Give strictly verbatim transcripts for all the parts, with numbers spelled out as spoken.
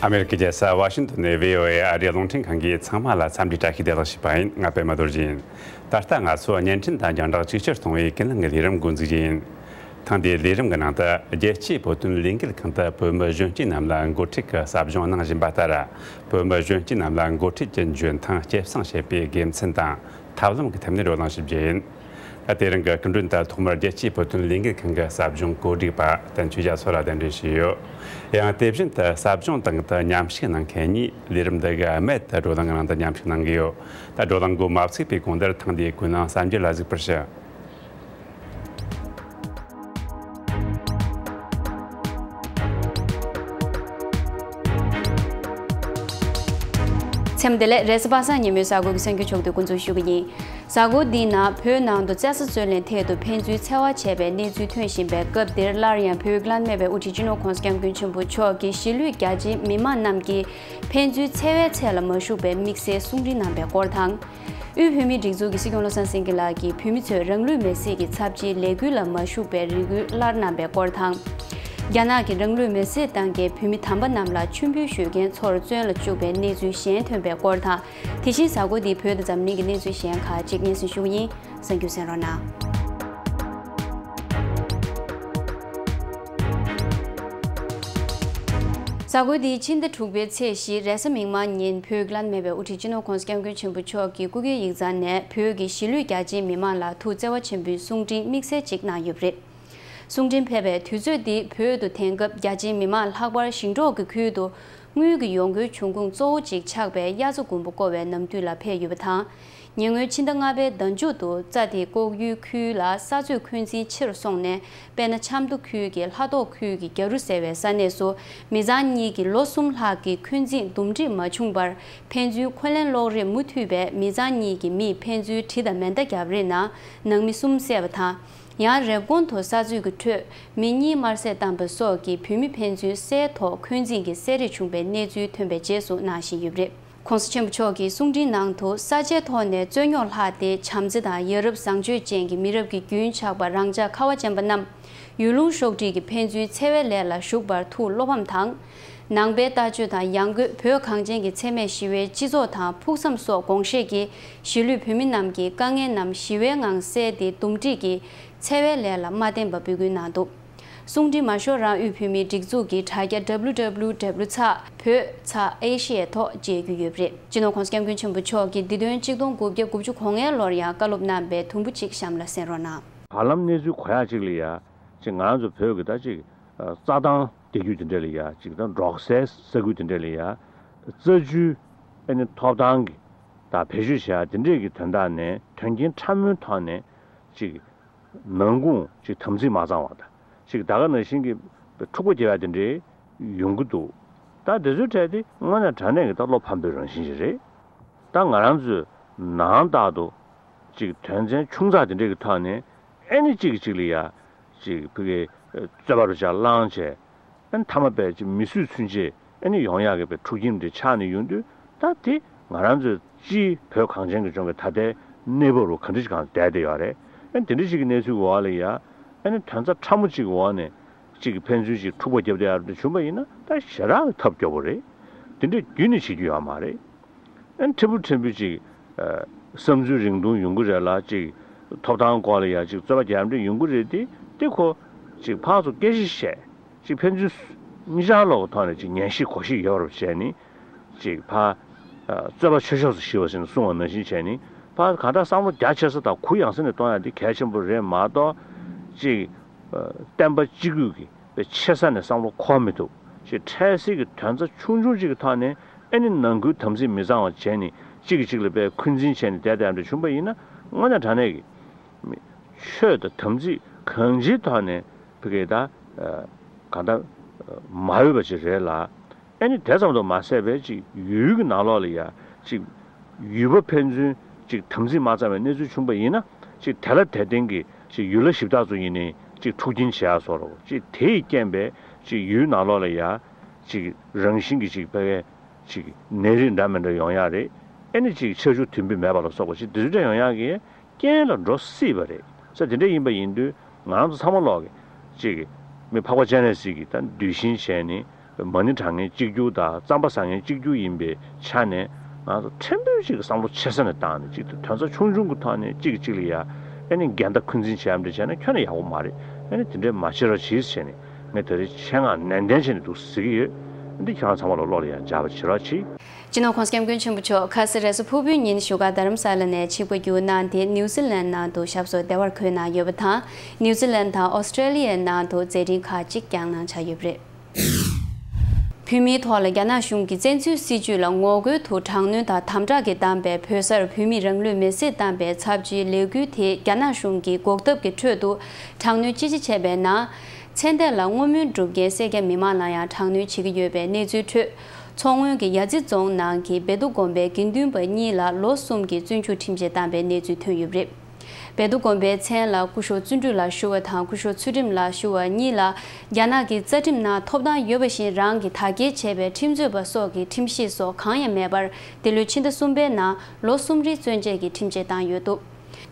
ཨ་མེ་རི་ཀའི་རྒྱལ་ས་ཝ་ཤིང་ཏོན་ནས་བྷི་ཨོ་ཨེ་ཨ་རིའི་རླུང་འཕྲིན་ཁང་གིས་ཚང་མ་ལ་འཚམས་འདྲི་བཀྲ་ཤིས་བདེ་ལེགས་ཞུས་པ་ཡིན། ང་པད་མ་རྡོ་རྗེ་ཡིན། ད་ལྟ་ང་ཚོ་བརྙན་འཕྲིན་དང་རྒྱང་བསྒྲགས་ཅིག་ཆར་གཏོང་བའི་ཀུན་གླེང་གི་ལས་རིམ་འགོ་འཛུགས་རྒྱུ་ཡིན། ཐེངས་འདིའི་ལས་རིམ་གྱི་ནང་དུ་རྒྱལ་སྤྱིའི་བོད་དོན་ལས་འགུལ་ཁང་དུ་བོད་མི་གཞོན་སྐྱེས་རྣམས་ལ་འགོ་ཁྲིད་ཀྱི་ཟབ་སྦྱོང་གནང་བཞིན་པ་ལྟར། བོད་མི་གཞོན་སྐྱེས་རྣམས་ལ་འགོ་ཁྲིད་ཀྱི་འཇོན་ཐང་སྐྱེད་སྲིང་བྱེད་པའི་དགེ་མཚན་དང་ཐབས་ལམ་གྱི་ཐད་ནས་བགྲོ་གླེང་ཞུ་རྒྱུ་ཡིན། ད་དེ་རིང་གི་སྐུ་མགྲོན་དུ་ཐོག་མར་རྒྱལ་སྤྱིའི་བོད་དོན་ལས་འགུལ་ཁང་གི་ཟབ་སྦྱོང་གོ་སྒྲིག་པ་བསྟན་ཆོས་རྒྱ་མཚོ་ལ་གདན་འདྲེན་ཞུས་ཡོད། ཡང་དེ་བཞིན་དུ་ཟབ་སྦྱོང་སྟེང་དུ་མཉམ་ཞུགས་གནང་མཁན་གཉིས་ལས་རིམ་འདི་གའི་རྨད་དུ་བགྲོ་གླེང་ནང་དུ་མཉམ་ཞུགས་གནང་གི་ཡོད། ད་བགྲོ་གླེང་འགོ་མ་ཚུགས་པའི་གོང་དུ་ཐེངས་འདིའི་ཀུན་གླེང་གསར་འགྱུར་ལ་གཟིགས་པར་ཞུ། མཚམས་བདེ་ལེགས། རེས་གཟའ་པ་སངས་ཉིན་མོའི་གཟའ་འཁོར་གྱི་གསར་འགྱུར་ཕྱོགས་བསྡུས་འགོ་འཛུགས་ཞུ་གི་ཡིན། གཟའ་འཁོར་འདིའི་ནང་བོད་ནང་དུ་རྩྭ་ས་རྩོད་ལེན་ཐད་དུ་ཕན་ཚུན་འཚེ་བ་བྱས་པའི་གནས་ཚུལ་ཐོན་བཞིན་པའི་སྐབས་འདིར། སླར་ཡང་བོད་ཀྱི་བླ་ན་མེད་པའི་དབུ་ཁྲིད་སྤྱི་ནོར་༸གོང་ས་༸སྐྱབས་མགོན་ཆེན་པོ་མཆོག་གིས་གཞིས་ལུས་རྒྱ་ཆེའི་མི་མང་རྣམས་ཀྱིས་ཕན་ཚུན་འཚེ་བའི་ཚད་ལ་མ་ཞུགས་པའི་དམིགས་བསལ་གསུང་འཕྲིན་གནང་པའི་སྐོར་དང་། དབུས་བོད་མིའི་སྒྲིག་འཛུགས་ཀྱི་སྲིད་སྐྱོང་བློ་བཟང་སེང་གེ་ལགས་ཀྱིས་བོད་མི་ཚོས་རང་ལུས་མེར་སྲེག་གི་ཚབས་ཆེའི་ལས་འགུལ་ལ་མ་ཞུགས་པའི་རེ་སྐུལ་སླར་གནང་པའི་སྐོར་དང་། རྒྱ་ནག་གིས་རང་ལུས་མེར་སྲེག་བཏང་མཁན་བོད་མི་དམ་པ་རྣམས་ལ་མཆོད་འབུལ་ཞུ་མཁན་ཚོར་བཙོན་ལ་བཅུག་པའི་གནས་ཚུལ་གཞན་ཐོན་པའི་སྐོར་དང་། དེ་བཞིན་གཟའ་འཁོར་འདིའི་བོད་དང་འཛམ་གླིང་གི་གནས་ཚུལ་གཞན་ཁག་ཅིག་སྙན་སེང་ཞུ་གི་ཡིན། གསན་རྒྱུ་གསན་རོགས་གནང་། གཟའ་འཁོར་འདིའི་ཕྱི་ཟླ་དྲུག་པའི་ཚེས་བཞི་རེས་གཟའ་མིག་དམར་ཉིན་བོད་ཀྱི་བླ་ན་མེད་པའི་དབུ་ཁྲིད་སྤྱི་ནོར་༸གོང་ས་༸སྐྱབས་མགོན་ཆེན་པོ་མཆོག་གིས་སྐུ་སྒེར་ཡིག་ཚང་ནས་བོད་ཀྱི་གཞིས་ལུས་རྒྱ་ཆེའི་མི་མང་ལ་ཐུགས་བརྩེ་བ་ཆེན་པོའི་གསུང་འཕྲིན་དམིགས་བསལ་ཅིག་གནང་ཡོད་པ་རེད། གསུང་འཕྲིན་ཕེབས་པའི་དུས་ཚོད་འདི་བོད་དུ་དེང་སྐབས་རྒྱ་ཆེའི་མི་མང་ལྷག་པར་ཞིང་འབྲོག་གི་ཁུལ་དུ་དངུལ་གྱི་ཡོང་སྒོའི་འབྱུང་ཁུངས་གཙོ་བོ་གཅིག་ཆགས་པའི་དབྱར་རྩྭ་དགུན་འབུ་བརྐོ་བའི་ནམ་དུས་ལ་ཕེབས་ཡོད་པ་དང་། ཉེ་སྔོན་ཕྱི་ཟླ་ལྔ་པའི་ཟླ་མཇུག་ཏུ་རྩྭ་དེ་བརྐོ་ཡུལ་ཁུལ་ལ་ས་མཛོད་འཁོན་འཛིན་ཆེ་རུ་སོང་ནས། དཔེར་ན་ཆབ་མདོ་ཁུལ་གྱི་ལྷ་ཐོག་ཁུལ་གྱི་རྒྱ་རུ་ཟེར་བའི་ས་གནས་སུ་མི་ཚང་གཉིས་ཀྱིས་ལོ་གསུམ་ལྷག་གི་འཁོན་འཛིན་འདུམ་འགྲིག་མ་བྱུང་བར། ཕན་ཚུན་འཁོན་ལན་སློག་རེས་མུ་མཐུད་པས་མི་ཚང་གཉིས་ཀྱི་མིས་ཕན་ཚུན་གྲི་དང་མེ་མདའ་བརྒྱབ་རེས་ནང་ནང་མི་གསུམ་བསད་པ་དང་། ཡང་རེབ་གོང་དུ་ས་མཛོད་ཀྱི་ཁྲོད་མི་གཉིས་དམར་བསད་བཏང་པ་སོགས་ཀྱིས་བོད་མི་ཕན་ཚུན་བསད་ཐོག་འཁོན་འཛིན་གྱི་བསད་རེས་བྱུང་བའི་གནས་ཚུལ་ཐོན་པའི་རྗེས་སུ་གནང་བཞིན་ཡོད་པ་རེད། ༸གོང་ས་ཆེན་པོ་མཆོག་གིས་གསུང་འཕྲིན་ནང་དུ་ས་ཆའི་ཐོག་ནས་རྩོད་རྙོག་ལྷག་སྟེ་བྱམས་བརྩེ་དང་ཡ་རབས་བཟང་སྤྱོད་ཅན་གྱི་མི་རབས་ཀྱི་རྒྱུན་ཆགས་པ་རང་ཅག་ཁ་བ་ཅན་པ་རྣམས་ཡུལ་ལུང་ཕྱོགས་སྒྲིག་གི་ཕན་ཚུན་འཚེ་བའི་ལས་ལ་ཞུགས་པར་ཐུགས་བློ་ཕམ་དང་། ནང་པའི་ལྟ་སྤྱོད་དང་ཡང་སྒོས་བོད་གངས་ཅན་གྱི་འཚེ་མེད་ཞི་བའི་སྤྱི་ཚོགས་དང་ཕུགས་བསམ་སོགས་དགོངས་བཞེས་ཀྱིས་གཞིས་ལུས་བོད་མི་རྣམས་ཀྱི་དཀའ་ངལ་རྣམས་ཞི་བའི་ངང་བསལ་ཏེ་འདུམ་འགྲིག་གི་འཚེ་བའི་ལས་ལ་མ་བརྟེན་པ་འབོད་སྐུལ་གནང་འདུག་གསུང་འཕྲིན་མ་ཤོར་རང་དབུས་བོད་མིའི་སྒྲིག་འཛུགས་ཀྱི་དྲ་རྒྱ་www ཚེག་བོད་ཚེག་ཨེ་ཤི་ཡ་ཐོག་མཇལ་རྒྱུ་ཡོད་པ་རེད། སྤྱི་ནོར་༸གོང་ས་༸སྐྱབས་མགོན་ཆེན་པོ་མཆོག་གིས་འདི་དོན་གཅིག་སྟོང་དགུ་བརྒྱ་དགུ་བཅུ་གོ་ལྔའི་ལོར་ཡང་བཀའ་སློབ་གནང་པའི་དུམ་བུ་གཅིག་གཤམ་ལ་གསན་རོགས་གནང་། བར་ལམ་གནས་ཚུལ་གོ་ཡག་ཅིག་ལ་ཡ་ཅིག་ང་རང་ཚོ་བོད་ཀྱི་ད་ཅིག་རྩྭ་ཐང་དེ་རྒྱུད་དེ་འདྲ་ལ་ཡ་ཅིག་ད་འབྲོག་སའི་ས་ཁུལ་དེ་འདྲ་ལ་ཡ་རྩྭ་ཆུའི་ཨ་ནི་ཐོབ་ཐང་གི་ད་བེད་སྤྱོད་བྱེད་ཡ་དེ་འདྲས་ཀྱི་དོན་དག་ནས་དོན་རྐྱེན་ཕྲ་མོའི་ཐོག་ནས་ཅིག་ནང་ཁུངས་ཅིག་དམ་ཚིག་མ་ཚང་བ་དང་ཅིག་ད་ག་ནང་བཞིན་གྱི་འཁྲུག་པ་རྒྱག་ཡ་དེ་འདྲས་ཡོང་གི་འདུག་ད་དེ་ཚོའི་གྲས་དེ་དངོས་གནས་དྲང་གནས་ཀྱི་ད་བློ་ཕམ་པའི་རང་བཞིན་ཞིག་རེད། ད་ང་རང་ཚོའི་ནང་རྟག་ཏུ་ཅིག་དོན་ཚན་ཆུང་ཙག་དེ་འདྲས་ཀྱི་ཐོག་ནས་ཨེ་ནི་གཅིག་གིས་གཅིག་ལ་ཡ་ཅིག་ཕ་གི་རྩོད་པ་རུ་ཆ་བླངས་བྱས། ཨ་ནི་མཐའ་མ་དཔེ་ཅིག་མི་གསོད་ཚུན་ཆད་ཨ་ནི་ཡོང་ཡག་གི་དཔེ་འཁྲུག་རྐྱེན་དེ་ཆགས་ནས་ཡོང་དུས། ད་དེ་ང་རང་ཚོའི་སྤྱིའི་བོད་གངས་ཅན་གྱི་ལྗོངས་ཀྱི་ད་ལྟའི་གནས་བབ་རུ་ག་འདྲ་ཞིག་གང་བསྡད་བསྡད་ཡོད་རེད། ཨ་ནི་དེ་འདྲ་ཞིག་གི་གནས་ཚུལ་འོག་ལ་ཡ་ཨ་ནི་དོན་རྩ་ཕྲ་མོ་གཅིག་གི་འོག་ནས་གཅིག་གིས་ཕན་ཚུན་གཅིག་འཁྲུག་པ་བརྒྱབ་བསྡད་ཡག་འདྲ་བྱུང་བ་ཡིན་ན་ད་ཞེ་དྲག་གི་ཐབས་སྐྱོ་པོ་རེད། དེ་འདྲ་རྒྱུན་ནས་བྱེད་རྒྱུ་ཡོད་མ་རེད། ཨ་ནི་ཕྲན་བུ་ཕྲན་བུ་ཅིག་ཨ་བསམ་ཚུལ་རིང་ཐུང་ཡོང་གི་རེད་ལ། ཅིག་ཐོབ་ཐང་སྐོར་ལ་ཡ་ཅིག་རྩོད་པ་རྒྱག་འདྲ་ཡོང་གི་རེད་དེ། དེ་ཁོ་ཅིག་ཕར་ཚུར་སྐད་ཆ་བཤད། ཅིག་ཕན་ཚུན་གཉིས་ཆར་ལོག་གི་ཐོག་ནས་ཅིག་ངན་ཤེས་གོ་ཤེས་ཡོད་པར་བྱས་ནས་ཅིག་ཕར་ཨ་རྩོད་པ་ཆོས་ཕྱོགས་སུ་ཞི་བ་ཟེར་ནས་གསུངས་པ་ནང་བཞིན་བྱས་ནས་ཕར་གང་ལྟར་བསམ་བློ་རྒྱ་ཆེ་ས་དང་གུ་ཡངས་ས་ནས་གཏོང་ཡ་དེ་གལ་ཆེན་པོ་རེད་མ་གཏོགས། ཅིག་ཨ་བསྟན་པ་གཅིག་གྱུར་གྱི་དཔེ་ཆེ་ས་ནས་བསམ་བློ་འཁོར་མི་ཐུབ། ཅིག་འཕྲལ་སེལ་གྱི་དོན་རྩ་ཆུང་ཆུང་ཅིག་གི་ཐོག་ནས་ཨ་ནི་ནང་ཁུལ་དམ་ཚིག་མི་གཙང་བ་བྱས་ནས་གཅིག་གིས་གཅིག་ལ་དཔེ་འཁོན་འཛིན་བྱས་ནས་བསྡད་བསྡད་འདྲ་བྱུང་བ་ཡིན་ན་དངོས་གནས་དྲང་གནས་ཀྱི་ཆོས་དང་དམ་ཚིག་གང་ཅིའི་ཐོག་ནས་ཕ་གི་ད་ཨ་གང་ལྟར་མ་འོས་པ་ཅིག་རེད་ལ། ཨ་ནི་དེ་ཙམ་དུ་མ་ཟད་པའི་ཅིག་ཡུལ་གྱི་ནང་ལོགས་ལ་ཡ་ཅིག་ཡུལ་པ་ཕན་ཚུན་ཅིག་དམ་ཚིག་མ་གཙང་བའི་གནས་ཚུལ་བྱུང་བ་ཡིན་ན་ཅིག་དེ་ལ་དེ་བརྟེན་གྱི་ཅིག་ཡུལ་ལྷ་གཞི་བདག་ཚོ་ཡིན་ནའི་ཅིག་འཁྲུག་རྐྱེན་བྱེད་ཡ་བཟོ་འདྲ་བོ་ཅིག་དེ་ཡི་རྐྱེན་པས་ཅིག་ཡུལ་ནང་ལོགས་ལ་ཡ་ཅིག་རང་བཞིན་གྱི་ཅིག་ཕ་གི་ཅིག་ནད་རིགས་འདྲ་མི་འདྲ་ཡོང་ཡ་རེད། ཨ་ནི་ཅིག་ཆར་ཆུ་དུམ་བུས་མེད་པ་ལ་སོགས་པ་ཅིག་དེ་ཚོ་འདྲ་ཡོང་ཡ་གི་རྐྱེན་ལ་འགྲོ་སྲིད་པ་རེད་ཟེར། དེ་འདྲ་ཡིན་པ་ཡིན་དུས་ང་རང་ཚོ་ཚང་མ་ལོག་གི་ཅིག་མི་འཕགས་པ་སྤྱན་རས་གཟིགས་ཀྱི་ད་གདུལ་ཞིང་བྱས་ནས་ མ་ཎི་བགྲང་མཁན་གཅིག་གྱུར་དང་རྩམ་པ་ཟ་མཁན་གཅིག་གྱུར་ཡིན་པའི་ཆ་ནས། ང་ཚོ་ཕྲན་བུ་ཞིག་བསམ་བློ་ཆེ་ས་ནས་བཏང་ནས། གཅིག་ཏུ་དོན་རྩ་ཆུང་ཆུང་གི་ཐོག་ནས་གཅིག་གིས་གཅིག་ལ་ཡ་ཨེ་ནི་འགལ་ཟླ་འཁོན་འཛིན་བྱེད་ཡ་འདྲ་བྱས་ན་ཁྱོན་ནས་ཡག་པོ་མ་རེད། ཨེ་ནི་དེ་འདྲས་མ་བྱེད་རོགས་གྱིས་ཟེར་ནས། ངས་ད་རེས་ཆེད་མངགས་ནན་ཏན་བྱས་ནས་འདུག་ཟེར་གྱི་ཡོད། འདི་ཁྱེད་རང་ཚང་མ་ལ་བློ་ལ་ཡང་འཇགས་པ་བྱེད་རོགས་གྱིས། སྤྱི་ནོར་༸གོང་ས་༸སྐྱབས་མགོན་ཆེན་པོ་མཆོག་ཁ་ས་རེས་གཟའ་ཕུར་བུའི་ཉིན་བཞུགས་སྒར་རྡ་རམ་ས་ལ་ནས་ཆིབས་ཁ་བསྒྱུར་གནང་སྟེ། ནིའུ་ཛི་ལན་ནང་དུ་ཞབས་སོར་བདེ་བར་འཁོད་གནང་ཡོད་པ་དང་། ནིའུ་ཛི་ལན་དང་ཨོ་སི་ཀྲེ་ལི་ཡའི་ནང་དུ་མཛད་འཕྲིན་ཁག་ཅིག་བསྐྱངས་གནང་འཆར་ཡོད་པ་རེད། བོད་མིའི་ཐོག་ལ་རྒྱ་ནག་གཞུང་གི་བཙན་འཛུལ་སྲིད་བྱུས་ལ་ངོ་རྒོལ་དུ་དྲག་གནོན་དང་དམ་དྲག་གིས་བསྡམས་པའི་བོད་སར་བོད་མིས་རང་ལུས་མེར་སྲེག་བཏང་པའི་ཚབས་ཆེའི་ལས་འགུལ་དེ་རྒྱ་ནག་གཞུང་གིས་འགོག་ཐབས་ཀྱི་ཁྲོད་དུ་དྲག་གནོན་ཅི་ཆེ་བྱས་པའི་ནང་། མཚན་ལྟས་ལ་བསྔོ་སྨོན་སྒྲུབ་མཁན་སེར་སྐྱ་མི་མང་ལ་ཡང་དྲག་གནོན་བྱེད་ཀྱི་ཡོད་པའི་གནས་ཚུལ་འཕྲོད། མཚོ་སྔོན་གྱི་ཡ་རྩེ་རྫོང་ནང་གི་བཻ་ཏུ་དགོན་པའི་དགེ་འདུན་པ་གཉིས་ལ་ལོ་གསུམ་གྱི་བཙོན་འཇུག་ཁྲིམས་ཆད་བཏང་པའི་གནས་ཚུལ་ཐོན་ཡོད་པ་རེད། བཻ་ཏུ་དགོན་པའི་མཚན་ལ་སྐུ་ཞབས་བརྩོན་འགྲུས་ལགས་ཞུ་བ་དང་སྐུ་ཞབས་ཚུལ་ཁྲིམས་ལགས་ཞུ་བ་གཉིས་ལ་རྒྱ་ནག་གི་རྩ་ཁྲིམས་ནང་ཐོབ་ཐང་ཡོད་པ་བཞིན་རང་གིས་དར་རྒྱས་བྱས་པའི་ཁྲིམས་རྩོད་པ་སོགས་ཀྱི་ཁྲིམས་གཞི་སོགས་གང་ཡང་མེད་པར། འདི་ལོའི་ཕྱི་ཟླ་གསུམ་པའི་ནང་ལོ་གསུམ་རིང་བཙོན་འཇལ་གྱི་ཁྲིམས་ཆད་བཏང་ཡོད་འདུག་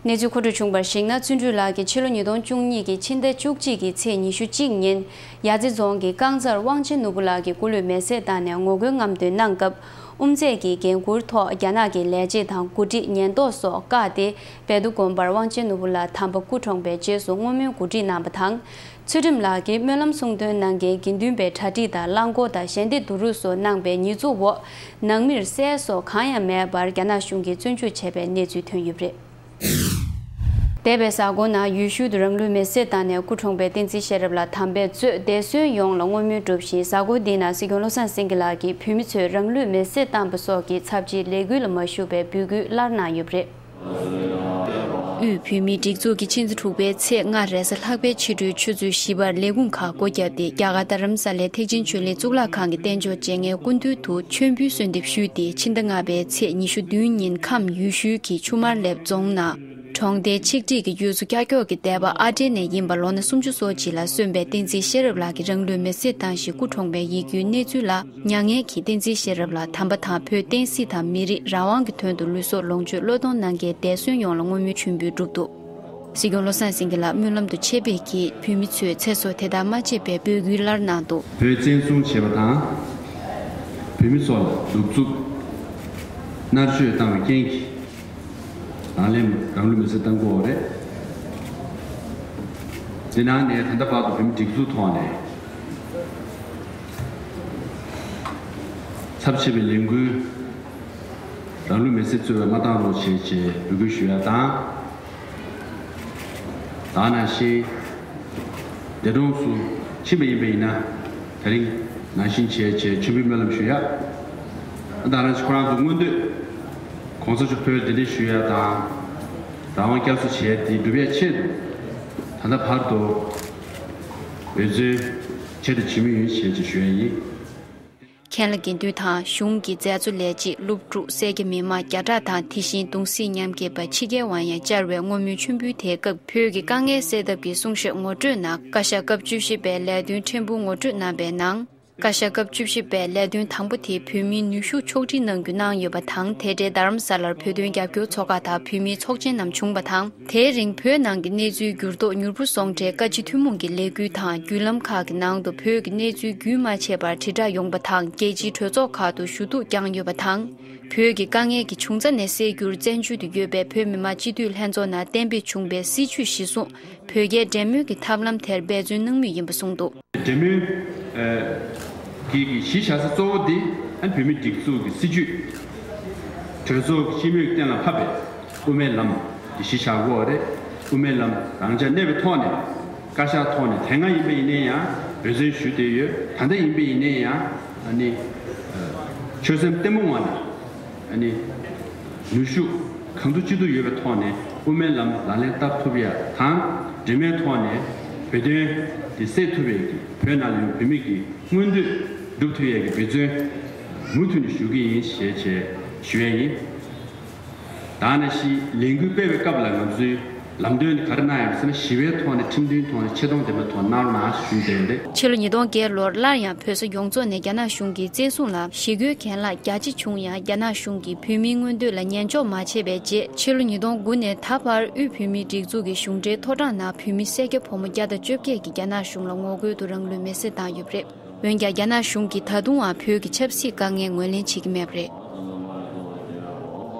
གནས་ཚུལ་མཁོ་སྤྲོད་བྱུང་བར་གཞིགས་ན། བརྩོན་འགྲུས་ལགས་ཀྱིས་ཕྱི་ལོ་ཉིས་སྟོང་བཅུ་གཉིས་ཀྱི་ཕྱི་ཟླ་བཅུ་གཅིག་གི་ཚེས་ཉི་ཤུ་གཅིག་ཉིན། ཡ་རྩེ་རྫོང་གི་རྐང་ཚར་དབང་ཆེན་ནོར་བུ་ལགས་ཀྱི་སྐུ་ལུས་མེར་སྲེག་བཏང་ནས་ངོ་རྒོལ་རྔམ་སྟོན་གནང་སྐབས། དབུ་མཛད་ཀྱི་འགན་འཁུར་ཐོག་རྒྱ་ནག་གི་ལས་བྱེད་དང་འགོ་ཁྲིད་ཉེན་རྟོག་སོགས་བཀག་སྟེ། བཻ་ཏུ་དགོན་པར་དབང་ཆེན་ནོར་བུ་ལགས་དམ་པ་སྐུ་གྲོངས་པའི་རྗེས་སུ་བསྔོ་སྨོན་གོ་སྒྲིག་གནང་བ་དང་། ཚུལ་ཁྲིམས་ལགས་ཀྱིས་སྨོན་ལམ་གསུང་འདོན་གནང་མཁན་དགེ་འདུན་པའི་གྲ་སྒྲིག་དང་གླང་སྒོ་དང་ཞལ་འདེབས་བསྡུ་རུབ་སོགས་གནང་པའི་ཉེས་འཛུགས་འོག་ནང་མིར་བསད་སོགས་གང་ཡང་མེད་པར་རྒྱ་ནག་གཞུང་གིས་བཙོན་འཇུག་བྱས་པའི་གནས་ཚུལ་ཐོན་ཡོད་པ་རེད། འདས་པའི་གཟའ་འཁོར་ནང་ཡུལ་ཤུལ་དུ་རང་ལུས་མེར་སྲེག་བཏང་ནས་སྐུ་གྲོངས་པའི་བསྟན་འཛིན་ཤེས་རབ་ལགས་དམ་པའི་གཙོས་འདས་གསོན་ཡོངས་ལ་བསྔོ་སྨོན་སྒྲུབ་བཞིན། གཟའ་འཁོར་འདིའི་ནང་སྲིད་སྐྱོང་བློ་བཟང་སེང་གེ་ལགས་ཀྱིས་བོད་མི་ཚོས་རང་ལུས་མེར་སྲེག་བཏང་པ་སོགས་ཀྱི་ཚབས་ཆེའི་ལས་འགུལ་ལ་མ་ཞུགས་པའི་འབོད་སྐུལ་སླར་གནང་ཡོད་པ་རེད། དབུས་བོད་མིའི་སྒྲིག་འཛུགས་ཀྱིས་ཕྱི་ཟླ་དྲུག་པའི་ཚེས་ལྔ་རེས་གཟའ་ལྷག་པའི་ཕྱི་དྲོའི་ཆུ་ཚོད་བཞི་པར་ལས་ཁུངས་ཁག་སྒོ་བརྒྱབ་སྟེ། རྒྱ་གར་རྡ་རམ་ས་ལའི་ཐེག་ཆེན་ཆོས་གླིང་གཙུག་ལག་ཁང་གི་རྟེན་མཆོག་བྱེད་མཁན་སྐུ་མདུན་དུ་མཆོད་འབུལ་གསོལ་འདེབས་ཞུས་ཏེ། ཕྱི་ཟླ་ལྔ་པའི་ཚེས་ཉི་ཤུ་བདུན་ཉིན་ཁམས་ཡུལ་ཤུལ་གྱི་ཆུ་དམར་ལེབ་རྫོང་ནང་། གྲོང་སྡེའི་ཆིག་སྒྲིལ་གྱི་ཡུལ་ཚོ་ཀྱག་ཀྱོག་གི་སྡེ་པ་ཨ་འབྲེ་ནས་ཡིན་པ་ལོ་ན་སུམ་ཅུ་སོ་གཅིག་ལ་སོན་པའི་བསྟན་འཛིན་ཤེས་རབ་ལགས་ཀྱིས་རང་ལུས་མེར་སྲེག་བཏང་ཞིང་སྐུ་གྲོངས་པའི་ཡིད་སྐྱོའི་གནས་ཚུལ་ལ། མྱ་ངན་གྱིས་བསྟན་འཛིན་ཤེས་རབ་ལགས་དམ་པ་དང་བོད་བསྟན་སྲིད་དང་མི་རིགས་རང་དབང་གི་དོན་དུ་ལུས་སྲོག་ལོངས་སྤྱོད་བློས་གཏོང་གནང་མཁན་འདས་གསོན་ཡོངས་ལ་བསྔོ་སྨོན་མཆོད་འབུལ་བསྒྲུབས་འདུག་སྲིད་སྐྱོང་བློ་བཟང་སེང་གེ་ལགས་སྨོན་ལམ་དུ་ཆེད་ཕེབས་ཀྱིས་བོད་མི་ཚོས་ཚེ་སྲོག་དེ་ལྟར་མ་བརྗེད་པའི་འབོད་སྐུལ་སླར་གནང་འདུག་བོད་བཙན་བཟུང་བྱས་པ་དང་། བོད་མི་ཚོ་ལ་གདུག་རྩུབ་མནར་གཅོད་བཏང་བའི་རྐྱེན་གྱིས། རང་ལས་རང་ལུས་མེར་སྲེག་བཏང་དགོས་པ་རེད། འདི་ནང་ནས་ད་ལྟ་བར་དུ་བོད་མི་སྒྲིག་འཛུགས་ཐོག་ནས་ཚབས་ཆེ་བའི་ལས་འགུལ། རང་ལུས་མེར་སྲེག་གཙོ་བོ་མ་བཏང་རོགས་བྱེད་ཅེས་འབོད་སྐུལ་ཞུ་ཡ་དང་། ད་ག་ནང་བཞིན། འདས་གྲོངས་སུ་ཕྱིན་པ་ཡིན་པ་ཡིན་ན། དེ་རིང་ནང་བཞིན་བྱས་བྱས་མཆོད་འབུལ་སྨོན་ལམ་ཞུ་ཡ། ད་ག་ནང་བཞིན་ཁོ་རང་ཚོ་མངོན་འདོད་༸གོང་ས་མཆོག་ཕེབས་པར་གདན་འདྲེན་ཞུ་ཡ་དང་། རང་དབང་བསྐྱར་གསོ་བྱས་དེ་སྒྲུབ་ཡ་ཆེད་དུ། ད་ལྟ་བར་དུ་འབད་བརྩོན་བྱས་དང་བྱེད་མུས་ཡིན་ཞེས་ཞུ་ཡ་ཡིན། མཁན་བླ་དགེ་འདུན་དང་གཞུང་གི་མཛད་གཙོ་ལས་བྱེད། སློབ་ཕྲུག་སེར་སྐྱ་མི་མང་བརྒྱ་ཕྲག་དང་། དེ་བཞིན་གདུང་སེམས་མཉམ་སྐྱེད་པ་ཕྱི་རྒྱལ་བ་ཡང་བཅར་བའི་བསྔོ་སྨོན་མཆོད་འབུལ་དེའི་སྐབས། བོད་ཀྱི་དཀའ་ངལ་སེལ་ཐབས་ཀྱི་གསུང་བཤད་ངོ་སྤྲོད་གནང་། བཀའ་ཤག་སྐབས་བཅུ་བཞི་པའི་ལས་དོན་ཕྲན་བུ་ངོ་སྤྲོད་གནང་བའི་ནང་། བཀའ་ཤག་སྐབས་བཅུ་བཞི་པའི་ལས་དོན་དང་པོ་དེ་བོད་མིའི་ནུས་ཤུགས་ཕྱོགས་སྒྲིག་གནང་རྒྱུ་གནང་ཡོད་པ་དང་། དེ་འབྲེལ་རྡ་རམ་ས་ལར་བོད་དོན་རྒྱབ་སྐྱོར་ཚོགས་ཁག་དང་བོད་མིའི་ཚོགས་ཆེན་རྣམས་བྱུང་བ་དང་། དེའི་རིང་བོད་ནང་གི་གནས་ཚུལ་འགྱུར་ལྡོག་མྱུར་པོ་སོང་འཕྲལ། བཀའ་སྤྱི་ཐུན་མོང་གི་ལས་འགུལ་དང་བརྒྱུད་ལམ་ཁག་གི་ནང་དུ་བོད་ཀྱི་གནས་ཚུལ་རྒྱུན་མ་ཆད་པར་དྲིལ་བསྒྲགས་ཡོང་བ་དང་། རྒྱལ་སྤྱིའི་གྲོས་ཚོགས་ཁག་ཏུ་ཞུ་གཏུག་བསྐྱངས་ཡོད་པ་དང་། བོད་ཀྱི་དཀའ་ངལ་གྱི་བྱུང་རྩ་ནས་སེལ་རྒྱུར་བཙན་བྱོལ་དུ་ཡོད་པའི་བོད་མི་མང་སྤྱི་འཐུས་ལྷན་ཚོགས་ནང་གཏན་འབེབས་བྱུང་བའི་སྲིད་བྱུས་གཞིར་བཟུང་། བོད་རྒྱའི་འབྲེལ་མོལ་གྱི་ཐབས་ལམ་དེར་འབད་བརྩོན་གནང་མུས་ཡིན་པ་གསུངས་འདུག་འབྲེལ་མོལ་གྱི་གཞི་བཞག་ས་གཙོ་བོ་འདི་ཨ་བོད་མིའི་སྒྲིག་འཛུགས་ཀྱི་སྲིད་བྱུས། གྲོས་ཚོགས་ཀྱི་སྤྱི་མོས་གཏན་ལ་ཕབ་པའི་དབུ་མའི་ལམ་གྱི་གཞི་བཞག་དགོས་པ་རེད། དབུ་མའི་ལམ་རང་འཇགས་གནས་པའི་ཐོག་ནས། བཀའ་ཤག་ཐོག་ནས་དེ་སྔ་ཡིན་པ་ཡིན་ནའི་ཡང་འབད་བརྩོན་ཞུས་བསྡད་ཡོད། ད་ལྟ་ཡིན་པ་ཡིན་ནའི་ཡང་ཨ་ནི་ཆོད་སེམས་བརྟན་པོའི་ངང་ནས་ཨ་ནི་ནུས་ཤུགས་གང་ཐུབ་ཅི་ཐུབ་ཡོད་པའི་ཐོག་ནས་དབུ་མའི་ལམ་ལག་ལེན་བསྟར་ཐུབ་ཡ་དང་། འབྲེལ་མོལ་ཐོག་ནས་བོད་དོན་དེ་སེལ་ཐུབ་ཡ་གི་བོད་ནང་ལ་ཡོད་བོད་མི་གི་མངོན་འདོད་སྒྲུབ་ཐུབ་ཡ་གི་འབད་བརྩོན་མུ་མཐུད་ནས་ཞུ་གི་ཡིན་ཞེས་བྱས་ཞུ་ཡ་ཡིན། ད་ནང་བཞིན་ལས་འགུལ་སྤེལ་བའི་སྐབས་ལ་ང་ཚོའི་ལམ་སྟོན་ག་རེ་གནང་ཡོད་ཟེར་ན། ཞི་བའི་ཐོག་ནས་ཁྲིམས་མཐུན་ཐོག་ནས་ཆེ་མཐོང་ལྡན་པའི་ཐོག་གནང་རོགས་གནང་ཞུས་བསྡད་ཡོད་རེད། ཕྱི་ལོ་ཉིས་སྟོང་བརྒྱད་ལོར་སླར་ཡང་བོད་ས་ཡོངས་རྫོགས་ནས་རྒྱ་ནག་གཞུང་གིས་བཙན་བཟུང་ལ་ཞི་རྒོལ་གྱེན་ལངས་རྒྱ་ཆེ་བྱུང་ཡང་། རྒྱ་ནག་གཞུང་གིས་བོད་མིའི་མངོན་འདོད་ལ་ཉན་འཇོག་མ་བྱས་པའི་རྗེས། ཕྱི་ལོ་ཉིས་སྟོང་དགུ་ནས་ད་བར་དབུས་བོད་མིའི་སྒྲིག་འཛུགས་ཀྱི་གཞུང་འབྲེལ་ཐོག་དྲངས་ནང་བོད་མི་སེར་སྐྱ་ཕོ་མོ་བརྒྱ་དང་བཅོ་བརྒྱད་ཀྱིས་རྒྱ་ནག་གཞུང་ལ་ངོ་རྒོལ་དུ་རང་ལུས་མེར་སྲེག་བཏང་ཡོད་པ་རེད། འོན་ཀྱང་རྒྱ་ནག་གཞུང་གིས་ད་དུང་ཡང་བོད་ཀྱི་ཆབ་སྲིད་དཀའ་ངལ་ངོས་ལེན་བྱེད་ཀྱི་མེད་པ་རེད།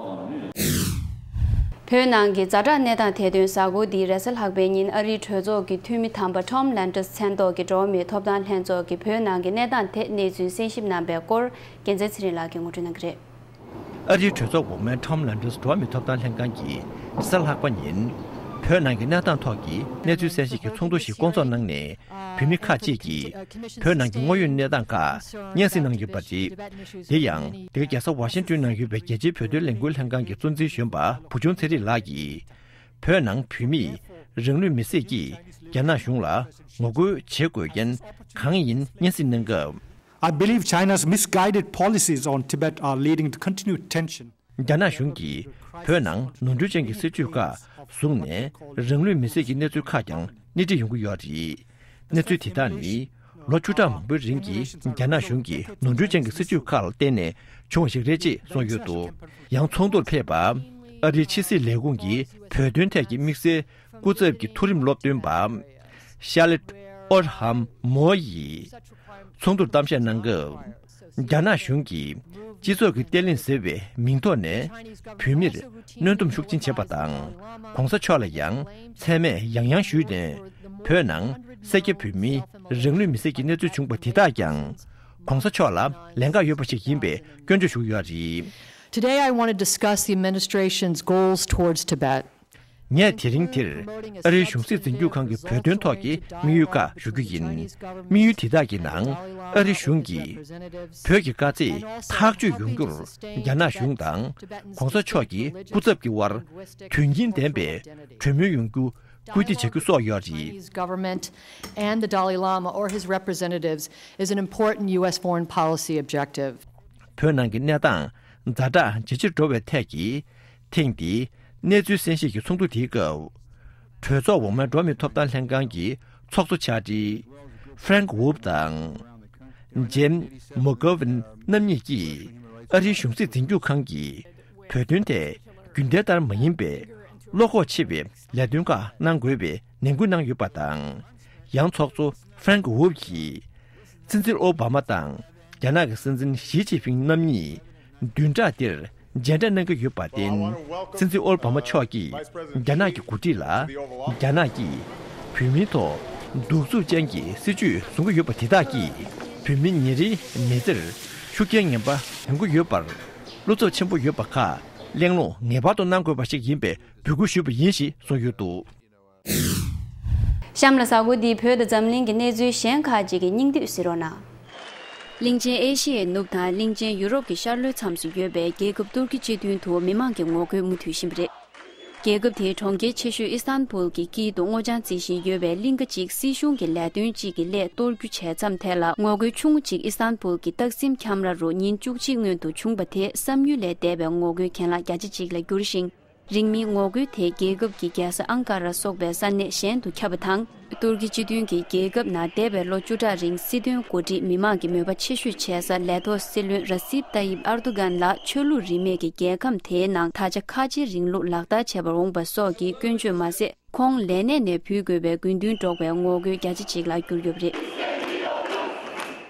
བོད་ནང་གི་ཛ་དྲག་གནས་སྟངས་དེ་དོན་གཟའ་འཁོར་འདིའི་རེས་གཟའ་ལྷག་པའི་ཉིན་ཨ་རིའི་གྲོས་ཚོགས་ཀྱི་འཐུས་མི་དམ་པ་Tom Lantos མཚན་ཐོག་གི་འགྲོ་བ་མིའི་ཐོབ་ཐང་ལྷན་ཚོགས་ཀྱིས་བོད་ནང་གི་གནས་སྟངས་ཐད་གནས་ཚུལ་གསན་ཞིབ་གནང་པའི་སྐོར། རྒྱལ་མཚན་ཚེ་རིང་ལགས་ཀྱིས་ངོ་སྤྲོད་གནང་གི་རེད། ཨ་རིའི་གྲོས་ཚོགས་འོག་མའི་Tom Lantos འགྲོ་བ་མིའི་ཐོབ་ཐང་ལྷན་ཁང་གིས་རེས་གཟའ་ལྷག་པ་ཉིན་བོད་ནང་གི་གནས་སྟངས་ཐོག་གི་གནས་ཚུལ་གསན་ཞིབ་ཀྱི་ཚོགས་འདུ་ཞིག་བསྐོང་ཚོགས་གནང་ནས། བོད་མི་ཁག་ཅིག་གིས་བོད་ནང་གི་དངོས་ཡོད་གནས་སྟངས་ཁག་སྙན་སེང་གནང་ཡོད་པ་རེད། དེ་ཡང་འདི་ག་རྒྱལ་ས་ཝ་ཤིང་ཏོན་ནང་ཡོད་པའི་རྒྱལ་སྤྱིའི་བོད་དོན་ལས་འགུལ་ལྷན་ཁང་གི་གཙོ་འཛིན་གཞོན་པ་བུ་ཆུང་ཚེ་རིང་ལགས་ཀྱིས། བོད་ནང་བོད་མིས་རང་ལུས་མེར་སྲེག་གིས་རྒྱ་ནག་གཞུང་ལ་ངོ་རྒོལ་བྱེད་དགོས་རྐྱེན་གང་ཡིན་སྙན་སེང་གནང་སྐབས། I believe China's misguided policies on Tibet are leading to continued tension. རྒྱ་ནག་གཞུང་གིས་བོད་ནང་ནོར་འཁྲུལ་ཅན་གྱི་སྲིད་ཇུས་ཁག་བཟུང་ནས། རང་ལུས་མེར་སྲེག་གི་གནས་ཚུལ་ཁག་ཀྱང་སྣེ་ཁྲིད་ཡོང་གི་ཡོད་རེད། གནས་ཚུལ་དེ་དག་ནི་ལོ་བཅུ་ཕྲག་མང་པོའི་རིང་གི་རྒྱ་ནག་གཞུང་གི་ནོར་འཁྲུལ་ཅན་གྱི་སྲིད་ཇུས་ཁག་ལ་བརྟེན་ནས་བྱུང་བ་ཞིག་རེད་ཅེས་གསུངས་ཡོད་འདུག་ཡང་ཚོགས་འདུར་ཕེབས་པ། ཨ་རིའི་ཕྱི་སྲིད་ལས་ཁུངས་ཀྱི་བོད་དོན་ཐད་ཀྱི་དམིགས་བསལ་སྐུ་ཚབ་ཀྱི་མཐོ་རིམ་སློབ་སྟོན་པ། Charlotte Odham Moore ཡིས་ཚོགས་འདུར་གཏམ་བཤད་གནང་སྐབས། རྒྱ་ནག་གཞུང་གིས་སྤྱི་ཚོགས་ཀྱི་བརྟན་ལྷིང་ཟེར་བའི་མིང་ཐོག་ནས་བོད་མིར་གནོན་སྡོམ་ཤུགས་ཆེན་བྱས་པ་དང་། ྋགོང་ས་མཆོག་ལ་ཡང་མཚན་སྨད་ཡང་ཡང་ཞུས་ནས། བོད་ནང་སེར་སྐྱ་བོད་མིའི་རང་ལུས་མེར་སྲེག་གི་གནས་ཚུལ་བྱུང་བ་དེ་དག་ཀྱང་ྋགོང་ས་མཆོག་ལ་ལན་ཁག་ཡོད་པ་ཞིག་ཡིན་པའི་སྐྱོན་བརྗོད་ཞུ་གི་ཡོད་རེད། Today, I want to discuss the administration's goals towards Tibet. ངས་དེ་རིང་འདིར་ཨ་རིའི་གཞུང་སྲིད་འཛིན་སྐྱོང་ཁང་གི་བོད་དོན་ཐོག་གི་དམིགས་ཡུལ་ཁག་ཞུ་རྒྱུ་ཡིན། དམིགས་ཡུལ་དེ་དག་གི་ནང་ཨ་རིའི་གཞུང་གིས་བོད་ཀྱི་དཀའ་ཚེགས་ཐག་གཅོད་ཡོང་རྒྱུར་རྒྱ་ནག་གཞུང་དང་ྋགོང་ས་མཆོག་གི་སྐུ་ཚབ་ཀྱི་དབར་དོན་སྙིང་ལྡན་པའི་གྲོས་མོལ་ཡོང་རྒྱུ་སྐུལ་འདེད་བྱ་རྒྱུ་སོགས་ཡོད་རེད། Chinese government and the Dalai Lama or his representatives is an important U S foreign policy objective. བོད་ནང་གི་གནས་སྟངས་ཛ་དྲག་ཇེ་ཆེར་འགྲོ་བའི་ཐད་ཀྱི་ཐེངས་འདིའི་གནས་ཚུལ་གསན་ཞིབ་ཀྱི་ཚོགས་འདུ་དེའི་སྐབས། གྲོས་ཚོགས་འོག་མའི་འགྲོ་བ་མིའི་ཐོབ་ཐང་ལྷན་ཁང་གི་ཚོགས་གཙོ་ཕྱག་སྦྲེལ་Frank Wolf དང་Jim McGovern རྣམ་གཉིས་ཀྱིས་ཨ་རིའི་གཞུང་སྲིད་འཛིན་སྐྱོང་ཁང་གིས་བོད་དོན་ཐད་རྒྱུན་ལྡན་ལྟར་མ་ཡིན་པའི་བློ་ཁོག་ཆེ་བའི་ལས་དོན་ཁག་གནང་དགོས་པའི་ནན་སྐུལ་གནང་ཡོད་པ་དང་། ཡང་ཚོགས་གཙོ་Frank Wolf གྱིས། སྲིད་འཛིན་ཨོ་བྷ་མ་དང་རྒྱ་ནག་གི་སྲིད་འཛིན་ཞི་ཅིན་ཕིང་རྣམ་གཉིས་བདུན་ཕྲག་འདིར་མཇལ་འཕྲད་གནང་གི་ཡོད་པར་བརྟེན། སྲིད་འཛིན་ཨོ་བྷ་མ་མཆོག་གིས་རྒྱ་ནག་གི་འགོ་ཁྲིད་ལ་རྒྱ་ནག་གིས་བོད་མིའི་ཐོག་གདུག་རྩུབ་ཅན་གྱི་སྲིད་བྱུས་བཟུང་གི་ཡོད་པ་དེ་དག་གིས་བོད་མི་ཉིན་རེའི་མི་ཚེར་ཤུགས་རྐྱེན་ངན་པ་ཡོང་གི་ཡོད་པར་བློ་འཚབ་ཆེན་པོ་ཡོད་པ་ཁག་གླེང་སློང་ངེས་པར་དུ་གནང་དགོས་པ་ཞིག་ཡིན་པའི་འབོད་སྐུལ་ཞུས་པ་ཡིན་ཞེས་གསུངས་ཡོད་འདུག་གཤམ་ལ་གཟའ་འཁོར་འདིའི་བོད་དང་འཛམ་གླིང་གི་གནས་ཚུལ་གཞན་ཁག་ཅིག་གི་སྙིང་བསྡུས་གཟིགས་རོགས་གནང་། གླིང་ཆེན་ཨེ་ཤི་ཡའི་ནུབ་དང་གླིང་ཆེན་ཡུ་རོབ་ཀྱི་ཤར་ལྷོའི་མཚམས་སུ་ཡོད་པའི་རྒྱལ་ཁབ་ཏུར་ཀི་སྤྱི་མདུན་དུ་མི་མང་གི་ངོ་རྒོལ་མུ་མཐུད་བཞིན་པ་རེད། རྒྱལ་ཁབ་དེའི་གྲོང་ཁྱེར་ཆེ་ཤོས་ཨི་སྟན་བུལ་གྱི་དཀྱིལ་དུ་སྔོ་ལྗང་རྩི་བཞིན་ཡོད་པའི་གླིང་ཀ་གཅིག་སྲིད་གཞུང་གི་ལས་དོན་གཅིག་གི་སླད་གཏོར་རྒྱུ་བྱས་མཚམས་དེ་ལ་ངོ་རྒོལ་ཆུང་ངུ་གཅིག་ཨི་སྟན་བུལ་གྱི་ཏག་སིམ་ཁྱམས་ར་རུ་ཉིན་བཅུ་གཅིག་སྔོན་དུ་བྱུང་པ་དེས་བསམ་ཡུལ་ལས་འདས་པའི་ངོ་རྒོལ་གྱེན་ལངས་རྒྱ་ཆེ་ཅིག་ལ་གྱུར་ཞིང་། རིང་མིན་ངོ་རྒོལ་དེ་རྒྱལ་ཁབ་ཀྱི་རྒྱལ་ས་ཨང་ཀ་ར་སོགས་པའི་ས་གནས་གཞན་དུ་ཁྱབ་པ་དང་། ཏུར་ཀི་སྤྱི་མདུན་གྱི་རྒྱལ་ཁབ་ནང་འདས་པའི་ལོ་བཅུ་ཕྲག་རིང་སྲིད་དོན་འགོ་ཁྲིད་མི་མང་གི་མོས་པ་ཆེ་ཤོས་བྱེད་ས་ལས་ཐོག་སྲིད་བློན་ར་སིབ་ཏཱ་ཡིབ་ཨར་དུ་གྷན་ལ་ཆོས་ལུགས་རིས་མེད་ཀྱི་རྒྱལ་ཁམས་དེའི་ནང་ད་ཆ་ཁ་ཆེའི་རིང་ལུགས་ལག་བསྟར་བྱེད་པར་འོངས་པ་སོགས་ཀྱི་སྐྱོན་བརྗོད་མ་ཟད། ཁོང་ལས་གནས་ནས་འབུད་དགོས་པའི་དགོས་འདུན་སྒྲོག་པའི་ངོ་རྒོལ་རྒྱ་ཆེ་ཅིག་ལ་གྱུར་ཡོད་པ་རེད།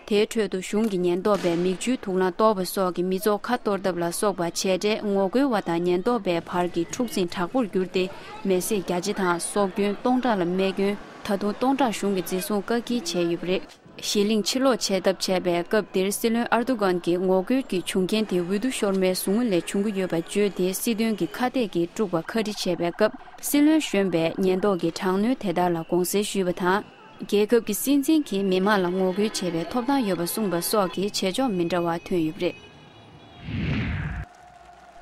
དེའི་ཁྲོད་དུ་གཞུང་གི་ཉེན་རྟོག་པས་མིག་ཆུའི་དུག་རླངས་གཏོར་བ་སོགས་ཀྱིས་མི་ཚོགས་ཁ་གཏོར་ཐབས་ལ་སོགས་པ་བྱས་འབྲས་ངོ་རྒོལ་བ་དང་ཉེན་རྟོག་པའི་བར་གྱི་འཁྲུག་འཛིང་དྲག་པོར་གྱུར་ཏེ། མེ་བསྲེགས་རྒྱ་ཇེ་དང་སྲོག་སྐྱོན་སྟོང་ཕྲག་ལ་རྨས་སྐྱོན། ད་དུང་སྟོང་ཕྲག་གཞུང་གིས་འཛིན་བཟུང་བཀག་སྐྱིལ་བྱས་ཡོད་པ་རེད། གཞིས་གླིང་ཕྱིར་ལོག་བྱེད་ཐབས་བྱས་པའི་སྐབས་འདིར་སྲིད་བློན་ཨར་དུ་གྷན་གྱིས་ངོ་རྒོལ་གྱི་བྱུང་རྐྱེན་དེ་འོས་བསྡུ་ཤོར་མའི་ཟུར་ངོས་ལས་བྱུང་གི་ཡོད་པ་བརྗོད་དེ། སྲིད་དོན་གྱི་ཁ་གཏད་ཀྱིས་དཀྲུགས་པ་ཁ་བྲི་བྱས་པའི་སྐབས། སྲིད་བློན་གཞོན་པས་ཉེན་རྟོག་གི་དྲག་གནོན་དེ་དག་ལ་དགོངས་སེལ་ཞུས་པ་དང་། རྒྱལ་ཁབ་ཀྱི་སྲིད་འཛིན་གྱིས་མི་མང་ལ་ངོ་རྒོལ་བྱེད་པའི་ཐོབ་ཐང་ཡོད་པ་གསུངས་པ་སོགས་ཀྱི་བྱེད་ཕྱོགས་མི་འདྲ་བ་ཐོན་ཡོད་པ་རེད།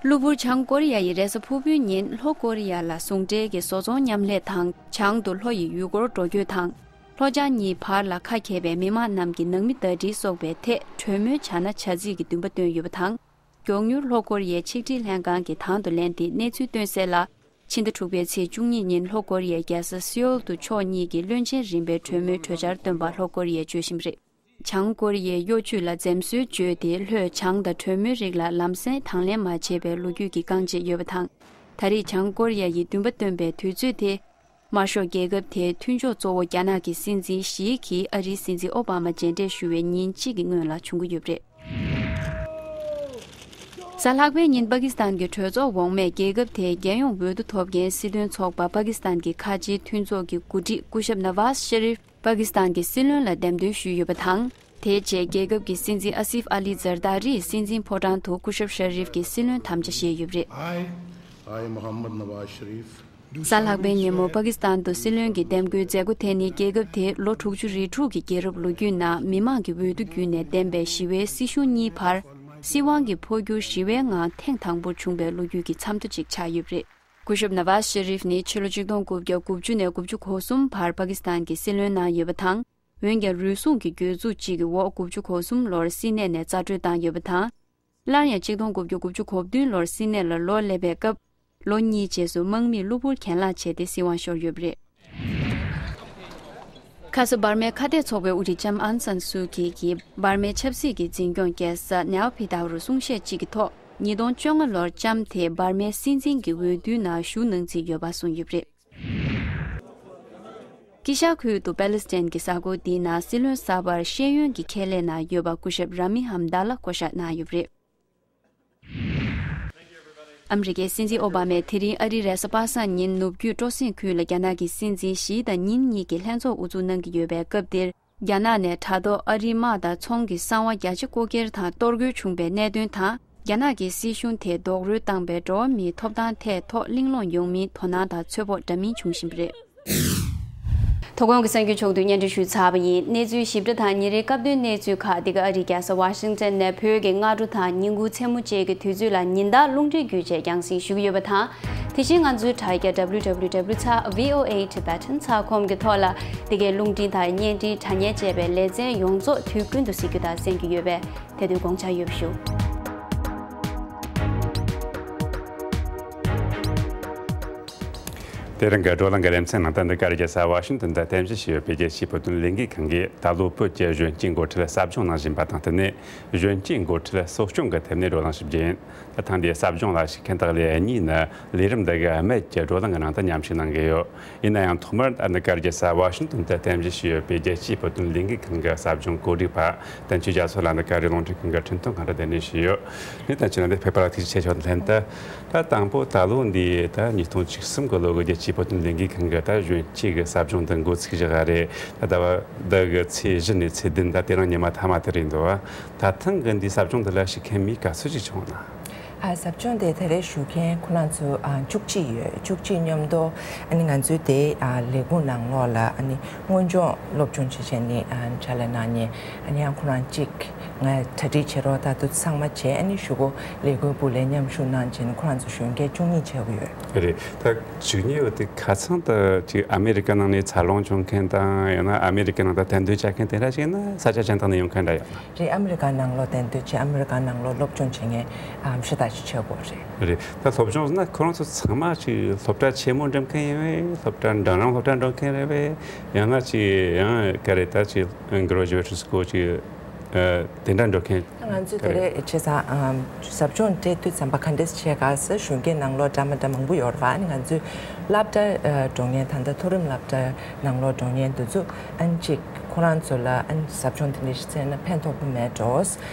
གློ་བུར་བྱང་ཀོ་རི་ཡ་ཡིས་རེས་གཟའ་ཕུར་བུའི་ཉིན་ལྷོ་ཀོ་རི་ཡ་ལ་ཟུང་འབྲེལ་གྱི་བཟོ་ཚོང་མཉམ་ལས་དང་། བྱང་དུ་ལྷོ་ཡི་ཡུལ་སྐོར་འགྲོ་སྐྱོད་དང་། ལྷོ་བྱང་གཉིས་བར་ལ་ཁ་གྱེས་པའི་མི་མང་རྣམས་ཀྱི་ནང་མི་ཟླ་སྒྲིལ་སོགས་པའི་ཐད་གྲོས་མོལ་བྱ་ན་བྱ་རྩིས་ཀྱི་འདུན་པ་བཏོན་ཡོད་པ་དང་། མགྱོགས་མྱུར་ལྷོ་ཀོ་རི་ཡའི་ཆིག་སྒྲིལ་ལྷན་ཁང་གིས་དང་དུ་ལེན་ཏེ་གནས་ཚུལ་བཏོན་གསལ་ལ། ཕྱི་ཟླ་དྲུག་པའི་ཚེས་བཅུ་གཉིས་ཉིན་ལྷོ་ཀོ་རི་ཡའི་རྒྱལ་ས་སེའོལ་དུ་ཕྱོགས་གཉིས་ཀྱིས་བློན་ཆེན་རིམ་པའི་གྲོས་མོལ་གྲོས་འཆར་བཏོན་པ་ལྷོ་ཀོ་རི་ཡས་བརྗོད་བཞིན་པ་རེད། བྱང་ཀོ་རི་ཡས་གཡོ་ཇུས་ལ་འཛེམ་ཟོན་བརྗོད་དེ། ལྷོས་བྱང་དང་གྲོས་མོལ་རིགས་ལ་ལམ་སེང་དང་ལེན་མ་བྱས་པའི་ལོ་རྒྱུས་ཀྱི་རྐང་རྗེས་ཡོད་པ་དང་། ད་རེས་བྱང་ཀོ་རི་ཡ་ཡིས་འདུན་པ་བཏོན་པའི་དུས་ཚོད་དེ། དམར་ཤོག་རྒྱལ་ཁབ་དེའི་མཐུན་ཕྱོགས་གཙོ་བོ་རྒྱ་ནག་གི་སྲིད་འཛིན་ཞི་གིས་ཨ་རིའི་སྲིད་འཛིན་ཨོ་བྷ་མ་མཇལ་འཕྲད་ཞུ་བའི་ཉིན་གཅིག་གི་སྔོན་ལ་བྱུང་གི་ཡོད་པ་རེད། གཟའ་ལྷག་པའི་ཉིན་པ་ཀི་སི་ཐན་གྱི་གྲོས་ཚོགས་འོག་མས་རྒྱལ་ཁབ་དེའི་རྒྱལ་ཡོངས་འོས་བསྡུ་ཐོབ་མཁན་སྲིད་དོན་ཚོགས་པ་པ་ཀི་སི་ཐན་གྱི་ཁ་ཆེའི་མཐུན་ཚོགས་ཀྱི་འགོ་ཁྲིད་སྐུ་ཞབས་ནཱ་ཝཱཛ་ཤ་རིཕ་པ་ཀི་སི་ཐན་གྱི་སྲིད་བློན་ལ་འདེམས་ཐོན་ཞུས་ཡོད་པ་དང་། དེའི་རྗེས་རྒྱལ་ཁབ་ཀྱི་སྲིད་འཛིན་ཨ་སིཕ་ཨ་ལི་ཛར་དཱ་རིས་སྲིད་འཛིན་ཕོ་བྲང་དུ་སྐུ་ཞབས་ཤ་རིཕ་གྱི་སྲིད་བློན་དམ་བཅའ་བཞེས་ཡོད་པ་རེད། I, I, Muhammad Nawaz Sharif, གཟའ་ལྷག་པའི་ཉིན་མོ་པ་ཀི་སི་ཐན་དུ་སྲིད་བློན་གྱི་འདེམས་བསྐོའི་མཛད་སྒོ་དེ་ནི་རྒྱལ་ཁབ་དེའི་ལོ་དྲུག་ཅུ་རེ་དྲུག་གི་རྒྱལ་རབས་ལོ་རྒྱུས་ནང་མི་མང་གི་འོས་བསྡུ་བརྒྱུད་ནས་འདེམས་པའི་ཞི་བའི་སྲིད་གཞུང་གཉིས་བར་སྲིད་དབང་གི་འཕོ་འགྱུར་ཞི་བའི་ངང་ཐེངས་དང་པོར་བྱུང་བའི་ལོ་རྒྱུས་ཀྱི་མཚམས་ཐོ་ཅིག་ཆགས་ཡོད་པ་རེད། སྐུ་ཞབས་ནཱ་ཝཱཛ་ཤ་རིཕ་ནི་ཕྱི་ལོ་ཆིག་སྟོང་དགུ་བརྒྱ་དགུ་བཅུ་ནས་དགུ་བཅུ་གོ་གསུམ་བར་པ་ཀི་སི་ཐན་གྱི་སྲིད་བློན་གནང་ཡོད་པ་དང་། འོན་ཀྱང་རུལ་སུངས་ཀྱི་གྱོད་འཛུགས་གཅིག་གི་འོག་དགུ་བཅུ་གོ་གསུམ་ལོར་སྲིད་གནས་ནས་རྩ་སྤྲོད་བཏང་ཡོད་པ་དང་། སླར་ཡང་ཆིག་སྟོང་དགུ་བརྒྱ་དགུ་བཅུ་གོ་བདུན་ལོར་སྲིད་གནས་ལ་ལོག་སླེབས་པའི་སྐབས། ལོ་གཉིས་རྗེས་སུ་དམག་མིས་གློ་བུར་གྱེན་ལངས་བྱས་ཏེ་སྲིད་དབང་ཤོར་ཡོད་པ་རེད། ཁ་ས་འབར་མའི་ཁ་གཏད་ཚོགས་པའི་དབུ་ཁྲིད་ལྕམ་ཨང་སན་སུའུ་ཀི་གིས་འབར་མའི་ཆབ་སྲིད་ཀྱི་འཛིན་སྐྱོང་རྒྱལ་ས་ནེའོ་ཕི་དའོ་རུ་གསུང་བཤད་ཅིག་གི་ཐོག་ཉིས་སྟོང་བཅོ་ལྔ་ལོར་ལྕམ་དེ་འབར་མའི་སྲིད་འཛིན་གྱི་འོས་བསྡུའི་ནང་ཞུགས་གནང་རྩིས་ཡོད་པ་གསུངས་ཡོད་པ་རེད། དཀྱིལ་ཤར་ཁུལ་དུ་པེ་ལི་སི་ཐན་གྱི་ས་ཁུལ་འདིའི་ནང་སྲིད་བློན་གསར་པར་ཤེས་ཡོན་གྱི་ཁྱད་ལས་ནང་ཡོད་པ་སྐུ་ཞབས་ར་མི་ཧམ་ད་ལ་བསྐོ་གཞག་གནང་ཡོད་པ་རེད། ཨ་མི་རི་ཀའི་སྲིད་འཛིན་ཨོ་བྷ་མས་དེ་རིང་ཨ་རིའི་རེས་གཟའ་པ་སངས་ཉིན་ནུབ་རྒྱུད་སྤྲོ་གསེང་ཁུལ་ལ་རྒྱ་ནག་གི་སྲིད་འཛིན་ཞི་དང་ཉིན་གཉིས་ཀྱི་ལྷན་ཚོགས་དབུ་འཛུགས་གནང་གི་ཡོད་པའི་སྐབས་འདིར། རྒྱ་ནག་ནས་དྲ་ཐོག་ཨ་རིའི་དམག་དང་ཚོང་གི་གསང་བ་རྒྱ་ཆེ་རྐུ་འཁྱེར་དང་གཏོར་རྒོལ་བྱུང་པའི་གནད་དོན་དང་། རྒྱ་ནག་གི་སྲིད་གཞུང་དེས་རྡོག་རོལ་བཏང་པའི་འགྲོ་བ་མིའི་ཐོབ་ཐང་ཐད་ཐོག་གླེང་སློང་ཡོང་མིན་དོ་སྣང་དང་ཚོད་དཔོག་འདྲ་མིན་བྱུང་བཞིན་པ་རེད། མཐོ་གོང་གི་གསར་འགྱུར་ཕྱོགས་བསྡུས་སྙན་སྒྲོན་ཞུས་ཚར་བ་ཡིན། གནས་ཚུལ་ཞིབ་ཕྲ་དང་ཉིན་རེའི་སྐབས་བསྟུན་གནས་ཚུལ་ཁག་འདི་ག་ཨ་རིའི་རྒྱལ་ས་ཝ་ཤིང་ཏན་ནས་བོད་ཀྱི་སྔ་དྲོ་དང་ཉིན་གུང་མཚན་མོ་བཅས་ཀྱི་དུས་ཚོད་ལ་ཉིན་ལྟར་རླུང་འཕྲིན་བརྒྱུད་བཅས་རྒྱང་སྲིང་ཞུ་གི་ཡོད་པ་དང་། དེ་བཞིན་ང་ཚོའི་དྲ་རྒྱ་W W W ཚེག V O A Tibetan ཚེག་ཁོམ་གྱི་ཐོག་ལ་འདི་གའི་རླུང་འཕྲིན་དང་བརྙན་འཕྲིན་དྲ་བརྙན་བཅས་པའི་ལེ་ཚན་ཡོངས་རྫོགས་དུས་ཀུན་ཏུ་གཟིགས་རྒྱུ་དང་གསན་རྒྱུ་ཡོད་པས། དེ་དུས་དགོངས་འཇགས་ཡོད་པ་ཞུ། དེ་རིང་གི་བགྲོ་གླེང་གི་ལེ་ཚན་ནང་ད་འདི་ག་རེ་རྒྱལ་ས་ཝ་ཤིང་ཏོན་དུ་རྟེན་གཞི་བྱས་ཡོད་པའི་རྒྱལ་སྤྱིའི་བོད་དོན་ལས་འགུལ་ཁང་གིས་ད་ལོ་བོད་ཀྱི་གཞོན་སྐྱེས་འགོ་ཁྲིད་ལ་ཟབ་སྦྱོང་གནང་བཞིན་པ་དང་བསྟུན་ནས། གཞོན་སྐྱེས་འགོ་ཁྲིད་གསོ་སྐྱོང་གི་ཐད་ནས་བགྲོ་གླེང་ཞིབ་རྒྱས་ཡིན། ད་ཐེངས་འདིའི་ཟབ་སྦྱོང་ལ་ཞུགས་མཁན་དག་ལས་གཉིས་ནི་ལས་རིམ་འདི་གའི་སྨད་ཀྱི་བགྲོ་གླེང་གི་ནང་དུ་མཉམ་ཞུགས་གནང་གི་ཡོད། ཡིན་ན་ཡང་ཐོག་མར་ཨ་མི་རི་ཀར་རྒྱལ་ས་ཝ་ཤིང་ཏོན་དུ་རྟེན་གཞི་བྱས་ཡོད་པའི་རྒྱལ་སྤྱིའི་བོད་དོན་ལས་འགུལ་ཁང་གི་ཟབ་སྦྱོང་གོ་སྒྲིག་པ་བསྟན་ཆོས་རྒྱ་མཚོ་ལགས་འདི་ག་རེ་རླུང་འཕྲིན་ཁང་གི་འཕྲིན་གཏོང་ཁང་དུ་གདན་འདྲེན་ཞུས་ཡོད། ངས་བསྟན་ཆོས་ལགས་འདི་ཕེབས་པར་ཐུགས་རྗེ་ཆེ་ཞུ་བ་དང་ལྷན་དུ། ད་དང་པོ་ད་ལོ་འདི་ད་ཉིས་སྟོང་བཅུ་གསུམ་གི་ལོ་གི་རྒྱལ་སྤྱིའི་བོད་དོན་ལས་འགུལ་ཁང་གི་ད་གཞོན་སྐྱེས་ཀྱི་ཟབ་སྦྱོང་འདི་འགོ་ཚུགས་བཞག་པ་རེད། ད་ཟླ་བ་འདི་གི་ཚེས་བཞི་ནས་ཚེས་བདུན་ད་དེ་རིང་ཉི་མ་མཐའ་མ་དེ་རེད་འདུག་བ། ད་ཐེངས་གི་འདི་ཟབ་སྦྱོང་འདི་ལ་ཞུགས་མཁན་མི་ག་ཚོད་ཅིག་བྱུང་ན། ཨ་ཟབ་སྦྱོང་དེ་ད་རེས་ཞུགས་མཁན་ཁོ་རང་ཚོ་ཨ་བཅུ་གཅིག་ཡོད། བཅུ་གཅིག་མཉམ་དུ་ཨ་ནི་ང་ཚོའི་དེ་ཨ་ལས་ཁུངས་ནང་ལོགས་ལ་ཨ་ནི་སྔོན་སྦྱོང་སློབ་སྦྱོང་བྱེད་བྱས་ནི་ཨ་ཕྱག་ལས་གནང་མཁན་ཨ་ནི་ཡང་ཁོ་རང་གཅིག་ང་གྲ་སྒྲིག་བྱེད་རོགས་ད་དུ་ཚང་མ་བྱས། ཨ་ནི་གཞུག་གུ་ལས་ཁུངས་སྦུག་ལ་མཉམ་ཞུགས་གནང་བྱས་ནི་ཁོ་རང་ཚོ་གཞོན་སྐྱེས་བཅུ་གཉིས་ཆགས་ཀྱི་ཡོད། རེད། ད་བཅུ་གཉིས་ཡོད་དེ་ཁ་སང་ད་ཅིག་ཨ་མེ་རི་ཀ་ནང་ནས་འཚར་ལོངས་བྱུང་མཁན་དང་ཡང་ན་ཨ་མེ་རི་ཀ་ནང་ད་གདན་དོན་བཅའ་མཁན་དེ་འདྲ་ཞིག་ཡིན་ན་ས་ཆ་གཞན་དག་ནས་ཡོང་མཁན་འདྲ་ཡོད་ན། རེད། ཨ་མེ་རི་ཀ་ནང་ལོགས་གདན་དོན་བྱས་ཨ་མེ་རི་ཀ་ནང་ལོགས་སློབ་སྦྱོང་བྱེད་མཁན་ཨམ་ཤ་སྟག་ཞིག་ཆགས་ཀྱི་ཡོད་རེད། རེད། ད་སློབ་སྦྱོང་ཟེར་ན་ཁོ་རང་ཚོ་ཚང་མ་ཅིག་སློབ་གྲྭ་ཆེན་མོ་འགྲིམ་མཁན་ཡིན་པས། སློབ་གྲྭ་འབྲིང་རིམ་སློབ་གྲྭ་འགྲོ་མཁན་རེད་པས། ཡང་ན་ཅིག་ཡང་ག་རེ་ད་ཅིག་གྷི་རེ་ཇུ་ཨེ་ཤན་སྐོར་ཅིག་ཨ་དེ་འདྲ་འགྲོ་མཁན་ང་ཚོས་ག་དེ་རེད། རེད་བྱས་ཙང་ཨམ་ཟབ་སྦྱོང་སྤྲད་དུས་ཙམ་པ་ག་འདྲས་བྱས་ག་ཟེར་གཞོན་སྐྱེས་ནང་ལོགས་འདྲ་མ་འདྲ་མང་པོ་ཡོད་རེད་པ། ཨ་ནི་ང་ཚོས་སློབ་གྲྭ་ཨ་འགྲོ་མཁན་ད་ལྟ་མཐོ་རིམ་སློབ་གྲྭ་ནང་ལོགས་འགྲོ་མཁན་དེ་ཚོ་ཨ་ནི་ཅིག་ཁོ་རང་ཚོ་ལ་ཨ་ནི་ཟབ་སྦྱོང་དེ་འདྲས་ཤིག་བཙལ་ན་ཕན་ཐོགས་པོ་མེད་འགྲོ།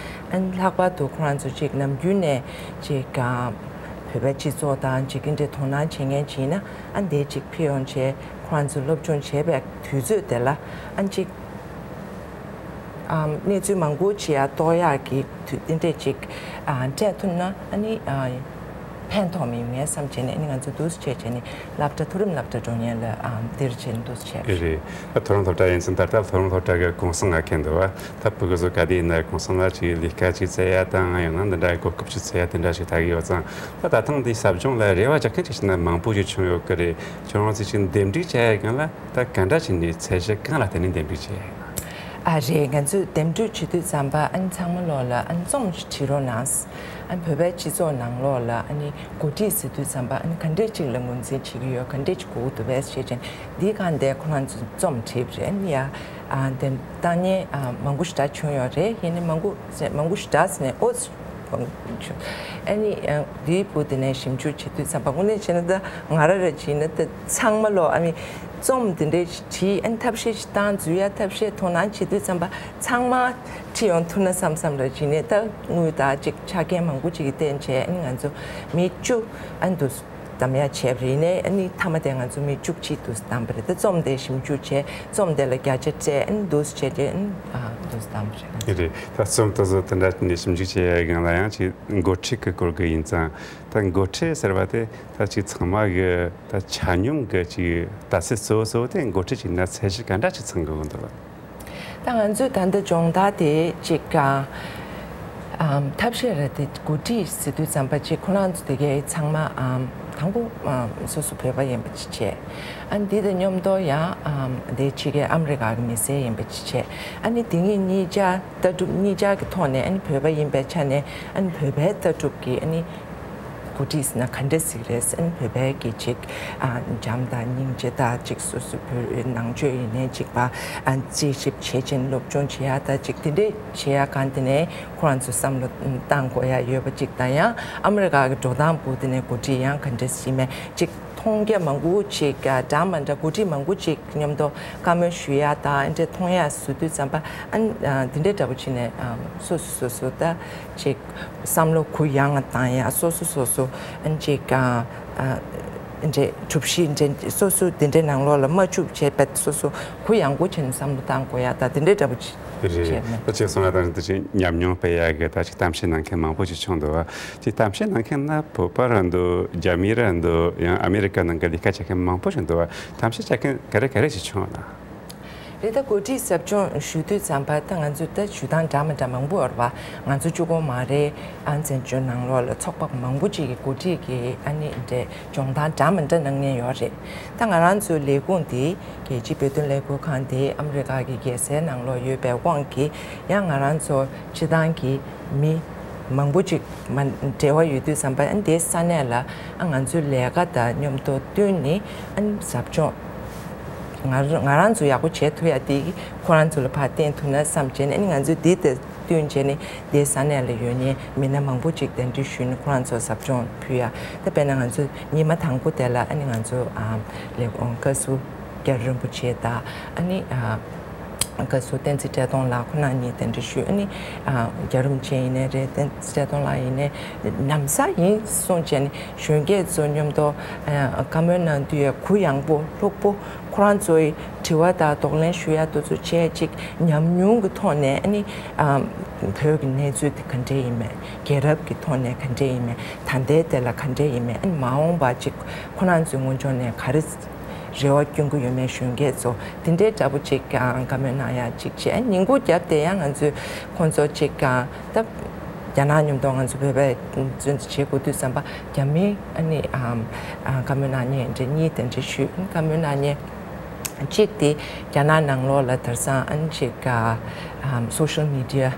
ཨ་ནི་ལྷག་པར་དུ་ཁོ་རང་ཚོ་ཅིག་ནམ་རྒྱུན་ནས་ཅིག་ཨ་བོད་པའི་སྤྱི་ཚོགས་དང་ཅིག་འདི་འདྲའི་དོ་སྣང་བྱེད་མཁན་ཅིག་ཡིན་ན་ཨ་ནི་དེ་ཅིག་ཕེབས་ཡོང་བྱས་ཁོ་རང་ཚོ་སློབ་སྦྱོང་བྱེད་པའི་དུས་ཚོད་དེ་ལ་ཨ་ནི་ཅིག་ཨམ་གནས་ཚུལ་མང་པོ་ཅིག་ཡང་རྟོགས་ཡག་གི་དུས་དེ་འདྲས་ཅིག་ཨ་སྤྲད་ཐུབ་ན་ཨ་ནི་ཨ་ཕན་ཐོགས་མི་ཡོང་ངེས་བསམ་བྱས་ནས་ཨ་ནི་ང་ཚོ་འདུག་སེ་བྱས་བྱས་ནས་སློབ་གྲྭ་མཐོ་རིམ་སློབ་གྲྭ་འགྲོ་མཁན་ལ་ཨམ་འདིར་བྱས་ནས་འདུག་སེ་བྱས་རེད། ད་མཐོ་རིམ་སློབ་གྲྭ་ཡིན་ཙང་ད་ལྟ་མཐོ་རིམ་སློབ་གྲྭ་གི་གུང་སེང་ང་འཁེལ་འདུག་བ། ད་ཕྲུ་གུ་ཚོ་ག་དུས་ཡིན་ན་གུང་སེང་ལ་ཅིག་ལས་ཀ་ཅིག་བཙལ་ཡ་དང་ཡང་ན་འདི་འདྲ་གོ་སྐབས་ཅིག་བཙལ་ཡ་དེ་འདྲ་ཞིག་ལྟ་གི་ཡོད་ཙང་། ད་ད་ཐེངས་འདི་ཟབ་སྦྱོང་ལ་རེ་བ་རྒྱག་མཁན་ཅིག་བྱས་ན་མང་པོ་ཞིག་བྱུང་ཡོད་ཀྱི་རེད། ཁྱོད་རང་ཚོས་ཅིག་འདེམས་སྒྲུག་བྱ་ཡ་སྒང་ལ། ད་ག་འདྲ་བྱས་ནས་ཚད་གཞི་གང་ལ་བརྟེན་ནས་འདེམས་སྒྲུག་བྱས། ཨ་རེད། ང་ཚོས་འདེམས་སྒྲུག་བྱེད་དུས་ཙམ་པ་ཨ་ནི་ཚང་མ་ལོག་ལ་ཨ་ནི་རྩོམ་ཞིག་བྲིས་རོགས་གནང་། ཨ་ནི་བོད་པའི་སྤྱི་ཚོགས་ནང་ལོག་ལ་ཨ་ནི་འགོ་ཁྲིད་ཟེར་དུས་ཙམ་པ་ཨ་ནི་ག་འདྲས་ཅིག་ལ་ངོས་འཛིན་བྱེད་ཀྱི་ཡོད། ག་འདྲས་ཅིག་དགོས་ཀྱི་འདུག་པས་ཞེས་བྱས་འདིའི་སྒང་དེ་ཁོ་རང་ཚོས་རྩོམ་བྲིས་པ་རེད། ཨ་ནི་ཡ་ཨ་འདེམས་བཏང་མཁན་ཨ་མང་པོ་ཞེ་དྲག་བྱུང་ཡོད་རེད། ཡིན་ནའི་མང་པོ་ཟེར་མང་པོ་ཞེ་དྲག་ཟེར་ནས་ཨོ། ཨ་ནི་ཨ་འདིའི་བུ་དེ་ནས་ཞིབ་འཇུག་བྱེད་དུས་ཙམ་པ་དངོས་གནས་བྱས་ན་ད་ང་རང་ར་བྱས་ན་ད་ཚང་མ་ལོ་ཨ་ནི་རྩོམ་དེ་འདྲའི་བྲིས། ཨ་ནི་ཐབས་ཤེས་ཤིག་བཏང་འཛུལ་ཡ་ཐབས་ཤེས་དོ་སྣང་བྱེད་དུས་ཙམ་པ་ཚང་མ་ཁྲིད་ཡོང་ཐུབ་ན་བསམ་བསམ་ར་བྱས་ནས་ད་དངུལ་དང་ཅིག་ཆ་རྐྱེན་མང་པོ་ཅིག་གི་བརྟེན་བྱས་ཨ་ནི་ང་ཚོ་མི་བཅུ་ཨ་ནི་འདུག་གདམ་ཡ་བྱས་པ་རེད། ནས་ཨ་ནི་མཐའ་མ་དེ་ང་ཚོ་མི་བཅུ་གཅིག་འདུག་གདམ་པ་རེད། ད་རྩོམ་དེ་ཞིབ་འཇུག་བྱས་རྩོམ་དེ་ལ་བརྒྱ་ཆ་སྤྲད་ཨ་ནི་འདུག་བྱས་ཏེ་ཨ་ནི་ཨ་འདུག་གདམ་པ་རེད། རེད། ད་རྩོམ་དེ་ཚོ་དེ་འདྲ་ནས་ཞིབ་འཇུག་བྱེད་ཡ་སྒང་ལ་ཡང་ཅིག་འགོ་ཁྲིད་ཀྱི་སྐོར་གྱི་ཡིན་ཙང་། ད་འགོ་ཁྲིད་ཟེར་བ་དེ་ད་ཅིག་ཚང་མ་གི་ད་ཆ་སྙོམས་ཀྱི་ཅིག་ལྟ་ཚུལ་གཙོ་བོ་གཙོ་བོ་དེ་འགོ་ཁྲིད་ཅིག་ན་ཚད་གཞི་ག་འདྲ་ཅིག་ཚང་དགོས་ཀྱི་འདུག་ལ། ད་ང་ཚོས་ད་ལྟ་སྦྱོང་བརྡར་དེ་ཅིག་ཨམ་ཐབས་ཤེས་རེད་དེ། འགོ་ཁྲིད་ཟེར་དུས་ཙམ་པ་ཅིག་ཁོ་རང་ཚོ་དེ་གའི་ཚང་མ་ཨམ་དང་པོ་ཨམ་སོ་སོ་བོད་པ་ཡིན་པ་ཅིག་བྱས། ཨ་ནི་འདི་དང་མཉམ་དུ་ཡང་ཨམ་དེ་ཕྱི་རྒྱལ་ཨ་མི་རི་ཀ་གི་མི་སེར་ཡིན་པ་ཅིག་བྱས། ཨ་ནི་དེ་གཉིས་གཉིས་ཆ་ལྟ་གྲུབ་གཉིས་ཆ་གི་ཐོག་ནས་ཨ་ནི་བོད་པ་ཡིན་པའི་ཆ་ནས་ཨ་ནི་བོད་པའི་ལྟ་གྲུབ་ཀྱི་ཨ་ནི་འགོ་ཁྲིད་ཟེར་ན་ག་འདྲ་ཟིག་རེད། ཨ་ནི་བོད་པའི་གི་ཅིག་ཨ་བྱམས་དང་སྙིང་རྗེ་དང་ཅིག་སོ་སོ་བོད་ནང་ཆོས་ཡིན་ནའི་ཅིག་པ་ཨ་རྩིས་ཞིབ་བྱེད་ཅིང་སློབ་སྦྱོང་བྱེད་ཡ་ད་ཅིག་དེ་འདྲས་བྱེད་ཡ་གང་དེ་ནས་ཁོ་རང་ཚོ་བསམ་བློ་བཏང་དགོས་ཡ་ཡོད་པ་ཅིག་དང་། ཡང་ཨ་མི་རི་ཀ་གི་འགྲོ་སྟངས་པོ་དེ་ནས་འགོ་ཁྲིད་ཡང་ག་འདྲས་ཟིག་མེད་ཅིག་མཐོང་རྒྱ་མང་པོ་ཅིག་འདྲ་མི་འདྲ་འགོ་ཁྲིད་མང་པོ་ཅིག་མཉམ་དུ་བཀའ་མོལ་ཞུ་ཡ་དང་ཨ་འདྲས་མཐོང་ཡ་བཟོ་དུས་ཙམ་པ་ཨ་འདི་འདྲས་འདྲ་པོ་ཅིག་ནས་སོ་སོ་སོ་སོ་ད་ཅིག་བསམ་བློ་གུ་ཡངས་བཏང་ཡ། སོ་སོ་སོ་སོ་ཨ་ཅིག་ཨ་ཨ་འདྲས་གྲུབ་གཞི་འདྲས་སོ་སོ་འདི་འདྲས་ནང་ལོགས་ལ་མ་བཅུག་བྱས་པ་སོ་སོ་གུ་ཡངས་པོ་བྱས་ནས་བསམ་བློ་བཏང་དགོས་ཡ་ད་འདི་འདྲས་འདྲ་པོ་ཅིག་རེད། བྱས་མེད། ད་ཅིག་སོང་ན་ད་ཅིག་ཉམས་མྱོང་སྤེལ་ཡ་གི་ད་ཅིག་གཏམ་བཤད་གནང་མཁན་མང་པོ་ཅིག་བྱུང་འདུག་བ། ཅིག་གཏམ་བཤད་གནང་མཁན་ན་བོད་པ་ར་འདུག་རྒྱ་མི་ར་འདུག་ཡང་ཨ་མི་རི་ཀ་ནང་གི་ལས་ཀ་བྱེད་མཁན་མང་པོ་ཞིག་འདུག་བ། གཏམ་བཤད་བྱེད་མཁན་ག་རེ་ག་རེ་ཞིག་བྱུང་ན། རེད། ད་འགོ་ཁྲིད་ཟབ་སྦྱོང་ཞུ་དུས་ཙམ་པ་ད་ང་ཚོ་ད་ཞུ་སྟངས་འདྲ་མི་འདྲ་མང་པོ་ཡོད་རེད་བ། ང་ཚོ་གཅིག་པོ་མ་རེད། ཨ་བཙན་བྱོལ་ནང་ལོགས་ལ་ཚོགས་པ་མང་པོ་ཅིག་གི་འགོ་ཁྲིད་ཀྱི་ཨ་ནི་འདྲས་སྦྱོང་སྟངས་འདྲ་མི་འདྲ་གནང་མཁན་ཡོད་རེད། ད་ང་རང་ཚོའི་ལས་ཁུངས་དེ་རྒྱལ་སྤྱིའི་བོད་དོན་ལས་འགུལ་ཁང་དེ་ཨ་མི་རི་ཀ་གི་རྒྱལ་སའི་ནང་ལོགས་ཡོད་པའི་དབང་གིས་ཡང་ང་རང་ཚོ་སྤྱི་བཏང་གི་མི་མང་པོ་ཅིག་མ་འབྲེལ་བ་ཡོད་དུས་ཙམ་པ་ཨ་ནི་དེའི་ས་གནས་ལ་ཨ་ང་ཚོའི་ལས་ཀ་དང་མཉམ་དུ་བསྟུན་ནས་ཨ་ནི་ཟབ་སྦྱོང་ང་ར་ང་རང་ཚོ་ཡག་པོ་བྱེད་ཐུབ་ཡ་དེ་ཁོ་རང་ཚོ་ལ་ཕར་བསྟན་ཐུབ་ན་བསམ་བྱས་ནས་ཨ་ནི་ང་ཚོས་དེ་དང་བསྟུན་བྱས་ནས་དེའི་ས་གནས་ལ་ཡོད་མཁན་མི་སྣ་མང་པོ་ཅིག་གདན་འདྲེན་ཞུས་ནས་ཁོ་རང་ཚོར་ཟབ་སྦྱོང་ཕུལ་ཡ། ད་དཔེར་ན་ང་ཚོ་ཉི་མ་དང་པོ་དེ་ལ་ཨ་ནི་ང་ཚོ་ཨ་ལས་ཁུངས་བཀའ་ཟུར་རྒྱ་རི་རིན་པོ་ཆེ་དང་ཨ་ནི་ཨ་བཀའ་ཟུར་བསྟན་འཛིན་བཀྲས་མཐོང་ལགས་ཁོང་རྣམ་གཉིས་གདན་འདྲེན་ཞུས། ཨ་ནི་ཨ་རྒྱ་རི་རིན་པོ་ཆེ་ཡིན་ནའི་རེད། བསྟན་འཛིན་བཀྲས་མཐོང་ལགས་ཡིན་ནའི་ལམ་སང་ཡིན་གསུངས་བྱས་ནས་གཞོན་སྐྱེས་ཚོ་མཉམ་དུ་ཨ་བཀའ་མོལ་གནང་དུས་ཡ་གུ་ཡངས་པོ་ལྷུག་པོ་ཁོ་རང་ཚོའི་དྲི་བ་དང་གདོང་ལེན་ཞུ་ཡ་དེ་ཚོ་བྱས་ཅིག་ཉམས་མྱོང་གི་ཐོག་ནས་ཨ་ནི་ཨ་བོད་ཀྱི་གནས་ཚུལ་དེ་ག་འདྲས་ཡིན་མེད། རྒྱལ་རབས་ཀྱི་ཐོག་ནས་ག་འདྲས་ཡིན་མེད། ད་ལྟའི་དེ་ལ་ག་འདྲས་ཡིན་མེད། ཨ་ནི་མ་འོངས་པ་ཅིག་ཁོ་རང་ཚོའི་ངོས་ཕྱོགས་ནས་ག་རེ་རེ་བ་སྐྱོན་གྱི་ཡོད་མེད། གཞོན་སྐྱེས་ཚོ་དེ་འདྲའི་འདྲ་པོ་ཅིག་ཀྱང་བཀའ་མོལ་གནང་ཡ་ཅིག་བྱས། ཉིན་གུང་རྒྱབ་དེ་ཡང་ང་ཚོས་ཁོང་ཚོ་ཅིག་ཀྱང་ད་རྒྱ་ནག་མཉམ་དུ་ང་ཚོ་བོད་པའི་བཙོན་འཛུལ་བྱེད་དགོས་དུས་ཙམ་པ་རྒྱ་མིའི་ཨ་ནི་ཨམ་ཨ་བཀའ་མོལ་གནང་མཁན་འདྲ་གཉིས་དེ་འདྲ་ཞུས། བཀའ་མོལ་གནང་མཁན་གཅིག་དེ་རྒྱ་ནག་ནང་ལོགས་ལ་དེང་སང་ཨ་ནི་ཅིག་ཨམ་སོ་ཤལ་མི་ཌི་ཡ་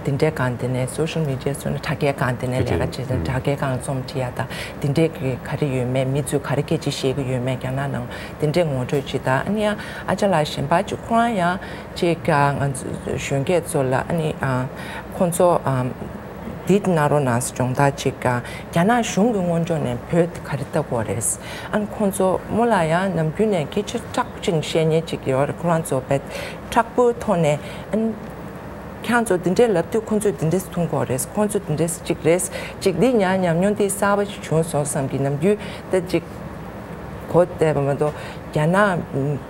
དེ་འདྲའི་སྒང་དེ་ནས་སོ་ཤལ་མི་ཌི་ཡ་ཟེར་ན་དྲ་རྒྱའི་སྒང་དེ་ནས་ལས་ཀ་བྱེད་དང་། དྲ་རྒྱའི་སྒང་རྩོམ་བྲིས་ཡ་དང་དེ་འདྲའི་གི་ག་རེ་ཡོད་མེད། མི་ཚོས་ག་རེ་སྐད་ཆ་བཤད་ཀྱི་ཡོད་མེད། རྒྱ་ནག་ནང་དེ་འདྲའི་ངོ་སྤྲོད་ཅིག་དང་། ཨ་ནི་ཡང་ཨ་ཅག་ལགས་གཞན་པ་ཅིག་ཁོ་རང་ཡང་ཅིག་ང་ཚོ་གཞོན་སྐྱེས་ཚོ་ལ་ཨ་ནི་ཨ་ཁོང་ཚོ་ཨ་འདི་གནང་རོགས་གནང་ཟེར་སྦྱོང་བརྡར་ཅིག་རྒྱ་ནག་གཞུང་གི་ངོས་ཕྱོགས་ནས་བོད་ག་རེ་ལྟ་དགོས་རེད། ཨ་ནི་ཁོང་ཚོ་མོ་ལ་ཡང་ནམ་རྒྱུན་ནས་སྐད་ཆ་དྲག་པོ་ཅིག་བཤད་མཁན་ཅིག་ཡོད་རེད། ཁོ་རང་ཚོ་བས་དྲག་པོའི་ཐོག་ནས་ཨ་ནི་ཁྱེད་ཚོ་འདི་འདྲས་ལབ་དུས་ཁོང་ཚོས་འདི་འདྲས་མཐོང་གི་རེད། ཁོང་ཚོ་འདི་འདྲས་ཅིག་རེད། ཅིག་འདི་ཡང་ཉམས་མྱོང་འདི་གསར་པ་ཞིག་བྱུང་སོང་བསམ་གི། ནམ་རྒྱུན་ད་ཅིག་གོ་བསྡད་པ་མ་གཏོགས་རྒྱ་ནག་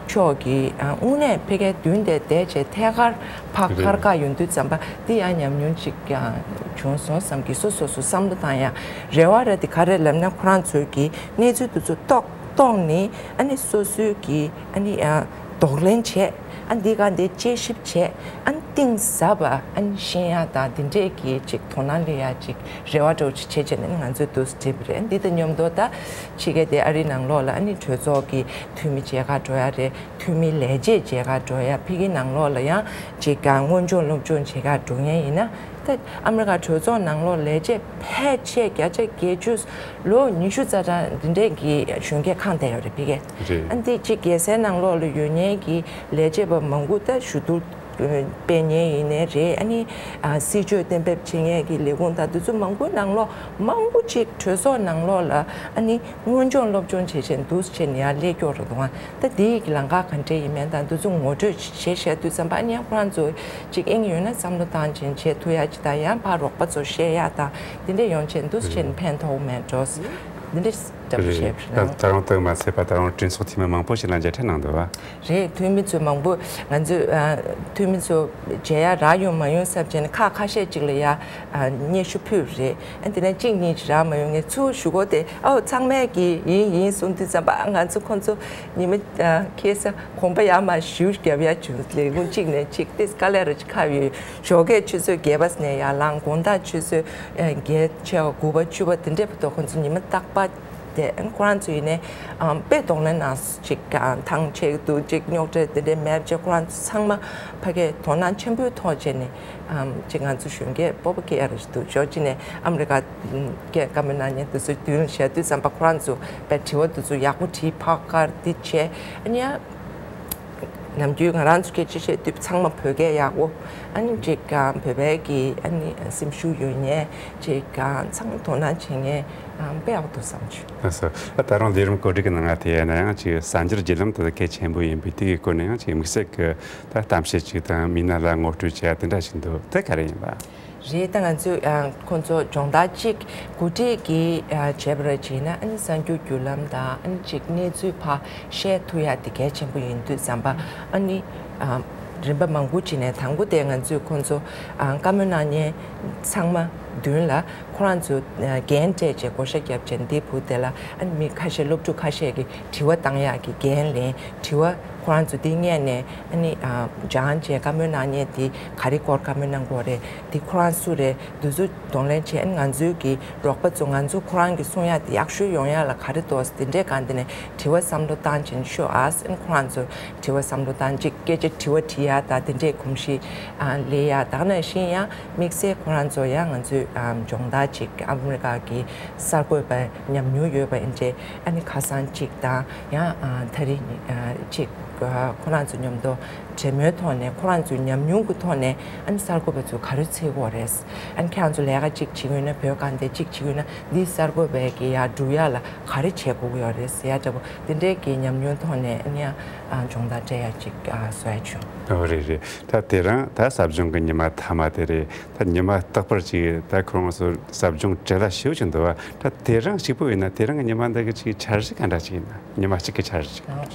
ཕྱོགས་ཀྱི་ཨ་དངོས་གནས་ཕ་གིའི་མདུན་དེ་བསྡད་བྱས་ཐད་ཀར་ཕར་ཁ་རེད། ཁར་ཁ་ཡོང་དུས་ཙམ་པ་འདི་ཡང་ཉམས་མྱོང་ཅིག་ཀྱང་བྱུང་སོང་བསམ་གི། སོ་སོ་སོ་བསམ་བློ་བཏང་ཡ་རེ་བ་རེད། དེ་ག་རེ་ལབ་ན་ཁོ་རང་ཚོའི་གི་གནས་ཚུལ་དེ་ཚོ་རྟོགས་རྟོགས་ནས་ཨ་ནི་སོ་སོའི་གི་ཨ་ནི་ཨ་གདོང་ལེན་བྱས། ཨ་འདི་ག་འདི་དཔྱད་ཞིབ་བྱས། ཨ་གཏིང་ཟབ་པ་ཨ་ཤེས་ཡ་དང་འདི་འདྲས་ཀྱི་ཅིག་དོ་སྣང་སླེབས་ཡ་ཅིག་རེ་བ་འདྲ་བོ་ཅིག་བྱེད་བྱས་ནས་ང་ཚོས་འདུག་སེ་བྲིས་པ་རེད། འདི་དང་མཉམ་དུ་ད་ཕྱི་རྒྱལ་དེ་ཨ་རིའི་ནང་ལོགས་ལ་ཨ་ནི་གྲོས་ཚོགས་ཀྱི་འཐུས་མི་མཇལ་ཁ་འགྲོ་ཡ་རེད། འཐུས་མི་ལས་བྱེད་མཇལ་ཁ་འགྲོ་ཡ། ཕ་གིའི་ནང་ལོགས་ལ་ཡང་ཅིག་ག་སྔོན་སྦྱོང་སློབ་སྦྱོང་བྱེད་ག་འགྲོ་མཁན་ཡིན་ན། ད་ཨ་མི་རི་ཀ་གྲོས་ཚོགས་ནང་ལོགས་ལས་བྱེད་ཕལ་ཆེར་བརྒྱ་ཆ་བརྒྱད་ཅུ་ལོ་ཉི་ཤུ་རྩ་གྲངས་འདི་འདྲས་ཀྱི་གཞོན་སྐྱེས་ཁེངས་བསྡད་ཡོད་རེད་ཕ་གིར། རེད། ཨ་འདི་གཅིག་རྒྱལ་སའི་ནང་ལོགས་ལ་ཡོད་མཁན་གྱི་ལས་བྱེད་པ་མང་པོ་ད་ཞུ་གཏུག་ སྤེལ་མཁན་ཡིན་ནའི་རེད། ཨ་ནི་ཨ་སྲིད་བྱུས་གཏན་འབེབས་བྱེད་མཁན་གྱི་ལས་ཁུངས་དང་དེ་ཚོ་མང་པོའི་ནང་ལོགས་མང་པོ་ཅིག་གྲོས་ཚོགས་ནང་ལོགས་ལ་ཨ་ནི་སྔོན་སྦྱོང་སློབ་སྦྱོང་བྱེད་བྱེད་འདུག་བྱས་ནས་ཡར་སླེབས་ཀྱོག་རེད་འདུག་ཨ་ད་དེའི་གི་ལམ་ཁ་ག་འདྲས་ཡིན་མིན་དང་དེ་ཚོ་ངོ་སྤྲོད་བྱེད་བཤད་དུས་ཙམ་པ་ཨ་ནི་ཡང་ཁོ་རང་ཚོ་ཅིག་དབྱིངས་ཡོད་ན་བསམ་བློ་བཏང་བྱས་བྱེད་ཐུབ་ཡ་ཅིག་དང་ཡང་ཕར་རོགས་པ་ཚོ་བཤད་ཡ་དང་དེ་འདྲས་ཡོང་བྱས་འདུག་བྱས་ནས་ཕན་ཐོགས་མེད་འགྲོ། འདི་འདྲས་འདྲ་པོ་བཤད་པ་རེད། ད་ད་རུང་དེ་མ་ཚད་པ་ད་རུང་གྲོས་ཚོགས་འཐུས་མི་མང་པོ་ཞིག་ལ་མཇལ་འཕྲད་གནང་འདུག་བ། རེད། འཐུས་མི་ཚོ་མང་པོ་ང་ཚོས་ཨ་འཐུས་མི་ཚོ་མཇལ་ཡ་རག་ཡོང་མ་ཡོང་བསམ་བྱས་ནས་ཁག་ཁ་ཤས་ཅིག་ལ་ཡ་ཨ་སྙན་ཞུ་ཕུལ་བ་རེད། ཨ་དེ་ནས་གཅིག་གཉིས་ཅིག་རག་མ་ཡོང་ངས་ཚུར་ཞུ་སྒོ་དེ་ཨའོ་ཚང་མས་ཀྱིས་ཡིན་ཡིན་གསུང་དུས་ཙམ་པ་ང་ཚོ་ཁོང་ཚོ་ཉི་མ་ཨ་ཁེ་ས་གོམ་པ་ཡར་མར་ཞུ་རྒྱབ་ཡ་བྱུང་ལས་ཁུངས་གཅིག་ནས་གཅིག་དེ་དཀའ་ལས་ར་ཅིག་ཁག་ཡོད། ཞོགས་ཀས་ཆུ་ཚོད་བརྒྱད་པ་ནས་ཡར་ལངས། དགོང་དག་ཆུ་ཚོད་ཨ་བརྒྱད་ཕྱེད་ཀ་དགུ་པ་བཅུ་པ་དེ་འདྲས་བར་དུ་ཁོང་ཚོ་ཉི་མ་རྟག་པར་དེ་ཁོ་རང་ཚོ་ཡིན་ནའི་ཨམ་དཔེ་གདོང་ལེན་གནང་སོང་། ཅིག་ཨ་ཐང་ཆད་འདུག་ཅིག་རྙོག་དྲ་དེ་འདྲས་མེད་པ་བྱས་ཁོ་རང་ཚོ་ཚང་མ་ཕ་གིའི་དོ་སྣང་ཆེན་པོའི་ཐོག་བྱས་ནས་ཨམ་ཅིག་ང་ཚོ་གཞོན་སྐྱེས་སྤོབས་པ་སྐྱེ་ཡ་རེ་ཞིག་འདུག་ཞོགས་ཅིག་ནས་ཨ་མི་རི་ཀ་སྐད་བཀའ་མོལ་གནང་མཁན་དེ་ཚོའི་མདུན་ལ་བཞག་དུས་ཙམ་པ་ཁོ་རང་ཚོ་དཔེ་དྲི་བ་དེ་ཚོ་ཡག་པོ་དྲིས་ཕར་བཀར་འདི་བྱས་ཨ་ནི་ཡ། ནམ་རྒྱུན་ང་རང་ཚོ་སྐད་ཆ་བཤད་དུས་ཚང་མ་བོད་སྐད་ཡག་པོ། ཨ་ནི་ཅིག་ཨ་བོད་པའི་གི་ཨ་ནི་སེམས་ཤུགས་ཡོད་མཁན་ཅིག་ཨ་ཚང་མ་དོ་སྣང་བྱེད་མཁན་ཨ་དཔེ་ཡག་པོ་འདུག་བསམ་བྱུང་། ལགས་སོ། ད་རུང་ལས་རིམ་གོ་སྒྲིག་གི་ནང་ང་དེ་ཡིན་ན་ཡང་ཅིག་གསར་འགྱུར་བརྒྱུད་ལམ་དེ་གལ་ཆེན་པོ་ཡིན་པས་དེ་གི་སྐོར་ནས་ཡང་ཅིག་དམིགས་བསལ་གྱི་ད་གཏམ་བཤད་ཅིག་དང་མི་སྣ་ལ་ངོ་སྤྲོད་བྱེད་ཡ་དེ་འདྲ་ཞིག་འདུག་དེ་ག་རེ་ཡིན་པ། རེད། ད་ང་ཚོས་ཨ་ཁོང་ཚོ་སྦྱོང་བརྡར་གཅིག་གོ་སྒྲིག་གིས་ཨ་བྱས་པ་རེད་བྱས་ན་ཨ་ནི་གསར་འགྱུར་བརྒྱུད་ལམ་དང་ཨ་ནི་གཅིག་གནས་ཚུལ་ཕར་བཤད་ཐུབ་ཡ་དེ་གལ་ཆེན་པོ་ཡིན་དུས་ཙམ་པ་ཨ་ནི་ཨ་རིམ་པ་མང་པོ་བྱས་ནས་དང་པོ་དེ་ང་ཚོས་ཁོང་ཚོ་ཨ་བཀའ་མོལ་གནང་མཁན་ཚང་མ་མདུན་ལ་ཁོ་རང་ཚོ་ཨ་འགན་སྤྲད་བྱས་བགོ་བཤའ་བརྒྱབ་བྱས་འདི་བུ་དེ་ལ་ཨ་ནི་མི་ཁ་ཤས་སློབ་ཕྲུག་ཁ་ཤས་ཀྱིས་དྲི་བ་བཏང་ཡག་གི་འགན་ལེན། དྲི་བ་ཁོ་རང་ཚོ་འདི་སྔས་ནས་ཨ་ནི་ཨ་སྦྱངས་བྱས་བཀའ་མོལ་གནང་མཁན་དེ་ག་རེ་སྐོར་བཀའ་མོལ་གནང་དགོས་རེད། འདི་ཁོ་རང་སུ་རེད། འདི་ཚོ་གདོང་ལེན་བྱས་ཨ་ནི་ང་ཚོའི་གི་རོགས་པ་ཚོ་ང་ཚོ་ཁོ་རང་གི་གསུང་ཡག་དེ་ཡག་ཤོས་ཡོང་ཡག་ལ་ག་རེ་འདུག་དེ་འདྲའི་སྒང་དེ་ནས་དྲི་བ་བསམ་བློ་བཏང་བྱས་ནས་ཤོད་ཨ་ཟེར། ཨ་ནི་ཁོ་རང་ཚོ་དྲི་བ་བསམ་བློ་བཏང་ཅིག་སྐད་ཆ་དྲི་བ་དྲི་ཡག་དང་དེ་འདྲའི་གོམས་གཤིས་ཨ་ལས་ཡག་དང་ནང་བཞིན་ཡང་དམིགས་བསལ་ཁོ་རང་ཚོ་ཡང་ང་ཚོའི་ཨ་སྦྱོང་བརྡར་ཅིག་ཨ་མི་རི་ཀ་གི་གསར་འགོད་པ་ཉམས་མྱོང་ཡོད་པ་ཨེ་འདྲས་ཨ་ནི་ཁ་སང་ཅིག་དང་ཡང་ཨ་ད་རེས་ཨ་ཅིག་ཨ་ཁོ་རང་ཚོ་མཉམ་དུ་གྲོས་མོལ་ཐོག་ནས་ཁོ་རང་ཚོའི་ཉམས་མྱོང་གི་ཐོག་ནས་ཨ་ནི་གསར་འགོད་པ་ཚོ་ག་རེ་འཚོལ་དགོས་རེད། ཨ་ནི་ཁྱེད་རང་ཚོ་ལས་ཀ་ཅིག་བྱེད་ཀྱི་ཡོད་ན་བོད་སྒང་དེ་ཅིག་བྱེད་ཀྱི་ཡོད་ན་འདི་གསར་འགོད་པའི་གི་ཡར་འགྲོ་ཡག་ལ་ག་རེ་བྱེད་དགོས་ཀྱི་ཡོད་རེད་ཟེར་ཡག་འདྲ་པོ་དེ་འདྲའི་གི་ཉམས་མྱོང་ཐོག་ནས་ཨ་ནི་ཡང་ཨ་སྦྱོང་བརྡར་སྤྲད་ཡག་ཅིག་ཨ་བཟོ་ཡག་བྱུང་། ཨོ་རེད་རེད། ད་དེ་རིང་ད་ཟབ་སྦྱོང་གི་ཉི་མ་མཐའ་མ་དེ་རེད། ད་ཉི་མ་རྟག་པར་ཅིག་ད་ཁོང་ཚོ་ཟབ་སྦྱོང་བྲེལ་བ་ཞེ་པོ་ཅིག་འདུག་བ། ད་དེ་རིང་གཅིག་པོ་ཡིན་ན་དེ་རིང་གི་ཉི་མ་འདི་གི་ཅིག་འཆར་གཞི་ག་འདྲ་ཅིག་ཡིན་ན་ཉི་མ་གཅིག་གི་འཆར་གཞི་ཅིག་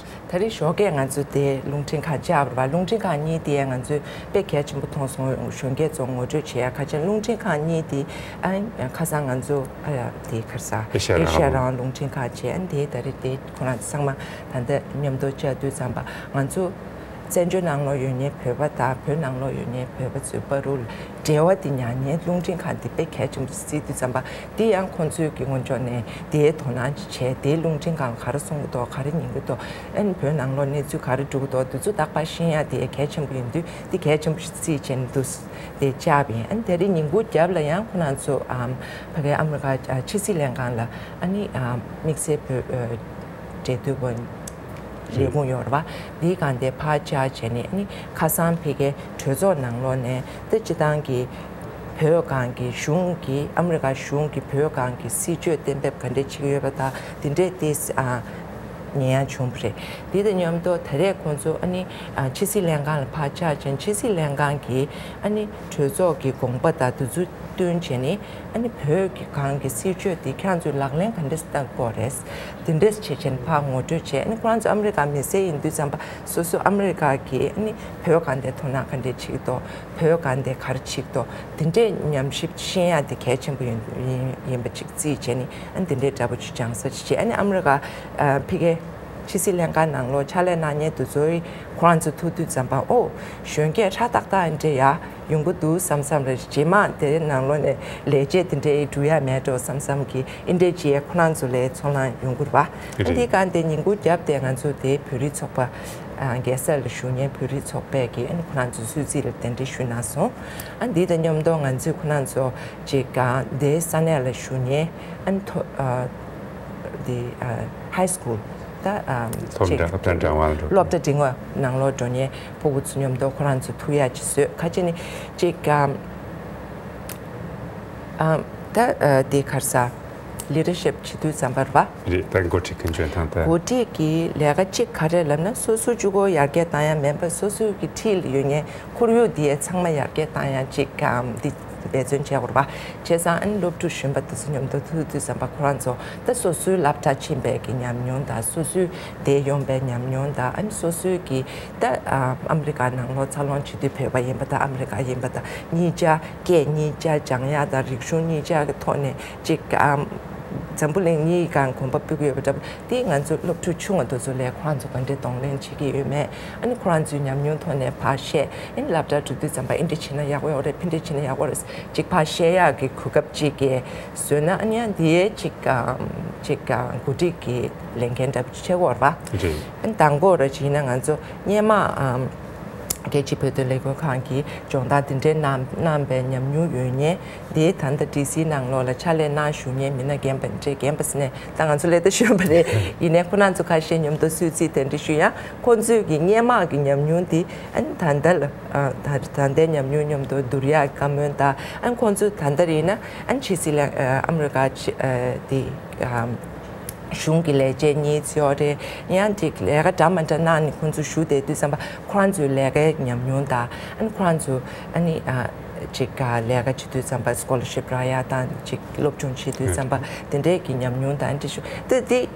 ད་རེས་ཞོགས་ཀས་ང་ཚོ་དེ་རླུང་འཕྲིན་ཁང་བཅར་བ་རེད་བ། རླུང་འཕྲིན་ཁང་གཉིས་དེ་ང་ཚོས་དཔེ་གལ་ཆེན་པོ་མཐོང་སོང་། གཞོན་སྐྱེས་ཚོ་ངོ་སྤྲོད་བྱེད་ཡ་ཁ་ཆེན། རླུང་འཕྲིན་ཁང་གཉིས་དེ་ཨ་ཁ་སང་ང་ཚོ་ཨ་ཡ་དེ་ཁར་ས་ཨེ་ཤ་ཡ་རང་དབང་རླུང་འཕྲིན་ཁང་བྱས་ཨ་དེ་ད་རེས་དེ་ཁོ་རང་ཚང་མ་ད་ལྟ་མཉམ་དུ་བཅར་དུས་ཙམ་པ་ང་ཚོ་བཙན་བྱོལ་ནང་ལོགས་ཡོད་མཁན་བོད་པ་དང་བོད་ནང་ལོགས་ཡོད་མཁན་བོད་པ་ཚོའི་བར་དུ་འབྲེལ་བ་དེ་ཉར་མཁན་རླུང་འཕྲིན་ཁང་དེ་དཔེ་གལ་ཆེན་པོ་བརྩིས་དུས་ཙམ་པ་དེ་ཡང་ཁོང་ཚོའི་གི་ངོས་ཕྱོགས་ནས་དེའི་དོ་སྣང་ཅིག་བྱས། དེའི་རླུང་འཕྲིན་ཁང་ག་རེ་གསུང་གི་འདུག་ག་རེ་ཉན་གི་འདུག་ཨ་ནི་བོད་ནང་ལོགས་གནས་ཚུལ་ག་རེ་འགྲོ་གི་འདུག་དེ་ཚོ་རྟག་པར་ཤེས་ཡ་དེ་གལ་ཆེན་པོ་ཡིན་དུས་དེ་གལ་ཆེན་པོ་ཞིག་བརྩིས་བྱས་ནས་འདུག་དེ་བཅར་བ་ཡིན། ཨ་ནི་དེ་རིང་ཉིན་གུང་རྒྱབ་ལ་ཡང་ཁོ་རང་ཚོ་ཨམ་ཕ་གའི་ཨ་མི་རི་ཀ་ཕྱི་སྲིད་ལྷན་ཁང་ལ་ཨ་ནི་ཨམ་དམིགས་བསལ་བོད་ཨ་འབྲེལ་མཐུད་པ་ལས་ཁུངས་ཡོད་རེད་བ། འདིའི་སྒང་དེ་ཕར་བཅར་བྱས་ནས་ཨ་ནི་ཁ་སང་ཕ་གའི་གྲོས་ཚོགས་ནང་ལོགས་ནས་ད་སྤྱི་བཏང་གི་བོད་སྒང་གི་གཞུང་གིས་ཨ་མི་རི་ཀ་གཞུང་གིས་བོད་སྒང་གི་སྲིད་བྱུས་གཏན་འབེབས་ག་འདྲས་བྱེད་ཀྱི་ཡོད་པ་དང་དེ་འདྲས་ཏོག་ཙམ་ཨ་ཉན་ཡ་བྱུང་བ་རེད། དེ་དང་མཉམ་དུ་ད་རེས་ཁོང་ཚོ་ཨ་ནི་ཨ་ཕྱི་སྲིད་ལྷན་ཁང་ལ་ཕར་བཅར་བྱས་ཕྱི་སྲིད་ལྷན་ཁང་གིས་ཨ་ནི་གྲོས་ཚོགས་ཀྱི་དགོངས་པ་དང་དེ་ཚོ་བསྟུན་བྱས་ནས་ཨ་ནི་བོད་ཀྱི་སྒང་གི་སྲིད་བྱུས་དེ་ཁྱེད་རང་ཚོས་ལག་ལེན་ག་འདྲས་བསྟར་དགོས་རེད། དེ་འདྲས་བྱས་བྱས་ནས་ཕར་ངོ་སྤྲོད་བྱས། ཨ་ནི་ཁོ་རང་ཚོ་ཨ་མི་རི་ཀ་མི་སེར་ཡིན་དུས་ཙམ་པ་སོ་སོ་ཨ་མི་རི་ཀ་གི་ཨ་ནི་བོད་སྒང་དེ་དོ་སྣང་ག་འདྲས་བྱེད་ཀྱི་འདུག་བོད་སྒང་དེ་ག་རེ་བྱེད་ཀྱི་འདུག་དེ་འདྲས་ཉམས་ཞིབ་ཤེས་ཡ་དེ་གལ་ཆེན་པོ་ཡིན་ཡིན་ཡིན་པ་ཅིག་རྩིས་བྱས་ནས་ཨ་ནི་དེ་འདྲས་འདྲ་པོ་ཅིག་སྦྱང་ས་ཅིག་བྱས། ཨ་ནི་ཨ་མི་རི་ཀ་ཨ་ཕ་གའི་ཕྱི་སྲིད་ལྷན་ཁང་ནང་ལོགས་ཕྱག་ལས་གནང་མཁན་དེ་ཚོས་ཁོ་རང་ཚོ་ཐུག་དུས་ཙམ་པ་ཨོ་གཞོན་སྐྱེས་ཧྲ་ཏག་ཏག་འདྲ་ཡ་ཡོང་གི་འདུག་བསམ་བསམ་རེད། རྗེས་མ་དེ་ནང་ལོགས་ནས་ལས་བྱེད་དེ་འདྲའི་འགྲུབ་ཡ་མེད་འགྲོ་བསམ་བསམ་གྱི་ཨེ་འདྲས་ཅིག་ཡས་ཁོ་རང་ཚོ་ལ་ཚོར་སྣང་ཡོང་གི་རེད་བ། ཨ་འདི་སྒང་དེ་ཉིན་གུང་རྒྱབ་དེ་ང་ཚོ་དེ་བོད་རིགས་ཚོགས་པ་ཨ་རྒྱལ་ས་ལ་བཞུགས་མཁན་བོད་རིགས་ཚོགས་པས་ཀྱི་ཨ་ནི་ཁོ་རང་ཚོ་གསོལ་ཚིགས་ལ་གདན་འདྲེན་ཞུས་གནང་སོང་། ཨ་འདི་དང་མཉམ་དུ་ང་ཚོས་ཁོ་རང་ཚོ་ཅིག་ག་དེ་ས་གནས་ལ་བཞུགས་མཁན་ཨ་ནི་མཐོ་ཨ་དེ་ཨ་ཧའི་སི་ཀུལ། ད་ཨམ་སློབ་གྲྭ་ཅིག་སློབ་གྲྭ་འབྲིང་བ་ལ་འགྲོ། སློབ་གྲྭ་འབྲིང་བ་ནང་ལོགས་འགྲོ་མཁན་ཕྲུ་གུ་ཚོ་མཉམ་དུ་ཁོ་རང་ཚོ་ཐུག་ཡག་ཅིག་བཟོས། ཁ་ཅིག་ནི་ཅིག་ཨམ་ཨམ་ད་ཨ་དེ་ག་རེ་ཟ། ལི་ཌར་ཤིབ་བྱེད་དུས་ཙམ་པ་རེད་པ། རེད། ད་འགོ་ཁྲིད་ཀྱི་འཇོན་ཐང་ད། འགོ་ཁྲིད་ཀྱི་ལས་ཀ་གཅིག་ག་རེ་ལབ་ན། སོ་སོའི་གཅིག་པོ་ཡར་རྒྱས་བཏང་ཡ་མིན་པ། སོ་སོའི་གི་འཁྲིས་ལ་ཡོད་མཁན་ཁོར་ཡུག་འདི་ཚང་མ་ཡར་རྒྱས་བཏང་ཡ་གཅིག་གམ་འདི་འབད་བརྩོན་བྱེད་དགོས་རེད་པ། བྱས་ཙང་ཨ་ནི་སློབ་ཕྲུག་གཞོན་པ་དེ་ཚོ་མཉམ་དུ་ཐུག་དུས་ཙམ་པ་ཁོ་རང་ཚོ་ད་སོ་སོའི་སློབ་གྲྭ་ཕྱིན་པའི་གི་ཉམས་མྱོང་དང་། སོ་སོའི་འདིར་ཡོང་པའི་ཉམས་མྱོང་དང་། ཨ་ནི་སོ་སོའི་གི་ད་ཨ་ཨ་མི་རི་ཀ་ནང་ལོགས་འཚར་ལོངས་བྱེད་དུས། བོད་པ་ཡིན་པ་དང་ཨ་མི་རི་ཀ་ཡིན་པ་དང་། གཉིས་ཆ་སྐད་གཉིས་ཆ་སྦྱང་ཡ་དང་། རིག་གཞུང་གཉིས་ཆ་གི་ཐོག་ནས་ཅིག་ཨམ་འཛམ་བུ་གླིང་གཉིས་སྒང་གོམ་པ་སྤོ་གི་ཡོད་པ་འདྲ་པོ་དེ། ང་ཚོ་སློབ་ཕྲུག་ཆུང་བ་དེ་ཚོ་ལ་ཁོ་རང་ཚོ་ག་འདྲས་གདོང་ལེན་བྱེད་ཀྱི་ཡོད་མེད། ཨ་ནི་ཁོ་རང་ཚོའི་ཉམས་མྱོང་ཐོག་ནས་ཕར་བཤད། ཨ་ནི་སློབ་གྲྭ་འགྲོ་དུས་ཙམ་པ་འདི་འདྲས་བྱས་ན་ཡག་པོ་ཡོད་རེད། ཕ་འདྲས་བྱས་ན་ཡག་པོ་རེད། ཅིག་ཕར་བཤད་ཡག་གི་གོ་སྐབས་ཅིག་གི་བཟོས་ན། ཨ་ནི་ཡང་འདི་ཅིག་ཨམ་ཅིག་ཨམ་འགོ་ཁྲིད་ཀྱི་ལས་འགན་འདྲ་པོ་ཅིག་བྱེད་དགོས་རེད་པ། རེད། ཨ་ནི་དང་པོ་ར་བྱས་ན་ང་ཚོ་སྔོན་མ་ཨམ་རྒྱལ་སྤྱིའི་བོད་དོན་ལས་འགུལ་ཁང་གིས་སྦྱོང་བརྡར་འདི་འདྲས་གནང་གནང་པའི་ཉམས་མྱོང་ཡོད་མཁན་དེ། ད་ལྟ་ཌི་སི་ནང་ལོགས་ལ་ཕྱག་ལས་གནང་བཞུགས་མཁན་མི་སྣ་རྒན་པ་འདྲས། རྒན་པ་ཟེར་ནས་ད་ང་ཚོ་ལས་ད་གཞོན་པ་རེད། ཡིན་ནའི་ཁོ་རང་ཚོ་ཁ་ཤས་མཉམ་དུ་གསོལ་ཚིགས་དེ་འདྲ་ཞུ་ཡ། ཁོང་ཚོའི་གི་སྔོན་མ་གི་ཉམས་མྱོང་དེ་ཨ་ནི་ད་ལྟ་ལ་ཨ་ད་ད་ལྟའི་ཉམས་མྱོང་མཉམ་དུ་བསྡུར་ཡ་བཀའ་མོལ་དང་། ཨ་ནི་ཁོང་ཚོ་ད་ལྟ་ཡིན་ན་ཨ་ནི་ཕྱི་སྲིད་ལ་ཨ་ཨ་མི་རི་ཀ་ཕྱི་ཨ་དེ་ཨ་གཞུང་གི་ལས་བྱེད་གཉིས་ཡོད་རེད། ཡང་ཅིག་ལས་ཀ་འདྲ་མི་འདྲ་གནང་ནས་ཁོང་ཚོ་བཞུགས་བསྡད་དུས་ཙམ་པ་ཁོ་རང་ཚོའི་ལས་ཀའི་ཉམས་མྱོང་དང་། ཨ་ནི་ཁོ་རང་ཚོ་ཨ་ནི་ཨ་ཅིག་ག་ལས་ཀ་བྱེད་དུས་ཙམ་པ་སི་ཀོ་ལར་ཤིབ་རག་ཡ་དང་། ཅིག་སློབ་སྦྱོང་བྱེད་དུས་ཙམ་པ་དེ་འདྲས་ཀྱི་ཉམས་མྱོང་དང་། ཨ་ནི་ཅིག་ཞུ་དེ་དེ་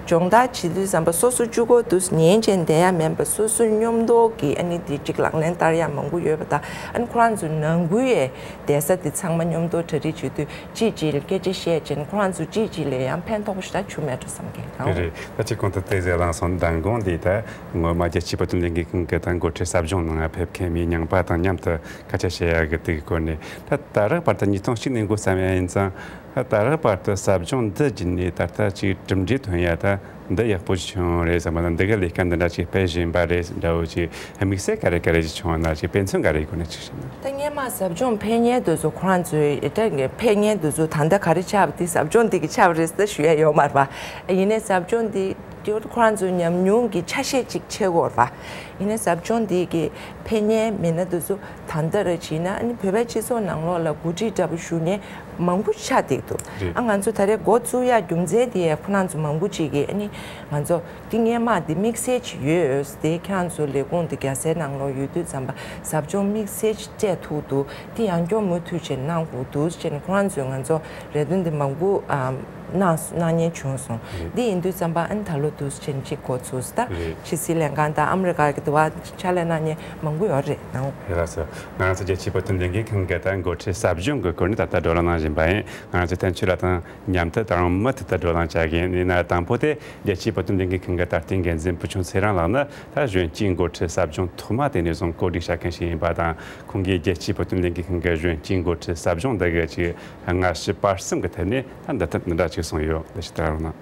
སྦྱོང་བརྡར་བྱེད་དུས་ཙམ་པ་སོ་སོ་གཅིག་པོ་དུ་ཉན་བྱས་བསྡད་ཡ་མིན་པ། སོ་སོ་མཉམ་དུ་གི་ཨ་ནི་དེ་ཅིག་ལག་ལེན་བསྟར་ཡ་མང་པོ་ཡོད་པ་དང་། ཨ་ནི་ཁོ་རང་ཚོ་ནང་ཁུལ་ཡི་བསྡད་ས་དེ་ཚང་མ་མཉམ་དུ་གྲ་སྒྲིག་བྱེད་དུས། གཅིག་གཅིག་ལ་སྐད་ཆ་བཤད་བྱས་ནས་ཁོ་རང་ཚོ་གཅིག་གཅིག་ལ་ཡང་ཕན་ཐོགས་པོ་ཞེ་དྲག་བྱུང་མེད་འགྲོ་བསམ་གི། རེད་རེད། ད་ཅིག་གོང་དུ་ཏོག་ཙམ་གླེང་སོང་། མདང་དགོང་འདི་ད་སྔོན་མ་རྒྱལ་སྤྱིའི་བོད་དོན་ལས་འགུལ་ཁང་གི་ད་འགོ་ཁྲིད་ཟབ་སྦྱོང་ནང་ཕེབས་མཁན་མི་ཉམས་པ་དང་མཉམ་དུ་སྐད་ཆ་བཤད་ཡག་གི་དེ་གི་སྐོར་ནས། ད་ད་རག་བར་དུ་ཉིས་སྟོང་གཅིག་ནས་འགོ་བརྩམས་ཡ་ཡིན་ཙང་། ད་ད་རག་བར་དུ་ཟབ་སྦྱོང་འདི་བརྒྱུད་ནས་ད་ལྟ་ཅིག་གྲུབ་འབྲས་ཐོན་ཡ་ད་འདི་ཡག་པོ་ཞིག་བྱུང་རེད་བསམ་པ་དང་། འདི་ག་ལས་ཀ་འདི་འདྲ་ཅིག་སྤེལ་བཞིན་པ་རེད་འདྲ་བོ་ཅིག་དམིགས་བསལ་ག་རེ་ག་རེ་ཅིག་བྱུང་བ་ན། ཅིག་དཔེ་མཚོན་ག་རེ་སྒོ་ནས་ཅིག་བཤད་ན། ད་སྔོན་མ་ཟབ་སྦྱོང་ཕེབས་མཁན་དེ་ཚོ་ཁོ་རང་ཚོའི་ཨེ་ད་ཕེབས་མཁན་དེ་ཚོ་ད་ལྟ་ག་རེ་ཆགས་པ་དེ་ཟབ་སྦྱོང་འདི་གི་ཆགས་པ་རེད་ཟེར་ཞུ་ཡ་ཡོད་མ་རེད་པ། ཡིན་ནའི་ཟབ་སྦྱོང་འདི་ཁོ་རང་ཚོའི་ཉམས་མྱོང་གི་ཆ་ཤས་ཅིག་ཆགས་ཀྱི་ཡོད་རེད་པ། ཡིན་ནའི་ཟབ་སྦྱོང་འདི་གི་ཕེབས་མཁན་མི་སྣ་དེ་ཚོ་ད་ལྟ་ར་བྱས་ན་ཨ་ནི་བོད་པའི་སྤྱི་ཚོགས་ནང་ལོགས་ལ་འགོ་ཁྲིད་འདྲ་པོ་ཞུ་མཁན་མང་པོ་ཆགས་བསྡད་འདུག། རེད། ཨ་ང་ཚོ་ད་རེས་འགོ་བཙུགས་ཡ་རྒྱུ་མཚན་དེ་ཁོ་རང་ཚོ་མང་པོ་ཅིག་གིས་ཨ་ནི་ང་ཚོ་འདི་སྔོན་མ་འདི་དམིགས་བསལ་ཅིག་ཡོད་དེ། ཁྱེད་རང་ཚོ་ལས་ཁུངས་འདི་རྒྱལ་སའི་ནང་ལོགས་ཡོད་དུས་ཙམ་པ་ཟབ་སྦྱོང་དམིགས་བསལ་ཅིག་སྤྲད་ཐུབ་འདུག། འདི་ཡང་སྐྱོང་མུ་མཐུད་བྱས་གནང་དགོས་འདུག་ཅེས་ནས་ཁོ་རང་ཚོས་ང་ཚོ་རེ་འདུན་འདི་མང་པོ་ཨམ་གནང་གནང་མཁན་བྱུང་སོང་། རེད། འདི་ཡིན་དུས་ཙམ་པ་ཨ་ནི་ད་ལོ་འདུག་ཅེས་ཅིག་འགོ་ཚུགས་ད། རེད། ཕྱི་སྲིད་ལྷན་ཁང་དང་ཨ་མི་རི་ཀ་གི་དུ་བ་ཕྱག་ལས་གནང་མཁན་མང་པོ་ཡོད་རེད་ནའོ། རེད་ལགས་སོ། ང་རང་ཚོ་རྒྱལ་སྤྱིའི་བོད་དོན་ལས་འགུལ་ཁང་གི་ད་འགོ་ཁྲིད་ཟབ་སྦྱོང་གི་སྐོར་ནས་ད་ལྟ་བགྲོ་གླེང་གནང་བཞིན་པ་ཡིན། ང་རང་ཚོ་བསྟན་ཆོས་ལགས་དང་མཉམ་དུ་ད་རུང་མུ་མཐུད་དུ་བགྲོ་གླེང་བྱ་གི་ཡིན། ཡིན་ན་དང་པོ་དེ་རྒྱལ་སྤྱིའི་བོད་དོན་ལས་འགུལ་ཁང་གི་ད་ལྟའི་འགན་འཛིན་བུ་ཆུང་ཚེ་རིང་ལགས་ནི་ད་གཞོན་སྐྱེས་འགོ་ཁྲིད་ཟབ་སྦྱོང་ཐོག་མ་དེ་ནས་བཟུང་གོ་སྒྲིག་བྱ་མཁན་ཞིག་ཡིན་པ་དང་། ཁོང་གིས་རྒྱལ་སྤྱིའི་བོད་དོན་ལས་འགུལ་ཁང་གི་གཞོན་སྐྱེས་འགོ་ཁྲིད་ཟབ་སྦྱོང་འདི་གི་ཅིག་སྔ་ཕྱི་བར་གསུམ་གྱི་ཐད་ནས་ད་འདི་ལྟར་འདི་འདྲ་ཅིག་གསུངས་ཡོད། འདི་ཞིག་ལྟ་རོགས་གནང་།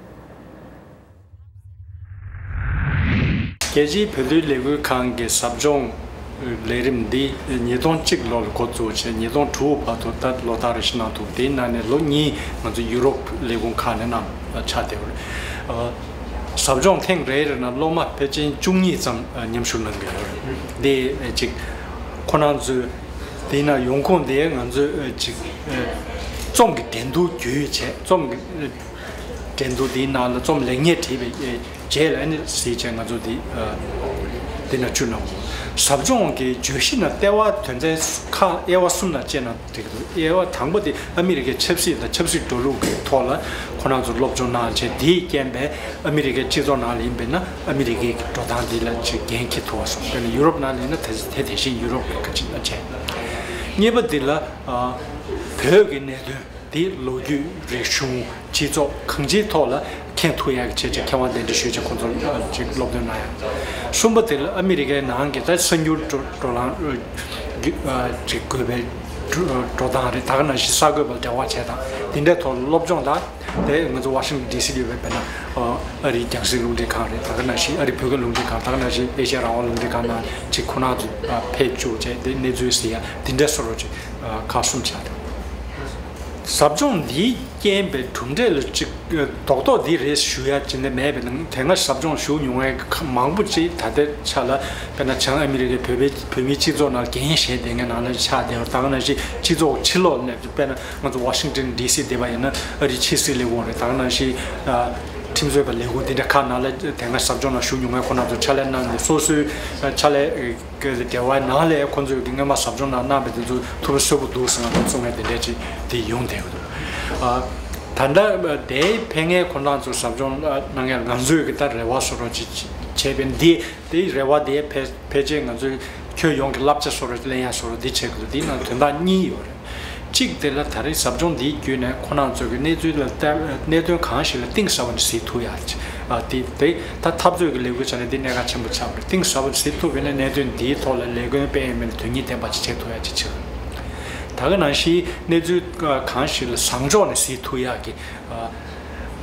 རྒྱལ་སྤྱིའི་བོད་དོན་ལས་འགུལ་ཁང་གི་ཟབ་སྦྱོང་ལས་རིམ་འདི་ཉིས་སྟོང་གཅིག་ལོ་ལ་འགོ་བཙུགས་བྱས། ཉིས་སྟོང་དྲུག་བར་དུ་ད་ལོ་ལྟར་རེ་བཞིན་གནང་འདུག། དེའི་ནང་ནས་ལོ་གཉིས་ང་ཚོ་ཡུ་རོབ་ལས་ཁུངས་ཁག་ནས་གནང་ཆགས་བསྡད་ཡོད་རེད། ཟབ་སྦྱོང་ཐེངས་རེ་རེ་ན་སློབ་མ་ཕལ་ཆེར་བཅུ་གཉིས་ཙམ་མཉམ་ཞུགས་གནང་གི་ཡོད་རེད། འདི་ཅིག་ཁོ་རང་ཚོའི་དེའི་ནང་ཡོང་ཁུངས་དེ་ང་ཚོས་ཅིག་རྩོམ་གྱི་འགྲན་བསྡུར་བརྒྱུད་བྱས། རྩོམ་གྱི་འགྲན་བསྡུར་དེའི་ནང་ལ་རྩོམ་ལེགས་ཉེས་བྲིས་པའི་རྗེས་ལ་ཨ་ནི་གཟིགས་བྱས་ང་ཚོ་འདི་འདི་ན་བཅུ་གནང་དགོས། ཟབ་སྦྱོང་གི་བརྗོད་གཞི་ནང་ལྟེ་བ་དོན་ཚན་ཁག་དབྱེ་བ་གསུམ་ནང་བཅད་ན་འགྲིག་གི་འདུག། དབྱེ་བ་དང་པོ་དེ་ཨ་མི་རི་ཀའི་ཆབ་སྲིད་དང་ཆབ་སྲིད་འགྲོ་ལུགས་ཀྱི་ཐོག་ལ་ཁོ་རང་ཚོ་སློབ་སྦྱོང་གནང་བྱས། དེའི་རྐྱེན་པས་ཨ་མི་རི་ཀའི་སྤྱི་ཚོགས་ནང་ལ་ཡིན་པས་ན་ཨ་མི་རི་ཀའི་འགྲོ་སྟངས་འདི་ལ་ཅིག་འགན་འཁྱེར་ཐུབ་པ་སོང་། དཔེར་ན་ཡུ་རོབ་ནང་ལ་ཡིན་ན་དེ་དེ་དེ་བཞིན་ཡུ་རོབ་ཀྱི་ཁ་ཆེ་ལ་བྱས། གཉིས་པ་འདི་ལ་བོད་ཀྱི་གནད་དོན། དེ་ལོ་རྒྱུས། རིག་གཞུང་། སྤྱི་ཚོགས་གང་ཅིའི་ཐོག་ལ་མཁྱེན་ཐུབ་ཡག་གི་ཆེད་ཅིག་མཁས་དབང་གདན་འདྲེན་ཞུས་བྱས་ཁོང་ཚོར་ཅིག་སློབ་སྟོན་གནང་ཡག། གསུམ་པ་དེ་ལ་ཨ་མི་རི་ཀའི་ནང་གི་ད་གསར་འགྱུར་བགྲོ་བགྲོ་གླེང་ཅིག་དགོས་པའི་འགྲོ་སྟངས་རེད། ད་ག་ནང་བཞིན་གསར་འགོད་པ་འབྲེལ་བ་བྱས་དང་། དེ་འདྲའི་ཐོག་ལ་སློབ་སྦྱོང་དང་། དེ་ང་ཚོ་ཝ་ཤིང་ཊོན་ཌི་སི་ལ་ཡོད་པའི་དཔེར་ན་ཨ་རིའི་རྒྱང་སྲིང་རླུང་འཕྲིན་ཁང་རེད། ད་ག་ནང་བཞིན་ཨ་རིའི་བོད་ཀྱི་རླུང་འཕྲིན་ཁང་། ད་ག་ནང་བཞིན་ཨེ་ཤ་ཡ་རང་དབང་རླུང་འཕྲིན་ཁང་ནང་ཅིག་ཁོང་རྣམ་ཚོ་ཕེབས་བཅུག་བྱས་དེ་གནས་ཚུལ་ཟེར་ཡ་དེ་འདྲའི་བཟོ་འདྲ་ཅིག་ཁག་གསུམ་ཆགས་འདུག། ཟབ་སྦྱོང་འདིའི་རྐྱེན་པས་གྲུབ་འབྲས་ལ་གཅིག་རྡོག་རྡོག་འདི་རེད་ཞུ་ཡ་ཅི་འདྲ་མེད་པས་ན། དེ་སྔ་ཟབ་སྦྱོང་ཞུ་མྱོང་མཁན་མང་པོ་ཅིག་ད་ལྟའི་ཆ་ལ་དཔེར་ན་བྱང་ཨ་མི་རི་ཀའི་བོད་པའི་བོད་མིའི་སྤྱི་ཚོགས་ནང་འགན་བཞེས་བསྡད་མཁན་ནང་ལ་ཆགས་བསྡད་པ། ད་ག་ནང་བཞིན་སྤྱི་ཚོགས་ཕྱི་ལོགས་ནས་དཔེར་ན་ང་ཚོ་ཝ་ཤིང་ཏོན་ཌི་སི་བསྡད་པ་ཡིན་ན་ཨ་རིའི་ཕྱི་སྲིད་ལས་ཁུངས་རེད། ད་ག་ནང་བཞིན་ཁྲིམས་རྩོད་པ་ལས་ཁུངས་འདི་འདྲ་ཁག་ནང་ལ་དེ་སྔ་ཟབ་སྦྱོང་ནང་ཞུགས་མྱོང་མཁན་ཁོ་རང་ཚོ་ཕྱག་ལས་གནང་ནས་སོ་སོའི་ཕྱག་ལས་ཀྱི་འབྲེལ་བའི་ནང་ལས་ཁོང་ཚོས་ཀྱི་སྔོན་མ་ཟབ་སྦྱོང་ནང་གནང་བའི་དེ་ཚོ་ཐུགས་ཕན་གསོས་པོ་འདུག་ཟེར་ང་ཚོ་གསུང་མཁན་དེ་འདྲ་ཅིག་དེ་ཡོང་བསྡད་ཡོད་འདུག་ཨ། ད་ལྟ་དེའི་ཕན་ངན་ཁོང་རང་ཚོ་ཟབ་སྦྱོང་གནང་མཁན་ང་ཚོས་ཀྱི་ད་རེ་བ་བཟོ་རོགས་ཅིག་བྱས་པས་འདི་དེའི་རེ་བ་དེ་ཕལ་ཕལ་ཆེར་ང་ཚོས་ཁྱོན་ཡོངས་ཀྱི་བསླབ་བྱ་བཟོ་རོགས་ལེན་ཡ་བཟོ་རོགས་འདི་བྱེད་དགོས་འདུག་འདི་ནང་དོན་དག་གཉིས་ཡོད་རེད། གཅིག་དེ་ལ་ད་རེས་ཟབ་སྦྱོང་འདིའི་བརྒྱུད་ནས་ཁོ་རང་ཚོས་ཀྱི་གནས་ཚུལ་ལ་བལྟ་གནད་དོན་གང་ཞིག་ལ་གཏིང་ཟབ་པ་ནས་གཟིགས་ཐུབ་ཡ་ཅིག་ཨ། དེ་དེ་ད་འཐབ་རྩོད་ཀྱི་ལས་འགུལ་ཆ་ནས་འདི་གནད་འགག་ཆེན་པོ་ཆགས་པ་རེད། གཏིང་ཟབ་པ་གཟིགས་ཐུབ་པ་ཡིན་ན་གནད་དོན་འདིའི་ཐོག་ལ་ལས་འགུལ་སྤེལ་ཡས་མིན་ན་དོན་སྙིང་ལྡན་པ་ཅིག་བྱེད་ཐུབ་ཡ་ཅིག་བྱེད། ད་ག་ནང་བཞིན་གནས་ཚུལ་གང་ཞིག་ལ་བཟང་ཕྱོགས་ནས་གཟིགས་ཐུབ་ཡ་གི་ཨ།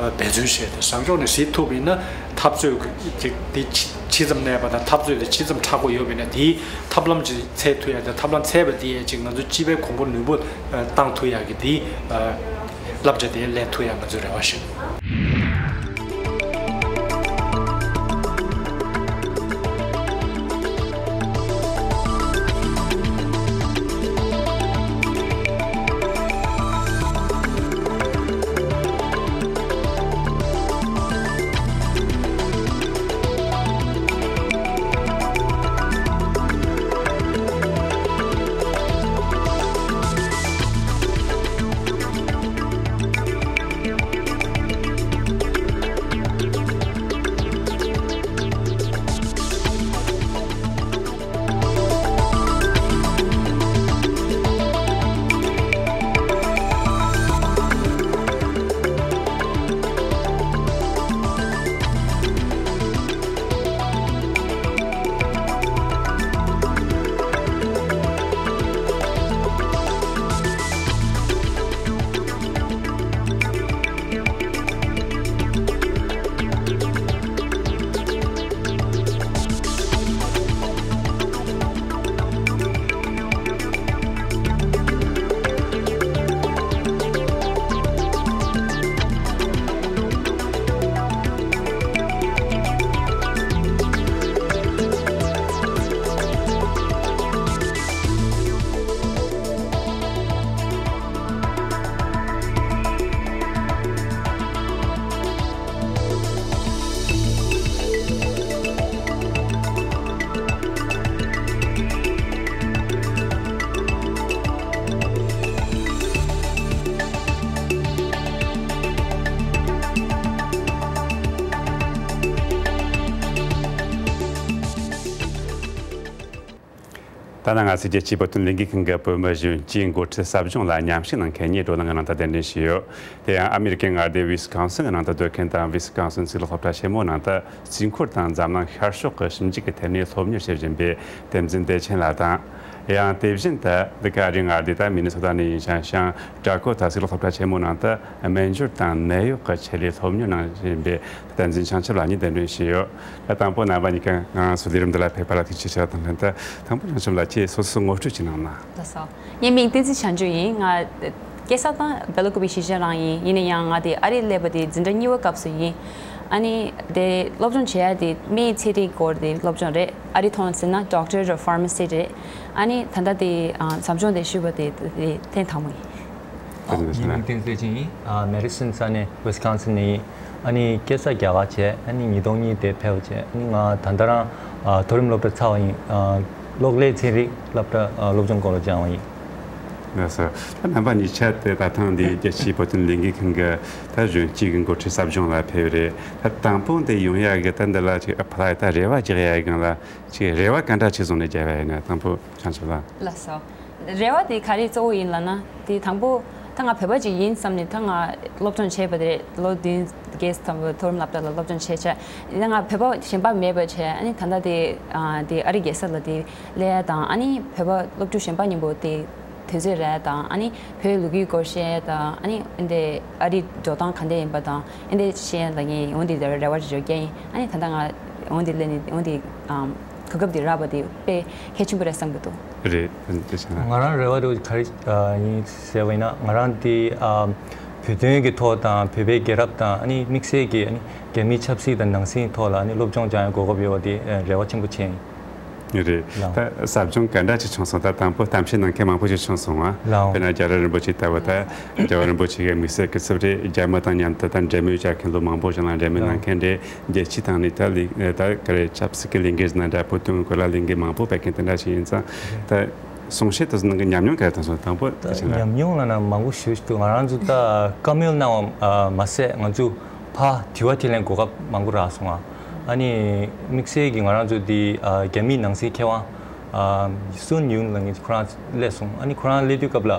འབད་བརྩོན་བྱས་ཏེ་བཟང་ཕྱོགས་ནས་གཟིགས་ཐུབ་པ་ཡིན་ན། འཐབ་རྩོད་ཀྱི་དེ་ཇི་ཇི་ཙམ་གནས་པ་དང་འཐབ་རྩོད་དེ་ཇི་ཙམ་མཁྲེགས་པོ་ཡོད་པ་ཡིན་ན་དེའི་ཐབས་ལམ་ཅིག་འཚོལ་ཐུབ་ཡ་དང་། ཐབས་ལམ་འཚོལ་བ་དེ་ཡས་ཅིག་ང་ཚོ་སྤྱི་པའི་གོང་བུ་ནུས་པ་བཏང་ཐུབ་ཡ་གི་དེའི་བསླབ་བྱ་དེ་ལེན་ཐུབ་ཡ་ང་ཚོས་རེ་བ་ཞུ། ད་ནང་ང་ཚོས་རྒྱལ་སྤྱིའི་བོད་དོན་ལས་འགུལ་ཁང་གི་བོད་མི་གཞོན་སྐྱེས་འགོ་ཁྲིད་ཟབ་སྦྱོང་ལ་མཉམ་ཞུགས་གནང་མཁན་གཉིས་བགྲོ་གླེང་གི་ནང་དུ་གདན་འདྲེན་ཞུས་ཡོད། དེ་ཡང་ཨ་མི་རི་ཀའི་མངའ་སྡེ་ཝི་སི་ཀོན་སིན་གྱི་ནང་དུ་སྡོད་མཁན་དང་། ཝི་སི་ཀོན་སིན་གཙུག་ལག་སློབ་གྲྭ་ཆེན་མོའི་ནང་དུ་རྩིས་འཁོར་དང་འཛམ་གླིང་ཤར་ཕྱོགས་ཀྱི་ཞིབ་འཇུག་གི་ཐད་ནས་སློབ་གཉེར་བྱེད་བཞིན་པའི་བསྟན་འཛིན་བདེ་ཆེན་ལགས་དང་། ཡང་དེ་བཞིན་དུ་འདི་ག་ཨ་རིའི་མངའ་སྡེ་དང་མི་ནི་སོ་ཏ་ནས་ཡིན་ཞིང་། ཤང་ཀྲ་ཀོ་ཏ་གཙུག་ལག་སློབ་གྲྭ་ཆེན་མོའི་ནང་དུ་སྨན་སྦྱོར་དང་ནད་གཡོག་གི་ཆེད་ལས་སློབ་གཉེར་གནང་བཞིན་པའི་བསྟན་འཛིན་བྱང་ཆུབ་ལགས་གཉིས་གདན་འདྲེན་ཞུས་ཡོད། ད་དང་པོ་རྣམ་པ་གཉིས་ཀ་ང་ཚོའི་ལས་རིམ་འདི་ལ་ཕེབས་པ་ལ་ཐུགས་རྗེ་ཆེ་དང་ལྷན་དུ། དང་པོ་བྱང་ཆུབ་ལགས་ཀྱིས་སོ་སོ་ངོ་སྤྲོད་ཅིག་གནང་ན། ལགས་སོ། ངའི་མིང་བསྟན་འཛིན་བྱང་ཆུབ་ཡིན། ང་སྐྱེས་ས་དང་སྦེལ་ཀོབ་གཞིས་ཆགས་རང་ཡིན། ཡིན་ན་ཡང་ང་དེ་ཨ་རིར་སླེབས་པ་དེ་འཛིན་གྲྭ་གཉིས་པའི་སྐབས་སུ་ཡིན། ཨ་ནི་དེ་སློབ་སྦྱོང་བྱེད་ཡ་དེ་སྨན་ཚན་རིག་སྐོར་དེ་སློབ་སྦྱོང་རེད། ཨ་རིའི་ཐོག་ནས་ཟེར་ན་Doctor of Pharmacy རེད། ཨ་ནི་ད་ལྟ་དེ་ཨ་ཟབ་སྦྱོང་དེ་ཞུས་པ་དེ་དེ་ཐེངས་དང་པོ་ཡིན། ཨ་ནི་ངའི་མིང་བསྟན་འཛིན་བདེ་ཆེན་ཡིན། ཨ་མེ་རི་སོན་ས་གནས་ཝི་སི་ཀོན་སིན་ནས་ཡིན། ཨ་ནི་སྐྱེས་ས་རྒྱ་གར་བྱས། ཨ་ནི་ཉིས་སྟོང་གཉིས་དེ་ཕེབས་བྱས། ཨ་ནི་ང་ད་ལྟ་རང་ཨ་མཐོ་རིམ་སློབ་གྲྭ་ཚར་བ་ཡིན། ཨ་གློག་ཀླད་ཚན་རིག་སློབ་གྲྭ་ཨ་སློབ་སྦྱོང་སྐོར་ལ་སྦྱངས་པ་ཡིན། ལགས་སོ། ད་རྣམ་པ་གཉིས་ཆ་དེ་ད་ཐེངས་འདི་རྒྱལ་སྤྱིའི་བོད་དོན་ལས་འགུལ་ཁང་གི་ད་གཞོན་སྐྱེས་ཀྱི་འགོ་ཁྲིད་ཟབ་སྦྱོང་ལ་ཕེབས་རེད། ད་དང་པོ་འདི་ཡོང་ཡག་གི་ད་འདི་ལ་ཅིག་ཨེ་པ་ལའི་ད་རེ་བ་རྒྱག་ཡག་གི་སྒང་ལ་ཅིག་རེ་བ་ག་འདྲ་ཅིག་བཟུང་ནས་བརྒྱབ་པ་ཡིན་ན། དང་པོ་བྱང་ཆུབ་ལགས། ལགས་སོ། རེ་བ་དེ་ག་རེ་གཙོ་བོ་ཡིན་ལབ་ན། དེ་དང་པོ་ད་ང་བོད་པ་ཅིག་ཡིན་བསམ་ནས་ད་ང་སློབ་སྦྱོང་བྱས་པ་དེ་རེད། ལོ་བདུན་བརྒྱད་ཙམ་མཐོ་རིམ་སློབ་གྲྭ་ལ་སློབ་སྦྱོང་བྱས་བྱས། ཡིན་ན་ང་བོད་པ་གཞན་པ་མེད་པ་བྱས། ཨ་ནི་ད་ལྟ་དེ་ཨ་དེ་ཨ་རི་རྒྱལ་ས་ལ་དེ་སླེབས་ཡ་དང་། ཨ་ནི་བོད་པ་སློབ་ཕྲུག་གཞན་པ་མཉམ་པོ་དེ་དུས་ཚོད་རག་ཡ་དང་། ཨ་ནི་བོད་ལོ་རྒྱུས་སྐོར་བཤད་ཡ་དང་། ཨ་ནི་འདི་ཨ་རི་འགྲོ་སྟངས་ག་འདྲ་ཡིན་པ་དང་། འདི་བཤད་ཡ་ལ་ངས་འོ་འདི་རེ་བ་ཅིག་བརྒྱབ་ཡིན། ཨ་ནི་ད་ལྟ་ང་འོ་འདི་སླེབས་ནས་འོ་འདི་ཨམ། གོ་སྐབས་འདི་རག་པ་དེ་དཔེ་གལ་ཆེན་པོ་རེད་བསམ་གྱི་འདུག་རེད། དེ་བྱས་ན། ང་རང་རེ་བ་དེ་ག་རེ་ཡིན་ཟེར་བ་ཡིན་ན། ང་རང་དེ་བོད་དོན་གྱི་ཐོག་དང་བོད་པའི་རྒྱལ་རབས་དང་། ཨ་ནི་དམིགས་བསལ་གྱི་ཨ་ནི་རྒྱ་མིའི་ཆབ་སྲིད་དང་ནང་སྲིད་ཐོག་ལ་ཨ་ནི་སློབ་སྦྱོང་སྦྱང་ཡ་གོ་སྐབས་ཡོད་པ་དེ་རེ་བ་ཆེན་པོ་བྱས་ཡིན། རེད། ལགས། ད་ཟབ་སྦྱོང་ག་འདྲ་ཅིག་བྱུང་སོང་། ད་དང་པོ་གཏམ་བཤད་གནང་མཁན་མང་པོ་ཞིག་བྱུང་སོང་ང་། ལགས། དཔེར་ན་རྒྱལ་བ་རིན་པོ་ཆེ་ལྟ་བུ། ད་རྒྱལ་བ་རིན་པོ་ཆེ་གི་དམིགས་བསལ་སྐུ་ཚབ་རེད། རྒྱ་མི་དང་མཉམ་དུ་ད་འབྲེལ་མོལ་བྱ་མཁན་ལོ་མང་པོ་ཞིག་ལ་འབྲེལ་མོལ་གནང་མཁན་རེད། རྒྱལ་སྤྱི་དང་ནི་ད་ལས་ད་ག་རེ་ཆབ་སྲིད་ཀྱི་ལས་འགུལ་ནང་འདྲ། བོད་དོན་སྐོར་ལ་ལས་འགུལ་མང་པོ་སྤེལ་མཁན་དེ་འདྲ་ཞིག་ཡིན་ཙང་། ད་གསུང་བཤད་དེ་ཚོ་ནང་གི་ཉམས་མྱོང་ག་རེ་བཏོན་སོང་། དང་པོ་ད་དེ་བྱས་ན། ཉམས་མྱོང་ལབ་ན་མང་པོ་ཞེ་པོ་ཞིག་འདུག་ང་རང་ཚོ་ད་བཀའ་མོལ་གནང་བ་མ་ཟད། ང་ཚོ་ཕར་དྲི་བ་དྲིས་ལན་གོ་སྐབས་མང་པོ་རག་སོང་ང་། ཨ་ནི་དམིགས་བསལ་གྱི་ང་རང་ཚོ་འདི་རྒྱ་མིའི་ནང་སྲིད་མཁས་དབང་སུན་ཡུན་ལབ་མཁན་ཁོ་རང་སླེབས་སོང་། ཨ་ནི་ཁོ་རང་སླེབས་དུས་སྐབས་ལ་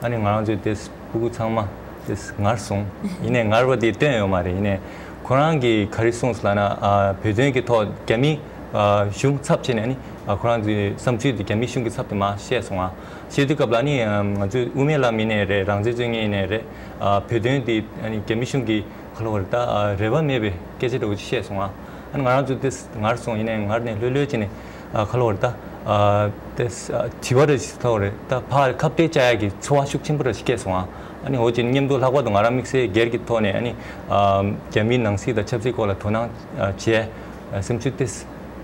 ཨ་ནི་ང་རང་ཚོའི་དེ་སྤུ་གུ་ཚང་མ་དེ་ངར་སོང་། ཡིན་ནའི་ངར་བ་དེ་སྟོན་ཡོད་མ་རེད། ཡིན་ནའི་ཁོ་རང་གིས་ག་རེ་གསུངས་སོང་ལབ་ན། ཨ་བོད་དོན་གྱི་ཐོག་རྒྱ་མི་ཨ་གཞུང་ཚབ་བྱས་ནས། ཨ་ནི་ཨ་ཁོ་རང་ཚོའི་བསམ་ཚུལ་དེ་རྒྱ་མི་གཞུང་གི་ཚབ་ཏུ་མར་བཤད་སོང་ང་། བཤད་དུས་སྐབས་ལ་ཨ་ནི་ཨ་ང་ཚོའི་དབུ་མའི་ལམ་ཡིན་ནའི་རེད། རང་བཙན་རྩོད་མཁན་ཡིན་ནའི་རེད། ཨ་བོད་དོན་དེ་ཨ་ནི་རྒྱ་མི་གཞུང་གི་ག་ལབ་དགོས་རེད། ད་ཨ་རེ་བ་མེད་པའི་སྐད་ཆ་འདྲ་བོ་ཅིག་བཤད་སོང་ང་། ཨ་ནི་ང་རང་ཚོ་དེ་ངར་སོང་། ཡིན་ནའི་ངར་ནས་ལྷོད་ལྷོད་བྱས་ནས་ཨ་ག་ལབ་དགོས་རེད། ད་ཨ་དེ་ཨ་དྲི་བ་རེ་ཞིག་ལབ་དགོས་རེད། ད་ཕར་ཁ་གཏད་བཅག་ཡག་གི་ཚོར་བ་ཤུགས་ཆེན་པོ་རེ་ཞིག་སྐྱེས་སོང་ང་། ཨ་ནི་འོ་ཅིག་མཉམ་དུ་ལྷག་པར་དུ་ང་རང་དམིགས་བསལ་སྒེར་གྱི་ཐོག་ནས་ཨ་ནི་ཨ་རྒྱ་མིའི་ནང་སྲིད་དང་ཆབ་སྲིད་སྐོར་ལ་དོ་སྣང་ཨ་བྱས། ཨ་སེམས་ཤུགས་དེ་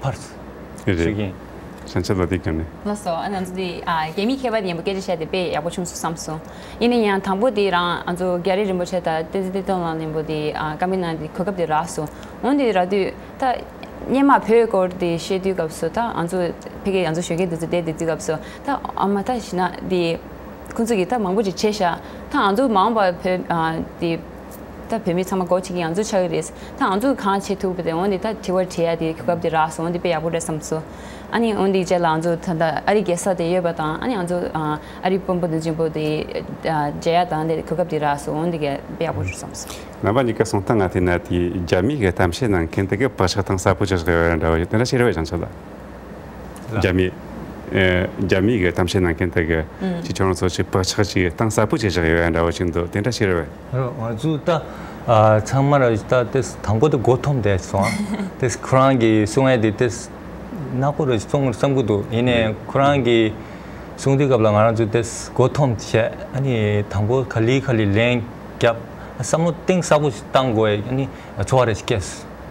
འཕར་སོང་། རེད། ཞུ་གི་ཡིན། བྱང་ཆུབ་ལགས་དེ་ག་ནས། ལགས་སོ། ཨ་ང་ཚོ་འདི་ཨ་རྒྱ་མིའི་མཁས་པ་དེ་མཉམ་པོ་སྐད་ཆ་བཤད་དེ་དཔེ་ཡག་པོ་བྱུང་སོང་བསམ་སོང་། ཡིན་ན་ཡང་དང་པོ་དེ་རང་ང་ཚོ་རྒྱ་རི་རིན་པོ་ཆེ་དང་བསྟན་འཛིན་བདེ་སྟོབས་ལགས་མཉམ་པོ་དེ་ཨ་བཀའ་མོལ་གནང་དེ་གོ་སྐབས་དེ་རག་སོང་། འོན་ཏེ་རག་དུས་ད་སྔོན་མ་བོད་སྐོར་དེ་བཤད་དུས་སྐབས་སུ། ད་ང་ཚོ་ཕ་གིར་ང་ཚོ་ཞོགས་ཀས་དེ་ཚོ་བསྡད་དེ་དུས་སྐབས་སུ། ད་ཨ་མ་ད་ཤི་ན་དེ་ཁོང་ཚོ་གིས་ད་མང་པོ་ཅིག་བྱས་ཤག་ད་ང་ཚོ་མ་འོངས་པ་བོད་ཨ་དེ་ད་བོད་མི་ཚང་མ་སྒོ་ཕྱེ་མཁན་ང་ཚོ་ཆགས་ཀྱི་རེད། ད་ང་ཚོ་གང་བྱེད་ཐུབ་པ་དེ། འོན་ཏེ་ད་དྲི་བ་དྲི་ཡ་དེ་གོ་སྐབས་དེ་རག་སོང་། འོན་ཏེ་དཔེ་ཡག་པོ་རེད་བསམ་སོང་། ཨ་ནི་འོན་ཏེ་རྗེས་ལ་ང་ཚོ་ད་ལྟ་ཨ་རིའི་རྒྱལ་ས་དེ་ཡོད་པ་དང་། ཨ་ནི་ང་ཚོ་ཨ་ཨ་རིའི་དཔོན་པོ་དང་ཆེན་པོ་དེ་ཨ་མཇལ་ཡ་དང་དེ་གོ་སྐབས་དེ་རག་སོང་། འོན་ཏེ་དཔེ་ཡག་པོ་རེད་བསམ་སོང་། རྣམ་པ་གཉིས་ཀ་གསུང་སྟངས་ང་བལྟས་ན། དེ་རྒྱ་མི་གིས་གཏམ་བཤད་གནང་མཁན་དེ་གི་བག་ཆགས་གཏིང་ཟབ་པོ་ཅིག་ཡོད་པ་འདྲ་བོ་ཞིག་དེ་འདྲ་ཞིག་རེད་པས། བྱང་ཆུབ་ལགས། རྒྱ་མི། ཨེ། རྒྱ་མི་གི་གཏམ་བཤད་གནང་མཁན་དེ་གི་ཅིག་ཁྱོད་རང་ཚོ་ཅིག་བག་ཆགས་ཅིག་གཏིང་ཟབ་པོ་ཅིག་བཞག་ཡོད་འདྲ་བོ་ཅིག་འདུག་དེ་འདྲ་ཞིག་རེད་པས། ང་ཚོ་ད་ཨ་ཚང་མ་ར་ད་དེ་དང་པོ་དེ་མགོ་འཐོམས་བསྡད་སོང་། དེ་ཁོ་རང་གི་གསུང་ཡ་དེ་དེ་ནག་པོ་ར་གསུང་བསམ་གྱི་འདུག་ཡིན་ནའི་ཁོ་རང་གི་གསུང་དུས་སྐབས་ལ་ང་རང་ཚོ་དེ་མགོ་འཐོམས་བྱས། ཨ་ནི་དང་པོ་ག་ལེ་ག་ལེ་ལན་བརྒྱབ། བསམ་བློ་གཏིང་ཟབ་པོ་ཞིག་བཏང་དགོས། ཨ་ནི་ཚོར་བ་རེ་ཞིག་སྐྱེས།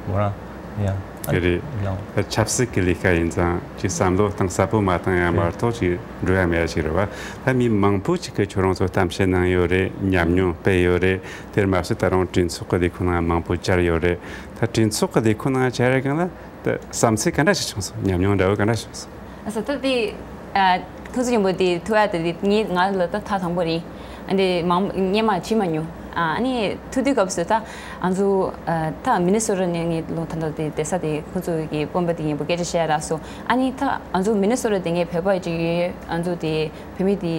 མོ་རང་ཡ། ཨ་རེད། ལའོ། ད་ཆབ་སྲིད་ཀྱི་ལས་ཀ་ཡིན་ཙང་ཅིག་བསམ་བློ་གཏིང་ཟབ་པོ་མ་བཏང་ཡ་མ་གཏོགས་ཅིག་འགྲོ་ཡ་མེད་ཡ་ཞིག་རེད་པ། ད་མི་མང་པོ་ཅིག་གིས་ཁྱོད་རང་ཚོ་གཏམ་བཤད་གནང་ཡོད་རེད། ཉམས་མྱོང་སྤེལ་ཡོད་རེད། དེར་མ་ཟད་ད་རུང་གྲོས་ཚོགས་ཀྱི་ལས་ཁུངས་ནང་མང་པོ་བཅར་ཡོད་རེད། ད་གྲོས་ཚོགས་ཀྱི་ལས་ཁུངས་ནང་བཅར་ཡ་སྒང་ལ་ད་བསམ་ཚུལ་ག་འདྲ་ཞིག་བྱུང་སོང་། ཉམས་མྱོང་འདྲ་བོ་ག་འདྲ་བྱུང་སོང་། ཨ་ས་ད་དེ་ཨ་ཐུགས་རྗེ་ཆེན་པོ་དེ་ཐུག་ཡ་དེ་དེ་ངས་ང་ལ་ད་ཐག་དང་པོ་རེད། ཨ་འདི་མང་སྔོན་མ་བྱེད་མ་མྱོང་། ཨ་ནི་ཐུག་དུས་སྐབས་སུ་ད་ང་ཚོ་ཨ་ད་མི་ནི་སོ་ཊ་ནས་ངས་ལོ་ད་ལྟ་དེ་བསྡད་ས་དེ་ཁོ་ཚོ་གི་དཔོན་པོ་དེ་མཉམ་པོ་སྐད་ཆ་བཤད་ཡ་རག་སོང་། ཨ་ནི་ད་ང་ཚོ་མི་ནི་སོ་ཊ་དེ་ངས་བོད་པ་ཅིག་ཡོད། ང་ཚོ་དེ་བོད་མི་དེ་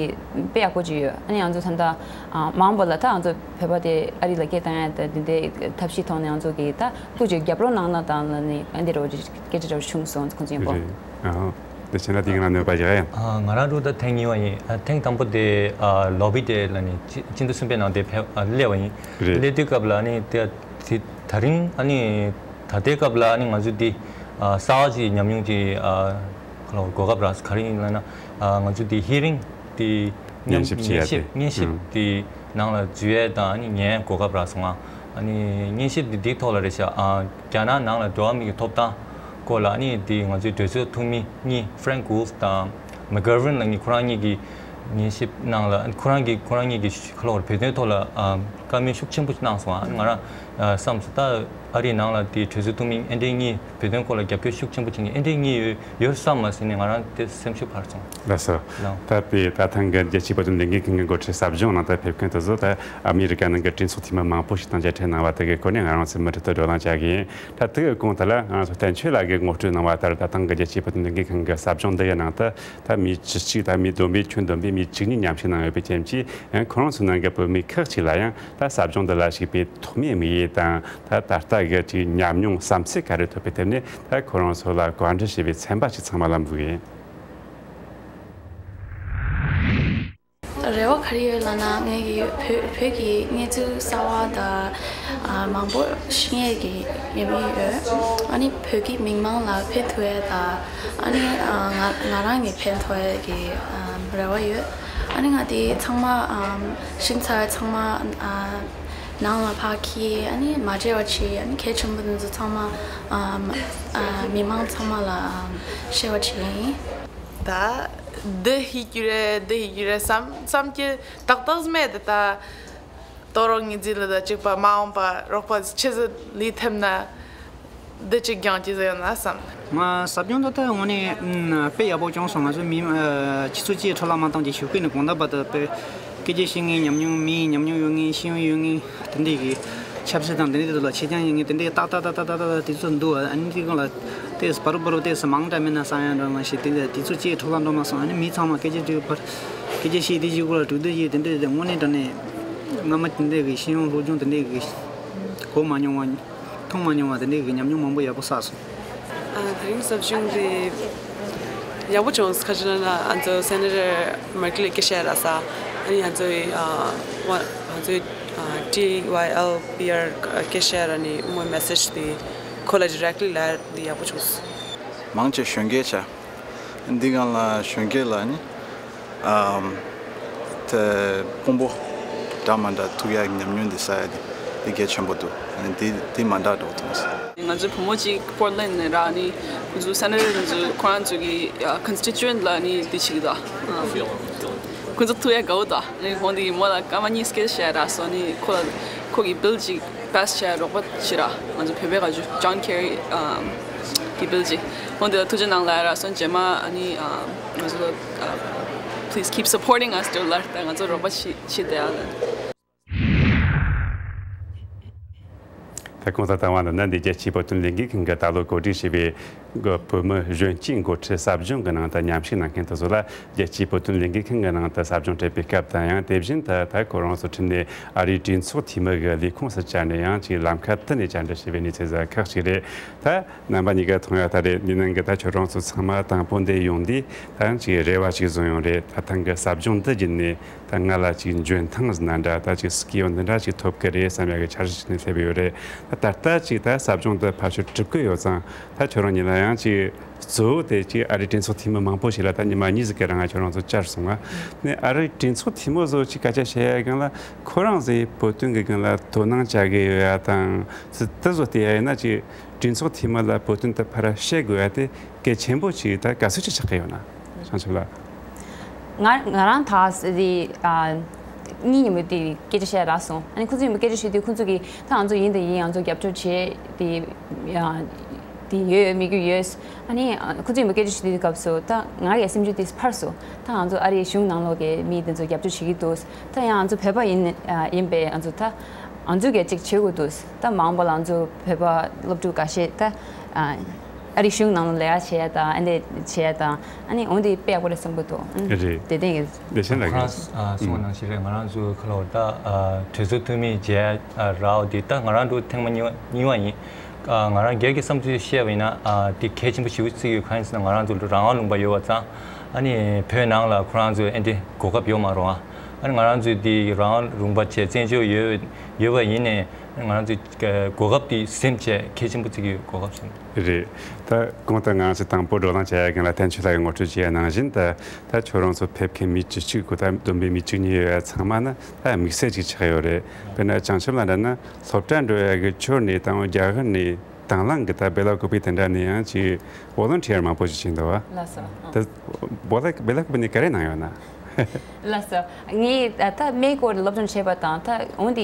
དཔེ་ཡག་པོ་ཅིག་ཡོད། ཨ་ནི་ང་ཚོ་ད་ལྟ་ཨ་མ་འོངས་པ་ལ་ད་ང་ཚོ་བོད་པ་དེ་ཨ་རི་ལ་སྐད་བཏང་ཡ་ད་དེ་འདྲའི་ཐབས་ཤེས་ཐོག་ནས་ང་ཚོ་གི་ད་སྐུ་མཁྱེན་རྒྱབ་རོགས་གནང་ན་དང་ལབ་ནས་ཨ་འདི་འདྲ་བོ་ཅིག་སྐད་ཆ་འདྲ་བོ་བྱུང་སོང་། ཁོང་ཚོ་མཉམ་པོ། རེད། ཨ། དེ་བྱས་ན་དེ་གི་ནང་གནོད་པ་བཞག་ཡང་། ཨ། ང་རང་ཚོ་ད་ཐེངས་གཉིས་པ་ཡིན། ཨ། ཐེངས་དང་པོ་དེ་ཨ་ལོ་བི་ཌེ་ལ་ནི་སྤྱི་སྤྱི་ཟླ་གསུམ་པའི་ནང་དེ་ཕེབས་ཨ་སླེབས་པ་ཡིན། རེད། སླེབས་དུས་སྐབས་ལ་ནི་དེ་དེ་ད་རིང་ཨ་ནི་ད་ལྟའི་སྐབས་ལ་ནི་ང་ཚོ་འདི་ཨ་གསར་པ་ཅིག་ཉམས་མྱོང་ཅིག་ཨ་གོ་སྐབས་རག་ག་རེ་ཡིན་ལབ་ན། ཨ་ང་ཚོ་འདི་ཧི་རིང་དེ་མཉམ་ཉན་ཞིབ་བྱེད་ཡ་ཉན་ཞིབ་དེ། ཉན་ཞིབ་ཨང་། དེ་ནང་ལ་འཛུལ་ཡས་དང་ཨ་ནི་ཉན་གོ་སྐབས་རག་སོང་ང་། ཨ་ནི་ཉན་ཞིབ་དེ་འདིའི་ཐོག་ལ་རེད་ཤག་ཨ་རྒྱ་ནག་ནང་ལ་འགྲོ་བ་མི་གི་ཐོབ་ཐང་སྐོར་ལ། ཨ་ནི་དེ་ང་ཚོའི་གྲོས་ཚོགས་འཐུས་མི་གཉིས་Frank Wolf དང་McGovern ལབ་མཁན་ཁོ་རང་གཉིས་ཀྱིས་ཉན་ཞིབ་ནང་ལ། ཨ་ནི་ཁོ་རང་གིས་ཁོ་རང་གཉིས་ཀྱིས་ཤ་ཁ་ལོར་བོད་དོན་ཐོག་ལ་ཨ་བཀའ་མོལ་ཤུགས་ཆེན་པོ་ཞིག་གནང་སོང་། ཨ་ནི་ང་རང་ཨ་བསམ་སོང་། ད་ཨ་རིའི་ནང་ལ་དེ་གྲོས་ཚོགས་འཐུས་མི་ཨེ་འདྲའི་གཉིས་བོད་དོན་སྐོར་ལ་རྒྱབ་སྐྱོར་ཤུགས་ཆེན་པོ་བྱེད་མཁན་ཨེ་འདྲའི་གཉིས་ཡོད་ཡོད་བསམ་མ་ཟིན་ནས་ང་རང་དེ་སེམས་ཤུགས་འཕར་སོང་། ལགས་སོ། ལགས། ད་དེ་ད་ཐེངས་ཀྱི་རྒྱལ་སྤྱིའི་བོད་དོན་ལས་འགུལ་ཁང་གི་འགོ་ཁྲིད་ཟབ་སྦྱོང་གནང་སྟེ་ཕེབས་མཁན་དེ་ཚོ་ད་ཨ་མི་རི་ཀ་ནང་གི་གྲོས་ཚོགས་འཐུས་མི་མང་པོ་ཞིག་དང་མཇལ་འཕྲད་གནང་བ་དེ་གི་སྐོར་ནས་ང་རང་ཚོས་མུ་མཐུད་དུ་བགྲོ་གླེང་བྱ་གི་ཡིན། ད་དེ་གི་གོང་དེ་ལ་ང་རང་ཚོ་བསྟན་ཆོས་ལགས་ཀྱིས་ངོ་སྤྲོད་གནང་བ་ལྟར། ད་ཐེངས་ཀྱི་རྒྱལ་སྤྱིའི་བོད་དོན་ལས་འགུལ་ཁང་གི་ཟབ་སྦྱོང་འདི་གི་ནང་དུ་ད་མི་བཅུ་གཅིག་ད་མི་བསྡོམས་པས་ཁྱོན་བསྡོམས་པས་མི་བཅུ་གཉིས་མཉམ་ཞུགས་གནང་ཡོད་པའི་རྐྱེན་གྱིས། ཡང་ཁོ་རང་ཚོའི་ནང་གི་བོད་མི་ཁག་ཅིག་ལ་ཡང་ད་ཟབ་སྦྱོང་འདི་ལ་ཞུགས་པའི་ཐོག་མའི་དམིགས་ཡུལ་དང་། ད་ད་ལྟ་གི་ཅིག་ཉམས་མྱོང་བསམ་ཚུལ་ག་རེ་ཐོབ་པའི་ཐད་ནས་ད་ཁོ་རང་ཚོ་ལ་བཀའ་འདྲི་ཞུས་པའི་ཚན་པ་ཞིག་ཚང་མ་ལ་འབུལ་གི་ཡིན། རེ་བ་ ག་རེ་ཡོད་ལབ་ན། ངས་ཀྱི་བོད་བོད་ཀྱི་གནས་ཚུལ་གསར་བ་དང་། ཨ། མང་པོ་ཤེས་ཡས་ཀྱི་ཉམས་མྱོང་ཡོད། ཨ་ནི་བོད་ཀྱི་མི་མང་ལ་ཕན་ཐོགས་ཡས་དང་། ཨ་ནི་ཨ་ང་ང་རང་གི་ཕན་ཐོགས་ཡས་ཀྱི་ཨ་རེ་བ་ཡོད། ཨ་ནི་ང་དེ་ཚང་མ་ཨ་ཤེས་ཚར། ཚང་མ་ཨ་ནང་ལ་ཕར་འཁྱེར། ཨ་ནི་མ་བརྗེད་པ་བྱེད། ཨ་ནི་གལ་ཆེན་པོ་དེ་ཚོ་ཚང་མ་ཨ་ཨ་མི་མང་ཚང་མ་ལ་ཨ་བཤད་པ་བྱེད་ཡིན། ད་འདི་ཤེས་རྒྱུ་རེད། འདི་ཤེས་རྒྱུ་རེད་བསམ་བསམ་གྱི་ཏག་ཏག་མེད། ད་ད་དོ་རོགས་ངེས་འཛིན་ལ་ད་གཅིག་པ་མ་འོངས་པ་རོགས་པ་ཆེ་ཟིག་ལས་ཐེབས་ན་འདི་གཅིག་རྒྱང་གཅིག་ཟིག་ཡོང་ན་བསམ། ང་ཟབ་སྦྱོང་ད་ལྟ་དངོས་གནས་དཔེ་ཡག་པོ་བྱུང་སོང་། ང་ཚོ་མི་ཨ་ཆུ་ཚོད་གཅིག་འཕྲོ་བརླག་མ་བཏང་གི་ཞོགས་ཀས་ནས་དགོང་དག་བར་དུ་དཔེ་སྐད་ཆ་བཤད་མཁན་ཉམས་མྱོང་མེད། ཉམས་མྱོང་ཡོད་མཁན། ཤེས་ཡོན་ཡོད་མཁན་དེ་འདྲས་ཀྱི་ཆབ་སྲིད་དང་དེ་འདྲས་དེ་ལ་ཆེད་རྐྱང་ཡིན་མཁན་དེ་འདྲས་ཏག་ཏག་ཏག་ཏག་ཏག་ཏག་དེ་ཚོ་འདུག་ཨ་ནི་དེ་སྒང་ལ་ཏོག་ཙམ་བར་དུ་བར་དུ་ཏོག་ཙམ་མང་དྲགས་མེད་ན་བསམ་ཡ་འདྲ་མ་ཤེས། དེ་འདྲས་དེ་ཚོ་གཅིག་འཕྲོ་བརླག་འགྲོ་མ་སོང་། ཨ་ནི་མི་ཚང་མ་སྐད་ཆ་དྲིས་པར་སྐད་ཆ་བཤད་དེ་གཅིག་གོ་ལ་དྲུག་བདུན་ཞིག་དེ་འདྲས་དེ་དངོས་གནས་དྲང་གནས་སྔ་མ་དེ་འདྲས་ཀྱི་ཤེས་ཡོན་སློབ་སྦྱོང་དེ་འདྲས་ཀྱི་གོ་མ་མྱོང་བ། མཐོང་མ་མྱོང་བ་དེ་འདྲའི་གི་ཉམས་མྱོང་མང་པོ་ཡག་པོ་བསགས་སོང་། ཨ། དེ་རིང་ཟབ་སྦྱོང་དེ་ཡག་པོ་བྱུང་། ག་རེ་ཟེར་ན་ང་ཚོ་སེ་ནེ་ཊར་མར་ཀི་ལི་སྐད་ཆ་ར་ས། ཨ་ནི་ང་ཚོའི་ཨ་ང་ཚོའི་ཨ་ཊི་ཝའི་ཨེལ་པི་ཨར་སྐད་ཆ་ར་ནི་མོའི་མེ་སེ་ཇི་དེ་ཁོ་ལ་ཌི་རེག་ལི་ལབ་དེ་ཡག་པོ་བྱུང་། མང་ཆེ་གཞོན་སྐྱེས་ཆ། འདི་སྒང་ལ་གཞོན་སྐྱེས་ལ་ནི་ཨམ་དེ་དཔོན་པོ་འདྲ་མི་འདྲ་ཐུག་ཡག་ཉམས་མྱོང་འདི་བསགས་ཡག་འདི་འདི་གལ་ཆེན་པོ་འདུག་ཨ་ནི་འདི་འདི་མ་འདྲ་འགྲོ་ཐུབ་སོང་། ང་ཚོའི་བུ་མོ་གཅིག་པོར་ལེན་ནས་ར། ཨ་ནི་ཁོང་ཚོ་སེ་ནེ་ཊར་ཁོང་ཚོ་ཁོ་རང་ཚོ་གི་ཀོན་སི་ཊི་ཊུ་ཨེན་ཊི་ལ་ནི་འདི་བྱེད་ཀྱི་འདུག་ཁོང་ཚོ་ཐུག་ཡག་དགའ་བོ་འདུག་ཨ་ནི་ཁོང་འདི་མོ་ལ་སྐར་མ་གཉིས་སྐད་ཆ་བཤད་ར་སོང་། ཨ་ནི་ཁོ་ལ་ཁོ་གི་བིལ་གཅིག་པེ་སི་བྱས་རོགས་པ་བྱེད་ར། ང་ཚོ་བོད་པའི་ག་ཇུ་ཇོན་ཁེ་རི་ཨམ་གི་བིལ་ཅིག་ཁོང་དེ་ལ་ཐུགས་རྗེ་གནང་ལབ་ར་སོང་། རྗེས་མ་ཨ་ནི་ཨམ་ང་ཚོ་ལ་ཨ་please keep supporting us དུ་ལར་ད་ང་ཚོ་རོགས་པ་བྱེད་བྱེད་བསྡད་ཡ་ལ། ད་གོང་དུ་བཏང་བ་ནི་ནི་འདི་རྒྱལ་སྤྱིའི་བོད་དོན་ལས་འགུལ་ཁང་གིས་ད་ལོ་གོ་སྒྲིག་བྱས་པའི་བོད་མི་གཞོན་སྐྱེས་འགོ་ཁྲིད་ཟབ་སྦྱོང་གི་ནང་དུ་མཉམ་ཞུགས་གནང་མཁན་དེ་ཚོ་ལ། རྒྱལ་སྤྱིའི་བོད་དོན་ལས་འགུལ་ཁང་གི་ནང་དུ་ཟབ་སྦྱོང་སྤྲད་པའི་སྐབས་དང་། ཡང་དེ་བཞིན་དུ་ད་ཁོ་རང་ཚོ་ཁྲིད་ནས་ཨ་རིའི་གྲོས་ཚོགས་འཐུས་མི་གི་ལས་ཁུངས་སུ་བཅར་ནས་ཡང་ཅིག་ལམ་ཁ་བསྟུན་ནས་བཅར་འདྲི་བྱས་པའི་གནས་ཚུལ་ཟིག་ཁག་ཅིག་རེད། ད་རྣམ་པ་གཉིས་ཀ་མཐོང་ཡ་ད་རེད། འདི་ནང་གི་ད་ཁྱོད་རང་ཚོ་ཚང་མ་དང་པོ་འདི་ཡོང་དུས་ད་ཡང་ཅིག་རེ་བ་ཅིག་བཟུང་ཡོང་རེད། ད་ཐེངས་གི་ཟབ་སྦྱོང་འདི་བརྒྱུད་ནས་ད་ང་ལ་ཅིག་འཇོན་ཐང་ཟིག་ན་འདྲ། ད་ཅིག་སི་ཀིལ་འདི་འདྲ་ཅིག་ཐོབ་གི་རེད་བསམ་ཡ་གི་འཆར་གཞི་ཅིག་ནས་སླེབས་ཡོད་རེད། ད་ད་ལྟ་ཅིག་ད་ཟབ་སྦྱོང་འདི་ཕར་ཚུར་གྲུབ་གི་ཡོད་ཙང་། ད་ཁྱོད་རང་གཉིས་ལ་ཡང་ཅིག་གཙོ་བོ་དེ་ཅིག་ཨ་རིའི་གྲོས་ཚོགས་འཐུས་མི་མང་པོ་ཞིག་ལ་ད་ཉི་མ་གཉིས་ཟིག་གི་རིང་ང་ཁྱོད་རང་ཚོ་བཅར་སོང་ང་། ནས་ཨ་རིའི་གྲོས་ཚོགས་འཐུས་མི་ཚོ་ཅིག་སྐད་ཆ་བཤད་ཡ་སྒང་ལ་ཁོ་རང་ཚོས་བོད་དོན་གི་སྒང་ལ་དོ་སྣང་བྱ་གི་ཡོད་ཡ་དང་། ཚུལ་དེ་ཚོ་བལྟས་ཡ་ཡིན་ན་ཅིག་གྲོས་ཚོགས་འཐུས་མི་ལ་བོད་དོན་དེ་ཕར་བཤད་དགོས་ཡ་དེ་གལ་ཆེན་པོ་ཅིག་ད་ག་ཚོད་ཅིག་ཆགས་ཀྱི་ཡོད་ན། བྱང་ཆུབ་ལགས། ང་ང་རང་ད་ཟེར་དེ་ཨ་གཉིས་ཉིན་མོ་དེ་སྐད་ཆ་བཤད་རག་སོང་། ཨ་ནི་ཁོ་ཚོ་ཉིན་མོ་སྐད་ཆ་བཤད་དུས་ཁོ་ཚོ་གིས་ད་ང་ཚོ་ཡིན་དང་ཡིན། ང་ཚོ་རྒྱབ་སྐྱོར་བྱེད་དེ་ཡ་དེ་ཡོད་ཡོད་མི་རྒྱུ་ཡོད། ཨ་ནི་ཨ་ཁོ་ཚོ་ཉིན་མོ་སྐད་ཆ་བཤད་དུས་སྐབས་སུ་ད་ང་གི་སེམས་ཤུགས་དེ་འཕར་སོང་། ད་ང་ཚོ་ཨ་རིའི་གཞུང་ནང་ལོགས་ཀྱི་མི་དེ་ཚོ་རྒྱབ་སྐྱོར་བྱེད་ཀྱི་འདུག་ད་ཡང་ང་ཚོ་བོད་པ་ཡིན་ཨ་ཡིན་པས་ང་ཚོ་ད་ང་ཚོ་གིས་ཅིག་བྱེད་དགོས་འདུག་ད་མ་འོངས་པ་ལ་ང་ཚོ་བོད་པ་སློབ་ཕྲུག་འགའ་ཤས་ད་ཨ། ཨ་རིའི་གཞུང་ནང་ལ་ལས་ཀ་བྱེད་ཡ་དང་། ཨ་འདི་བྱེད་ཡ་དང་། ཨ་ནི་འོ་འདི་དཔེ་ཡག་པོ་རེད་བསམ་གྱི་འདུག་ཨ་རེད། དེ་སྟེང་གི་བདེ་ཆེན་ལགས་ཁོ་རང་ཀྱིས་ཨ་གསུངས་པ་ནང་བཞིན་རེད། ང་རང་ཚོ་ཁ་ལོ་ད་ཨ་གྲོས་ཚོགས་འཐུས་མི་མཇལ་ཨ་རག་འདི་ད་ང་རང་ཚོ་ཐེངས་མ་གཉིས་པ་གཉིས་པ་ཡིན། ཨ་ང་རང་སྒེར་གྱི་བསམ་ཚུལ་བཤད་པ་ཡིན་ན་ཨ་འདི་གལ་ཆེན་པོ་ཞེ་པོ་བརྩི་གི་ཡོད། གང་ཡིན་ཟེར་ན་ང་རང་ཚོ་རང་དབང་ལུང་པ་ཡོད་པ་ཙང་། ཨ་ནི་བོད་ནང་ལ་ཁོ་རང་ཚོ་ཨ་འདི་གོ་སྐབས་ཡོད་མ་རེད་པ། ཨ་ནི་ང་རང་ཚོ་འདི་རང་དབང་ལུང་པ་བྱས་བཙན་བྱོལ་ཡོད་ཡོད་པ་ཡིན་ནའི་ང་རང་ཚོ་གོ་སྐབས་དེ་ཟིན་བྱས་གལ་ཆེན་པོ་བརྩི་གི་ཡོད། གོ་སྐབས་ཟིན། རེད། ད་གོང་དུ་ང་ཚོས་དང་པོ་བགྲོ་གླེང་བྱ་ཡ་སྒང་ལ་བསྟན་ཆོས་ལགས་ཀྱིས་ངོ་སྤྲོད་བྱས་ཡ་ནང་བཞིན། ད་ད་ཁྱོད་རང་ཚོ་ཕེབས་མཁན་མི་བཅུ་གཅིག་གོ་ད་བསྡོམས་པས་མི་བཅུ་གཉིས་ཡོད་ཡ་ཚང་མ་ནི་ད་དམིགས་བསལ་ཅིག་ཆགས་ཡོད་རེད། དཔེར་ན་བྱང་ཆུབ་ལགས་འདྲ་ན་སློབ་གྲྭ་འགྲོ་ཡ་གི་ཆོར་ནས་དང་རྒྱ་གར་ནས་དང་བླངས་གི་ད་སྦེ་ལ་ཀོ་པི་དེ་འདྲ་ནས་ཡང་ཅིག་ཝོ་ལན་ཊི་ཡར་མང་པོ་ཞིག་ཕྱིན་འདུག་བ། ལགས་སོ། ཨ། ད་སྦེ་ལ་སྦེ་ལ་ཀོ་པི་ནས་ག་རེ་གནང་ཡོད་ན། ལགས་སོ། ངས་ད་སྨན་སྐོར་སློབ་སྦྱོང་བྱས་པ་དང་། ད་འོན་ཏེ་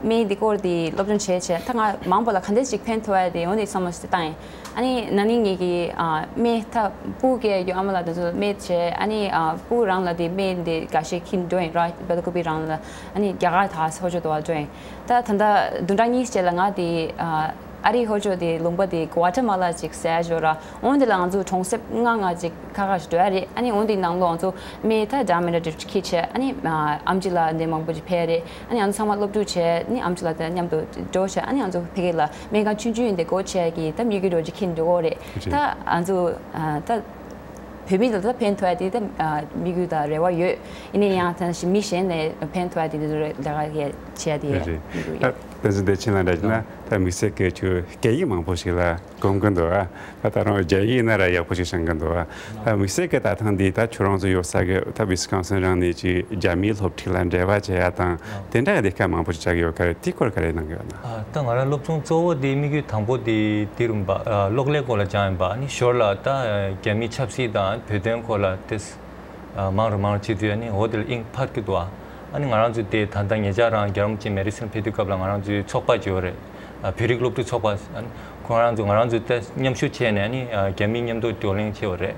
སྨན་འདི་སྐོར་དེ་སློབ་སྦྱོང་བྱས་བྱས་ད་ང་མང་པོ་ལ་ག་འདྲས་ཅིག་ཕན་ཐོགས་ཡ་དེ་འོན་ཏེ་བསམ་བློ་ཞིག་བཏང་ཡིན། ཨ་ནི་ན་ནིང་ངེད་ཀྱི་ཨ་སྨན་ད་སྤུ་གུ་སྐྱེ་རྒྱུ་ཨ་མ་ལགས་དེ་ཚོ་སྨན་བྱས། ཨ་ནི་ཨ་སྤུ་གུ་རང་ལ་དེ་སྨན་དེ་འགའ་ཤས་འཁྱེར་འགྲོ་ཡིན་ར། སྦེ་ལ་ཀོ་པི་རང་ལ། ཨ་ནི་རྒྱ་གར་ད་ཧོ་ཇོ་དོ་བ་འགྲོ་ཡིན། ད་ད་ལྟ་བདུན་ཕྲག་གཉིས་རྗེས་ལ་ང་དེ་ཨ་ཨ་རིའི་ཧོ་ཇོ་དེ་ལུང་པ་དེ་གོ་ཝ་ཊ་མ་ལ་ཅིག་ཟེར་ཞོར་ར། འོན་ཏེ་ལ་ང་ཚོ་གྲོང་གསེབ་ལྔ་ལྔ་ཅིག་ཁ་ཁ་ཞིག་འགྲོ་ཡ་རེད། ཨ་ནི་འོན་ཏེ་ནང་ལོགས་ང་ཚོ་སྨན་ད་འདྲ་མི་འདྲ་འཁྱེར་བྱས། ཨ་ནི་ཨ་ཨེམ་ཆི་ལགས་འདི་མང་པོ་ཅིག་ཕེབས་རེད། ཨ་ནི་ང་ཚོ་ཚང་མ་སློབ་ཕྲུག་བྱས། ཨ་ནི་ཨེམ་ཆི་ལགས་དང་མཉམ་དུ་འགྲོ་བྱས། ཨ་ནི་ང་ཚོ་ཕ་གི་ལ་སྨན་ཁང་ཆུང་ཆུང་ཡིན་དེ་སྒོ་ཕྱེ་གི་ད་མི་རྒྱུ་འགྲོ་ཅིག་འཁྱེར་འགྲོ་གི་རེད། རེད། ད་ང་ཚོ་ཨ་ད་ བོད་མི་ལ་ད་ཕན་ཐོགས་ཡ་དེ་ད་དམིགས་ཡུལ་དང་རེ་བ་ཡོད། ཡིན་ན་ཡང་ད་མི་གཞན་ནས་ཕན་ཐོགས་ཡ་དེ་འདི་ཚོ་ལས་ཀ་བྱེད་ཡ་དེ་རེད། དམིགས་ཡུལ་ད་ཡོད། བསྟན་འཛིན་བདེ་ཆེན་ལ་འདྲ་ཡིན་ན་ད་དམིགས་བསལ་གྱི་ཁྱོད་སྐད་ཡིག་མང་པོ་ཞིག་ལ་གོམས་ཀྱི་འདུག་ཨ། ད་ད་རུང་རྒྱ་ཡིག་ཡིན་ན་ར་ཡག་པོ་ཞིག་ཤེས་ཀྱི་འདུག་ཨ། ད་དམིགས་བསལ་གྱི་ད་ཐེངས་འདི་ད་ཁྱོད་རང་ཚོ་ཡོད་ས་གི་ད་ཝི་སི་ཀོན་སིན་རང་ནས་ཅིག་རྒྱ་མིའི་སློབ་ཁྲིད་ལ་འབྲེལ་བ་བྱེད་ཡ་དང་དེ་འདྲ་གི་ལས་ཀ་མང་པོ་ཞིག་བྱ་གི་ཡོད་ཀྱི་རེད། དེའི་སྐོར་ག་རེ་གནང་གི་ཡོད་ན། ཨ། ད་ང་རང་སློབ་སྦྱོང་གཙོ་བོ་དེ་དམིགས་ཡུལ་དང་པོ་དེ་དེ་རུ་འབའ་ཨ་གློག་ཀླད་སྐོར་ལ་སྦྱངས་ཡིན་པ། ཨ་ནི་ཞོར་ལ་ད་རྒྱ་མིའི་ཆབ་སྲིད་དང་བོད་དོན་སྐོར་ལ་དེ་ཨ་མང་རུ་མང་རུ་བྱེད་དུས། ཨ་ནི་འོ་དེ་ལ་དབྱིངས་འཕར་གྱི་འདུག་ཨ། ཨ་ནི་ང་རང་ཚོ་དེ་ད་ལྟ་ཉེ་ཆར་རང་རྒྱལ་རོང་ཅིག་མེ་ཌི་སིན་ཕེབས་དུས་སྐབས་ལ་ང་རང་ཚོའི་ཚོགས་པ་ཅིག་ཡོད་རེད། ཨ། བོད་རིགས་སློབ་ཕྲུག་ཚོགས་པ། ཨ་ནི་ཁོང་རང་ཚོ་ང་རང་ཚོ་དེ་མཉམ་ཞུགས་བྱས་ནས། ཨ་ནི་ཨ་རྒྱ་མི་མཉམ་དུ་བགྲོ་གླེང་བྱས་པ་རེད།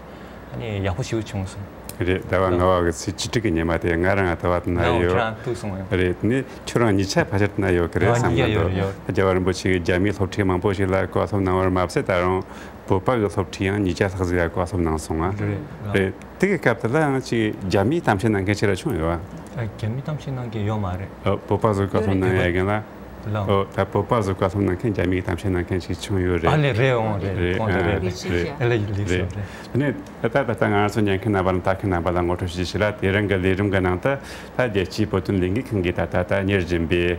ཨ་ནི་ཡག་པོ་ཞེ་པོ་བྱུང་སོང་། རེད། ཟླ་བ་ལྔ་པ་གི་ཚེས་བཅུ་དྲུག་གི་ཉི་མ་དེ་ང་རང་ལྟ་བ་དེ་ན་ཡོད། ཁྱེད་རང་ཐུག་སོང་ཡོད། རེད། དེ་ནས་ཁྱོད་རང་གཉིས་ཆ་ཕལ་ཆེར་དེ་ན་ཡོད་ཀྱི་རེད་བསམ་གྱི་འདུག་ཡོད་རེད། ཡོད། རྒྱལ་བ་རིན་པོ་ཆེ་གིས་རྒྱ་མིའི་སློབ་ཁྲིད་མང་པོ་ཞིག་ལ་བཀའ་སློབ་གནང་བར་མ་ཟད། ད་རུང་བོད་པ་གི་སློབ་ཁྲིད་ཡང་ཉིས་བརྒྱ་ལྷག་ཟིག་ལ་བཀའ་སློབ་གནང་སོང་ང་། རེད། རེད། དེ་གི་སྐབས་དེ་ལ་ཡང་ཅིག་རྒྱ་མིའི་གཏམ་བཤད་གནང་མཁན་ཅིག་ར་བྱུང་ཡོད་བ། ཨ། རྒྱ་མིའི་གཏམ་བཤད་གནང་མཁན་ཡོད་མ་རེད། ཨོ། བོད་པ་ཚོ་བཀའ་སློབ་གནང་ཡ་རྒན་ལགས། ལགས། ཨོ། ད་བོད་པ་ཚོ་བཀའ་སློབ་གནང་མཁན་རྒྱ་མིའི་གཏམ་བཤད་གནང་མཁན་ཞིག་བྱུང་ཡོད་རེད། ཨ་ལས། རེད། འོང་། རེད། རེད། འོང་། ད་རེད། རེད། རེད། ཨ་ལས། ལས་སོ། རེད། རེད། དེ་ནས་ད་ད་ལྟ་ང་ཚོ་ཉན་མཁན་རྣམ་པ་དང་ལྟ་མཁན་རྣམ་པ་ལ་ངོ་སྤྲོད་ཞུ་རྒྱུ་ཞིག་ལ། དེ་རིང་གི་ལས་རིམ་གི་ནང་དུ་ད་རྒྱལ་སྤྱིའི་བོད་དོན་ལས་འགུལ་ཁང་གིས་ད་ད་ལྟ་གཉེར་བཞིན་པའི་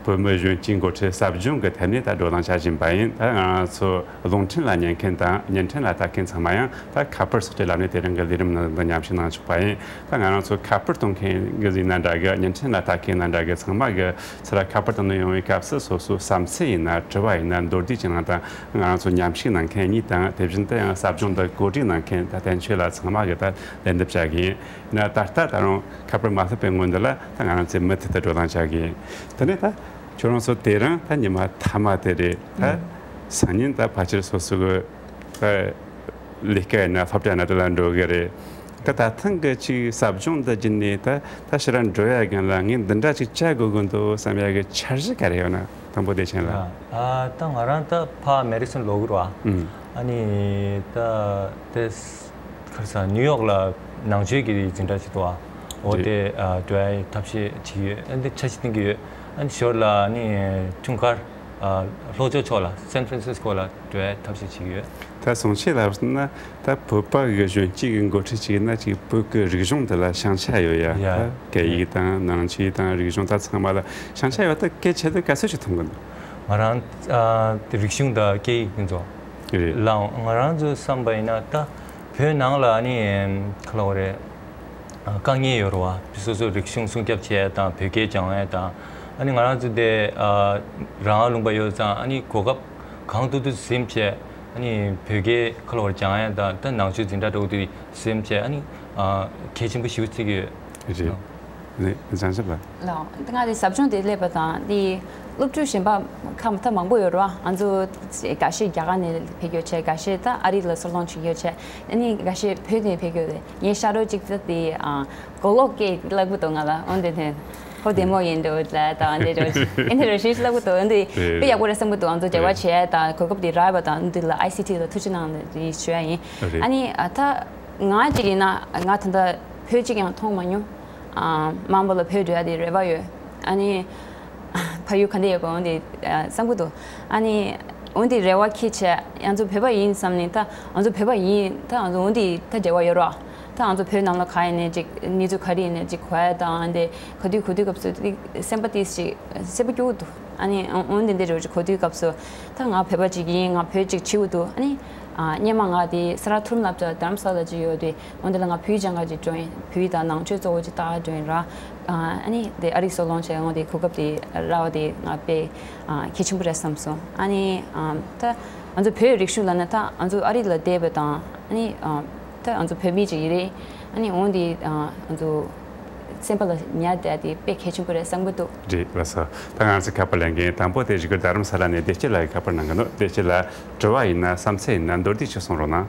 བོད་མི་གཞོན་སྐྱེས་འགོ་ཁྲིད་ཟབ་སྦྱོང་གི་ཐད་ནས་ད་བགྲོ་གླེང་བྱ་བཞིན་པ་ཡིན། ད་ང་ཚོ་རླུང་འཕྲིན་ལ་ཉན་མཁན་དང་བརྙན་འཕྲིན་ལ་ལྟ་མཁན་ཚང་མ་ཡང་ད་ཁ་པར་སོགས་ཀྱི་ལམ་ནས་དེ་རིང་གི་ལས་རིམ་ནང་དུ་མཉམ་ཞུགས་གནང་ཆོག་པ་ཡིན། ད་ང་རང་ཚོ་ཁ་པར་གཏོང་མཁན་གྱི་ཡིན་ན་འདྲ་གི། བརྙན་འཕྲིན་ལ་ལྟ་མཁན་ཡིན་ན་འདྲ་གི། ཚང་མ་གི་ཚུར་ཁ་པར་བཏང་ནས་ཡོང་བའི་སྐབས་སུ་སོ་སོའི་བསམ་ཚུལ་ཡིན་ན། དྲི་བ་ཡིན་ན། མདོར་བསྡུས་ཅིག་གནང་དང་། ང་རང་ཚོ་མཉམ་ཞུགས་གནང་མཁན་གཉིས་དང་། དེ་བཞིན་དུ་ཡང་ཟབ་སྦྱོང་འདི་གོ་སྒྲིག་གནང་མཁན་ད་བསྟན་ཆོས་ལགས་ཚང་མ་གི་ད་ལན་འདེབས་བྱ་གི་ཡིན། ཡིན་ན་ད་ལྟ་ད་རུང་ཁ་པར་མ་སླེབས་པའི་སྔོན་འདི་ལ་ད་ང་རང་ཚོས་མུ་མཐུད་དུ་བགྲོ་གླེང་བྱ་གི་ཡིན། དེ་ནས་ད་ཁྱོད་རང་ཚོ་དེ་རིང་ད་ཉི་མ་མཐའ་མ་དེ་རེད། ད་ཨང་། སང་ཉིན་ད་ཕལ་ཆེར་སོ་སོ་གི་ད་ལས་ཀ་ཡིན་ན་སློབ་གྲྭ་ཡིན་ན་དེ་ལ་འགྲོ་གི་རེད། ད་ད་ཐེངས་གི་ཅིག་ཟབ་སྦྱོང་འདི་བརྒྱུད་ནས་ད་ད་ཕྱིར་འགྲོ་ཡ་རྒན་ལགས་ངས་འདི་འདྲ་ཅིག་བྱ་དགོས་ཀྱི་འདུག་བསམ་ཡ་གི་འཆར་གཞི་ག་རེ་ཡོད་ན། དང་པོ་བདེ་ཆེན་ལགས། ཨ། ཨ། ད་ང་རང་ད་ཕར་མེ་ཌི་སོན་ལོག་གི་རེད་བ། ཨུམ། ཨ་ནི་ད་དེ་ག་རེ་ཟེར། ནིའུ་ཡོག་ལ་ནང་ཆོས་ཀྱི་འཛིན་གྲྭ་ཅིག་འདུག་བ། འོ། རེད། དེ་ཨ་འགྲོ་ཡའི་ཐབས་ཤེས་བྱེད་ཀྱི་ཡོད། ཨ་འདི་འཆར་གཞི་བཏིང་གི་ཡོད། ཨ་ནི་ཞོར་ལ་ཨ་ནི་འཁྲུངས་སྐར་ཨ་ལྷོ་ཕྱོགས་ཕྱོགས་ལ་སན་ཧྥ་རན་སིས་ཀོ་ལ་འགྲོ་ཡའི་ཐབས་ཤེས་བྱེད་ཀྱི་ཡོད། ད་སོང་ཆེད་ལབ་ན། ད་བོད་པ་གི་གཞོན་སྐྱེས་ཀྱི་འགོ་ཁྲིད་ཅིག་ཡིན་ན་ཅིག་བོད་ཀྱི་རིག་གཞུང་དེ་ལ་བྱང་ཆ་ཡོད་ཡ། ཡ། ད་སྐད་ཡིག་དང་ནང་ཆོས་དང་རིག་གཞུང་ད་ཚང་མ་ལ་བྱང་ཆ་ཡོད། ད་གལ་ཆེ་དེ་ག་ཚོད་ཅིག་མཐོང་གི་འདུག་ང་རང་ཨ་རིག་གཞུང་དང་སྐད་ཡིག་དེ་ཚོ། རེད། ལའང་ང་རང་ཚོས་བསམ་པ་ཡིན་ན་ད་བོད་ནང་ལ་ཨ་ནི་ག་ལབ་དགོས་རེད། ཨ་དཀའ་ངལ་ཡོད་རེད་བ། སོ་སོའི་རིག་གཞུང་སྲུང་སྐྱོབ་བྱེད་ཡ་དང་། བོད་སྐད་སྦྱང་ཡ་དང་། ཨ་ནི་ང་རང་ཚོ་དེ་ཨ་རང་དབང་ལུང་པ་ཡོད་ཙང་། ཨ་ནི་གོ་སྐབས་གང་ཐུབ་ཐུབ་ཟིན་བྱས། ཨ་ནི་བོད་སྐད་ག་ལབ་དགོས་རེད། སྦྱང་ཡ་དང་། ད་ནང་ཆོས་འཛིན་གྲྭ་འདྲ་བོ་དེ་ཟིན་བྱས། ཨ་ནི་ཨ་གལ་ཆེན་པོ་ཞེ་པོ་བརྩི་གི་ཡོད། རེད། ལགས། ནས་བྱང་ཆུབ་ལགས། ལགས། ད་ང་དེ་ཟབ་སྦྱོང་དེ་སླེབས་པ་དང་དེ་སློབ་ཕྲུག་གཞན་པ་ཁག་ད་མང་པོ་ཡོད་རེད་བ། ང་ཚོ་འགའ་ཤས་རྒྱ་གར་ནས་ཕེབས་ཡོད་བྱས། འགའ་ཤས་ད་ཨ་རི་ལ་སོ་ལོང་བྱེད་ཡོད་བྱས། ཨ་ནི་འགའ་ཤས་བོད་ནས་ཕེབས་ཡོད་རེད། ངའི་ཤ་རོགས་གཅིག་ད་དེ་ཨ་གོ་ལོག་སྐད་བསླབ་གི་འདུག་ང་ལ། འོན་ཏེ་དེ་ཁོ་བདེ་མོ་ཡིན་འགྲོ་ལ་དང་དེ་འགྲོ་ཨེ་འདྲ་རེ་ཞིག་བསླབ་གི་འདུག་འོན་ཏེ་དཔེ་ཡག་པོ་རེད་བསམ་གི་འདུག་ང་ཚོ་འབྲེལ་བ་བྱས་དང་གོ་སྐབས་དེ་རག་པ་དང་འདི་ལ་ཨའི་སི་ཊི་ལ་ཐུགས་རྗེ་གནང་ཞུ་ཡ་ཡིན། རེད། ཨ་ནི་ཨ་ད་ང་གཅིག་ཡིན་ན་ང་ད་ལྟ་བོད་གཅིག་ཡང་མཐོང་མ་མྱོང་། ཨ་མང་པོ་ལ་བོད་འགྲོ་ཡ་དེ་རེ་བ་ཡོད། ཨ་ནི་ཕ་ཡུལ་ག་འདྲ་ཡོད་པ་འོན་ཏེ་ཨ་བསམ་གི་འདུག་ཨ་ནི་འོན་ཏེ་རེ་བ་འཁྱེར་བྱས་ང་ཚོ་བོད་པ་ཡིན་བསམ་ནས། ད་ང་ཚོ་བོད་པ་ཡིན། ད་ང་ཚོ་འོན་ཏེ་ད་འབྲེལ་བ་ཡོད་རེད་བ། ད་ང་ཚོ་བོད་ནང་ལ་ག་ཡིན་ནའི་ཅིག་གནས་ཚུལ་ག་རེ་ཡིན་ནའི་ཅིག་གོ་ཡ་དང་། ཨ་ནི་ག་དུས་ག་དུས་སྐབས་སུ་ཏིག་སེམས་པ་ཏིག་ཅིག་སེར་པོ་སྐྱོ་གི་འདུག་ཨ་ནི་འོན་ཏེ་འདི་འདྲ་ཅིག་གོ་དུས་སྐབས་སུ་ད་ང་བོད་པ་ཅིག་ཡིན། ང་བོད་ཅིག་བྱེད་དགོས་འདུག་ཨ་ནི་ཨ་སྔོན་མ་ང་དེ་ས་རཱ་མཐོ་རིམ་སློབ་གྲྭ་དྷ་རམ་ས་ལ་ཅིག་ཡོད་དུས། འོན་ཏེ་ལ་ང་བོད་ཡིག་སྦྱང་ག་ཅིག་འགྲོ་ཡིན། བོད་ཡིག་དང་ནང་ཆོས་གཙོ་བོ་ཅིག་ལྟ་ག་འགྲོ་ཡིན་ར། ཨ་ནི་དེ་ཨ་རི་སོ་ལོང་བྱས་འོན་ཏེ་གོ་སྐབས་དེ་རག་པ་དེ་ང་དཔེ་གལ་ཆེན་པོ་རེད་བསམ་སོང་། ཨ་ནི་ད་ང་ཚོ་བོད་རིག་གཞུང་ལབ་ན་ད་ང་ཚོ་ཨ་རི་ལ་བསྡད་པ་དང་། ཨ་ནི་ད་ང་ཚོ་བོད་མི་ཅིག་ཡིན་རེད། ཨ་ནི་འོན་ཏེ་ང་ཚོ་སེམས་པ་ལ་ཉར་བསྡད་དེ་དཔེ་གལ་ཆེན་པོ་རེད་བསམ་གི་འདུག་རེད། ལགས་སོ། ད་ང་ཚོ་ཁ་པར་ལེན་མཁན་དང་པོ་དེ་བཞུགས་སྒར་རྡ་རམ་ས་ལ་ནས་བདེ་སྐྱིད་ལགས་ཀྱིས་ཁ་པར་གནང་གི་འདུག་བདེ་སྐྱིད་ལགས། དྲི་བ་ཡིན་ན་བསམ་ཚུལ་ཡིན་ན་མདོར་བསྡུས་ཅིག་གསུང་རོགས་གནང་།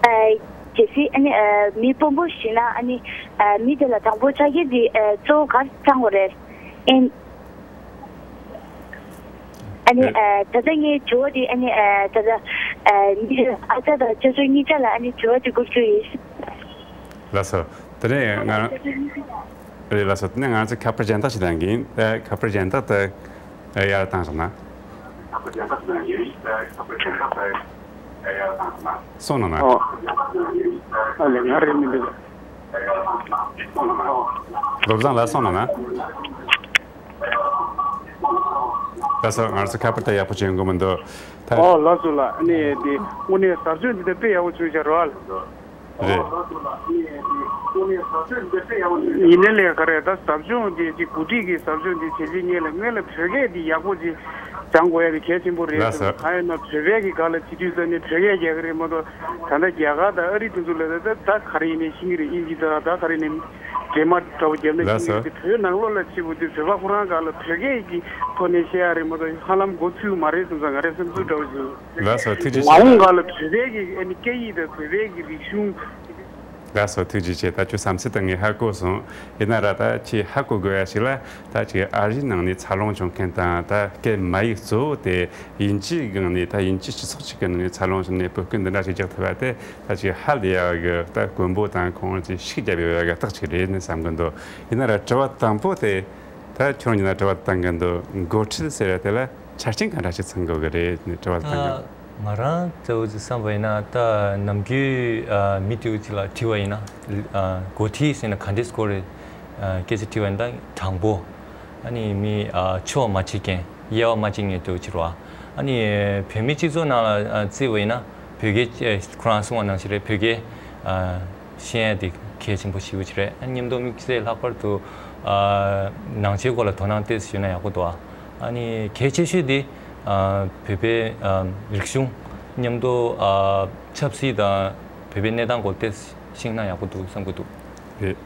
ཨ། གལ་སྲིད་ཨ་ནི་ཨ་མི་དཔོན་པོ་ཞིག་ན་ཨ་ནི་ཨ་མི་དེ་ལ་དང་པོ་ཆ་རྐྱེན་དེ་ཨ་གཙོ་བོ་ག་རེ་ཚང་དགོས་རེད། ཨེ། ཨ་ནི་ཨ་ད་ལྟ་ངའི་དྲི་བ་དེ་ཨ་ནི་ཨ་ད་ལྟ་ཨ་མི་དེ་ཨ་ཅག་དང་ཅོ་ཅོ་གཉིས་ཆ་ལ་ཨ་ནི་དྲི་བ་དེ་བསྐུར་རྒྱུ་ཡིན། ལགས་སོ། དེ་ནས་ང་རང་། རེད། ལགས་སོ། དེ་ནས་ང་ཚོས་ཁ་པར་གཞན་དག་ཞིག་གནང་གི་ཡིན། ད་ཁ་པར་གཞན་དག་དེ་ཡར་བཏང་སོང་ན། གསུངས་གནང་ན། ཨོ། ཨ་ལེ། ང་རེད་མི་འདུག་བློ་བཟང་ལགས་གསུངས་གནང་ན། ལགས་སོ། ང་ཚོ་ཁ་པར་དེ་ཡག་པོ་བྱེད་དགོས་མི་འདུག་ད། ཨོ། ལགས་སོ་ལགས། ཨ་ནི་དེ་དངོས་གནས་ཟབ་སྦྱོང་འདི་ད་དཔེ་ཡག་པོ་བྱུང་ཤག་རོ་ཨ། རེད། ཡིན་ནའི་ལས་ཀ་རེད། ད་ཟབ་སྦྱོང་འདི་ཅིག་གོ་སྒྲིག་གི་ཟབ་སྦྱོང་འདི་བྱས་རྗེས་སྔོན་ལ་སྔོན་ལ་བོད་སྐད་འདི་ཡག་པོ་ཅིག་སྦྱང་དགོས་ཡ་དེ་གལ་ཆེན་པོ་རེད། ལགས་སོ། གང་ཡིན་ན་བོད་པའི་གི་སྒང་ལ་བྱེད་དུས་ཙམ་ནས་བོད་སྐད་རྒྱག་གི་རེད་མ་གཏོགས། ད་ལྟ་རྒྱ་གར་དང་ཨ་རི་དེ་ཚོ་ལ་ད་ད་ག་རེ་ཡིན་ནའི་ཤེས་ཀྱི་རེད། དབྱིན་ཇི་དང་ད་ག་རེ་ཡིན་ནའི་འདྲེས་མ་འདྲ་བོ་རྒྱབ་ན་ལགས་ཤེས་ཀྱི་སོ། རེད་དེ། བོད་ནང་ལོགས་ལ་བྱེད་དགོས་དུས་བོད་པ་ཁོ་རང་སྒང་ལ་བོད་སྐད་ཀྱི་ཐོག་ནས་བཤད་ཡ་རེད་མ་གཏོགས་ཧ་ལམ་མགོ་ཚོས་མ་རེད་བསམ་ཙང་ང་རའི་སེམས་ཚོར་འདྲ་བོ་ཞིག་ལགས་སོ། ཐུགས་རྗེ་ཆེ། མ་འོངས་སྒང་ལ་བོད་པའི་གི་ཨ་ནི་སྐད་ཡིག་དང་བོད་པའི་གི་རིག་གཞུང་། ལགས་སོ། ཐུགས་རྗེ་ཆེ། ད་ཁྱོད་བསམ་ཚུལ་དེ་ངས་ཧ་གོ་སོང་། ཡིན་ན་ར་ད་ཁྱེད་ཧ་གོ་དགོས་ཡ་ཞིག་ལ། ད་ཅིག་ཨ་རིའི་ནང་ནས་འཚར་ལོངས་བྱུང་མཁན་དང་། ད་སྐད་མ་ཡིག་གཙོ་བོ་དེ་དབྱིན་ཇིའི་སྒང་ནས། ད་དབྱིན་ཇི་སྤྱི་ཚོགས་ཅིག་གི་ནང་ནས་འཚར་ལོངས་བྱུང་ནས་བོད་སྐད་འདི་འདྲ་ཞིག་རྒྱག་ཐུབ་པ་དེ། ད་ཅིག་ཧ་ལས་ཡ་གི་ད་དཀོན་པོ་དང་ཁོང་ཅིག་ཤུགས་རྒྱབ་ཡོད་ཡ་གི་རྟགས་ཅིག་རེད་ནས་བསམ་གི་འདུག་ཡིན་ན་ར་དྲི་བ་དང་པོ་དེ། ད་ཁྱོད་རང་གིས་ན་དྲི་བ་བཏང་གི་འདུག་འགོ་ཁྲིད་ཟེར་ཡ་དེ་ལ་ཆ་རྐྱེན་ག་འདྲ་ཞིག་ཚང་དགོས་གི་རེད་ནས་དྲི་བ་བཏང་གི་འདུག་ད་ང་རང་གཙོ་བོ་ཅིག་བསམ་པ་ཡིན་ན། ད་ནམ་རྒྱུན་ཨ་མི་དེ་ཅིག་ལ་དྲི་བ་ཡིན་ན། ཨ་འགོ་ཁྲིད་ཟེར་ན་ག་འདྲས་སྐོར་རེད། ཨ་སྐད་ཆ་དྲི་བ་ཡིན་ན། ད་དྲང་པོ། ཨ་ནི་མི་ཨ་ཆོ་མ་བྱེད་མཁན། དབྱེ་བ་མ་བྱེད་མཁན་དེ་ཅིག་རེད་བ། ཨ་ནི་བོད་མི་སྤྱི་ཚོགས་ནང་ལ་ཨ་བརྩིས་པ་ཡིན་ན། བོད་སྐད་ཁོ་རང་གསུངས་པ་ནང་བཞིན་རེད། བོད་སྐད་ཨ་ཤེས་ཡ་དེ་གལ་ཆེན་པོ་ཞེ་པོ་ཅིག་རེད། ཨ་མཉམ་དུ་དམིགས་བསལ་ལྷག་པར་དུ་ཨ་ནང་ཆོས་སྐོར་ལ་དོ་སྣང་ཏོག་ཙམ་ཞུས་ན་ཡག་པོ་འདུག་ཨ་ནི་གལ་ཆེ་ཤོས་དེ་ཨ་བོད་པའི་ཨ་རིག་གཞུང་། མཉམ་དུ་ཨ་ཆབ་སྲིད་དང་བོད་པའི་གནས་སྟངས་སྐོར་ཏོག་ཙམ་ཤེས་ན་ཡག་པོ་འདུག་བསམ་གྱི་འདུག་རེད།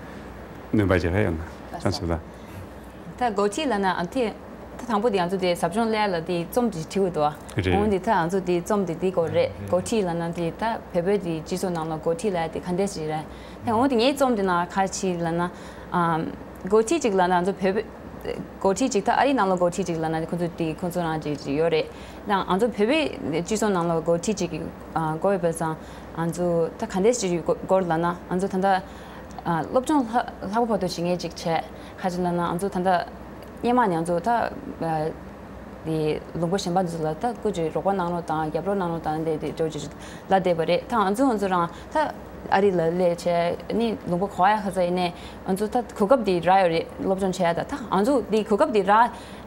སྣོན་པ་ཅིག་ལྷག་ཡོད་ན། བཀྲ་ཤིས་ལགས། ད་འགོ་ཁྲིད་ལབ་ན་ཨ་དེ། ད་དང་པོ་དེ་ང་ཚོ་དེ་ཟབ་སྦྱོང་སླེབས་ལ་དེ་རྩོམ་དེ་བྲིས་དགོས་འདུག་ཨ། རེད། འོན་ཏེ་ད་ང་ཚོ་དེ་རྩོམ་དེ་དེ་སྐོར་རེད། འགོ་ཁྲིད་ལབ་ན་དེ་ད་བོད་པའི་དེ་སྤྱི་ཚོགས་ནང་ལ་འགོ་ཁྲིད་ལབ་དེ་ག་འདྲས་ཞིག་རེད། ད་འོན་ཏེ་ངའི་རྩོམ་དེ་ནང་ག་རེ་བྲིས་ལབ་ན། ཨམ། འགོ་ཁྲིད་ཅིག་ལབ་ན་ང་ཚོ་བོད་པའི་འགོ་ཁྲིད་ཅིག་ད་ཨ་རིའི་ནང་ལ་འགོ་ཁྲིད་ཅིག་ལབ་ན་ཁོ་ཚོ་དེ་ཁོ་ཚོ་རང་ཅིག་ཅིག་ཡོད་རེད། ད་ང་ཚོ་བོད་པའི་སྤྱི་ཚོགས་ནང་ལ་འགོ་ཁྲིད་ཅིག་ཨ་དགོས་ཡོད་པ་སང་། ང་ཚོ་ད་ག་འདྲས་ཞིག་དགོས་ལབ་ན། ང་ཚོ་ད་ལྟ་ཨ་སློབ་སྦྱོང་ལྷག་ལྷག་པ་བར་དུ་བྱེད་མཁན་ཅིག་བྱས། ག་རེ་ལབ་ན་ང་ཚོ་ད་ལྟ་སྔོན་མ་ནས་ང་ཚོ་ད་ཨ་དེ་ལུང་པ་གཞན་པ་འདི་ཚོ་ལ་ད་སྐུ་མཁྱེན་རོགས་པ་གནང་རོགས་དང་། རྒྱབ་རོགས་གནང་རོགས་དང་། དེ་དེ་འདྲ་ཅིག་ལབ་བསྡད་པ་རེད། ད་ང་ཚོ་ང་ཚོ་རང་ད་ཨ་རི་ལ་སླེབས་བྱས་ནི་ལུང་པ་ག་པར་ཡ་ག་ས་ཡིན་ནའི་ང་ཚོ་ད་གོ་སྐབས་དེ་རག་ཡོད་རེད། སློབ་སྦྱོང་བྱས་ཡ། ད་ད་ང་ཚོ་དེ་གོ་སྐབས་དེ་རག་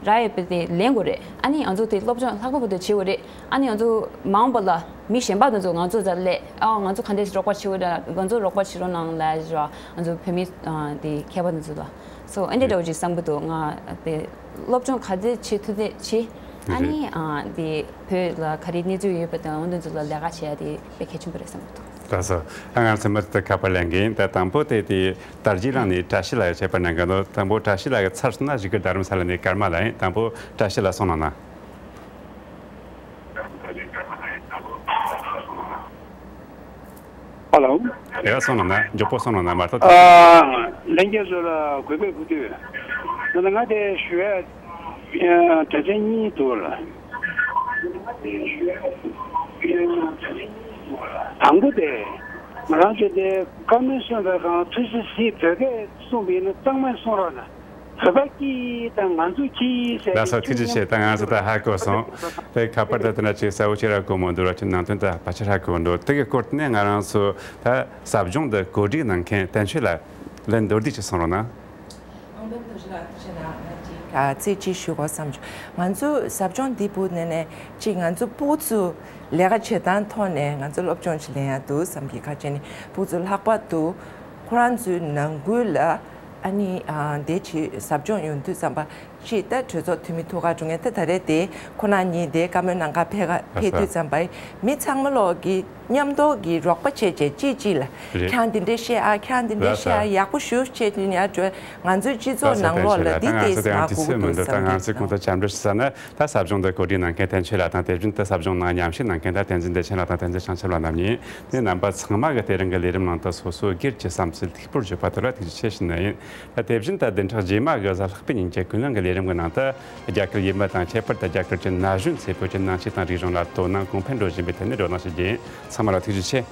རག་ཡོད་པ་དེ་ལེན་དགོས་རེད། ཨ་ནི་ང་ཚོ་དེ་སློབ་སྦྱོང་ལྷག་པ་བར་དུ་བྱེད་དགོས་རེད། ཨ་ནི་ང་ཚོ་མ་འོངས་པ་ལ་མི་གཞན་པ་དེ་ཚོ་ང་ཚོ་རྩར་སླེབས། ཨ་ང་ཚོ་ག་འདྲས་རོགས་པ་བྱེད་དགོས་རེད། ང་ཚོ་རོགས་པ་བྱེད་རོགས་གནང་ལབ་ཡ་ཅིག་ར། ང་ཚོ་བོད་མི་ཨ་དེ་མཁས་པ་དེ་ཚོ་ལ། སོ་ཨ་འདྲས་འདྲ་བོ་ཅིག་བསམ་གྱི་འདུག་ང་དེ་སློབ་སྦྱོང་ག་ཚོད་བྱེད་ཐུབ་ཚད་བྱེད། ཨ་ནི་ཨ་དེ་བོད་ལ་ག་རེ་གནས་ཚུལ་ཡོད་པ་དང་། འོ་དེ་ཚོ་ལ་ལས་ཀ་བྱེད་ཡ་དེ་དཔེ་གལ་ཆེན་པོ་རེད་བསམ་གྱི་འདུག་ལགས་སོ། ད་ང་ཚོ་མུ་མཐུད་དུ་ཁ་པར་ལེན་གྱི་ཡིན། ད་དང་པོ་དེ་དེ་དར་རྒྱས་ལགས་ནས་བཀྲ་ཤིས་ལགས་ཀྱི་ཁྱད་པར་གནང་གི་འདུག་དང་པོ་བཀྲ་ཤིས་ལགས་ཀྱིས་ཚར་སོང་ན་གཞུག་གི་རྡ་རམ་ས་ལ་ནས་ཀརྨ་ལགས་ཡིན། དང་པོ་བཀྲ་ཤིས་ལགས་གསུངས་གནང་ན། ཧ་ལོ། རེ་བ་གསུངས་གནང་ན། མགྱོགས་པོ་གསུངས་གནང་ན་མ་གཏོགས། ཨ། ལྷན་རྒྱས་ཚོ་ལ་གུས་པས་གུས་འདུད། ད་ལྟ་ང་དེ་ཞུ་ཡ་དྲི་བ་གཉིས་འདུག་ལ། དང་པོ་དེ། ང་རང་ཚོ་དེ་བཀའ་མོལ་གསུངས་པའི་སྒང་ཐུགས་རྗེ་གཟིགས། བོད་སྐད་གསུངས་པ་ཡིན་ན་གཙང་མ་གསུང་རོགས་གནང་། བོད་པ་སྐད་དང་ང་ཚོ་སྐད་ཟེར། ལགས་སོ། ཐུགས་རྗེ་ཆེ། ད་ང་ཚོ་ད་ཧ་གོ་སོང་། དེ་ཁ་པར་ད་དེ་འདྲ་ཅིག་གསལ་པོ་ཅིག་རག་གི་མི་འདུག་ར། ཅིག་ནང་དོན་ད་ཕལ་ཆེར་ཧ་གོ་འདུག་དེ་གི་སྐོར་དེ་ནས་ང་རང་ཚོ་ད་ཟབ་སྦྱོང་འདི་གོ་སྒྲིག་གནང་མཁན་བསྟན་ཆོས་ལགས་ལན་མདོར་བསྡུས་ཅིག་གསུང་རོགས་གནང་། ཨང་བན་ཐུགས་རྗེ་ལགས། ཐུགས་རྗེ་གནང་། ང་ཅིག་ཨ་ཚིག་གཅིག་ཞུ་དགོས་བསམ་བྱུང་། ང་ཚོ་ཟབ་སྦྱོང་འདི་ཕུགས་ནས་ནས་ཅིག་ང་ཚོ་ཕྲུ་གུ་ཚོ་ལས་ཀ་བྱེད་སྟངས་ཐོག་ནས་ང་ཚོ་སློབ་སྦྱོང་ཅིག་ལེན་ཡ་འདུག་བསམ་གྱི། ག་ཅི་ནི་ཕྲུ་གུ་ཚོ་ལྷག་པར་དུ་ཁོ་རང་ཚོའི་ནང་ཁུལ་ལ། ཨ་ནི་ཨ་དེ་ཅིག་ཟབ་སྦྱོང་ཡོང་དུས་ཙམ་པ། ཅིག་ད་གྲོས་ཚོགས་འཐུས་མི་ཐུགས་ཁག་འགྲོ་མཁན་ད་ད་རེས་དེ་ཁོ་ན་ཉིད་དེ་བཀའ་མོལ་གནང་ག་ཕེབས་ག་ཕེབས་དུས་ཙམ་པ། མི་ཚང་མ་ལོག་གི་མཉམ་དུ་གི་རོགས་པ་བྱས་བྱས་གཅིག་གཅིག་ལ། རེད། ཁྱེད་རང་འདི་འདྲས་བཤད་ཨ། ཁྱེད་རང་འདི་འདྲས་བཤད་ཨ། ཡག་པོ་ཞུ་བྱས་དུས་ནས་ཨ་འགྲོ། ང་ཚོའི་སྤྱི་ཚོགས་ནང་ལོགས་ལ་འདི་ལྟས་མ་གོ་གི་འདུག་བསམ་གྱི་འདུག་ད་ང་ཚོས་གོང་དུ་བཅར་འདྲི་ཞུ་ས་ན། ད་ཟབ་སྦྱོང་འདི་གོ་སྒྲིག་གནང་མཁན་བསྟན་ཆོས་ལགས་དང་། དེ་བཞིན་དུ་ཟབ་སྦྱོང་ནང་མཉམ་ཞུགས་གནང་མཁན་ད་བསྟན་འཛིན་བདེ་ཆེན་ལགས་དང་བསྟན་འཛིན་བྱང་ཆུབ་ལགས་རྣམ་གཉིས། དེ་རྣམ་པ་ཚང་མ་གིས་དེ་རིང་གི་ལས་རིམ་ནང་དུ་སོ་སོའི་སྒེར་གྱི་བསམ་ཚུལ་ལྷུག་པོར་བརྗོད་པ་དེ་ལ་ཐུགས་རྗེ་ཆེ་ཞུ་ནི་ཡིན། ད་དེ་བཞིན་ད་བདུན་ཕྲག་རྗེས་མ་གི་གཟའ་ལྷག་པའི་ཉིན་གྱི་ཀུན་གླེང་གི་ལས་རིམ་གྱི་ནང་དུ། རྒྱ་གར་ཡུལ་མི་དང་ཁྱད་པར་དུ་རྒྱ་གར་གྱི་ན་གཞོན་ཚོས་བོད་ཀྱི་ནང་ཆོས་དང་རིག་གཞུང་ལ་དོ་སྣང་གོང་འཕེལ་འགྲོ་བཞིན་པའི་ཐད་ནས་བགྲོ་གླེང་ཞུ་རྒྱུ་ཡིན། ཚང་མ་ལ་ཐུགས་རྗེ་ཆེ།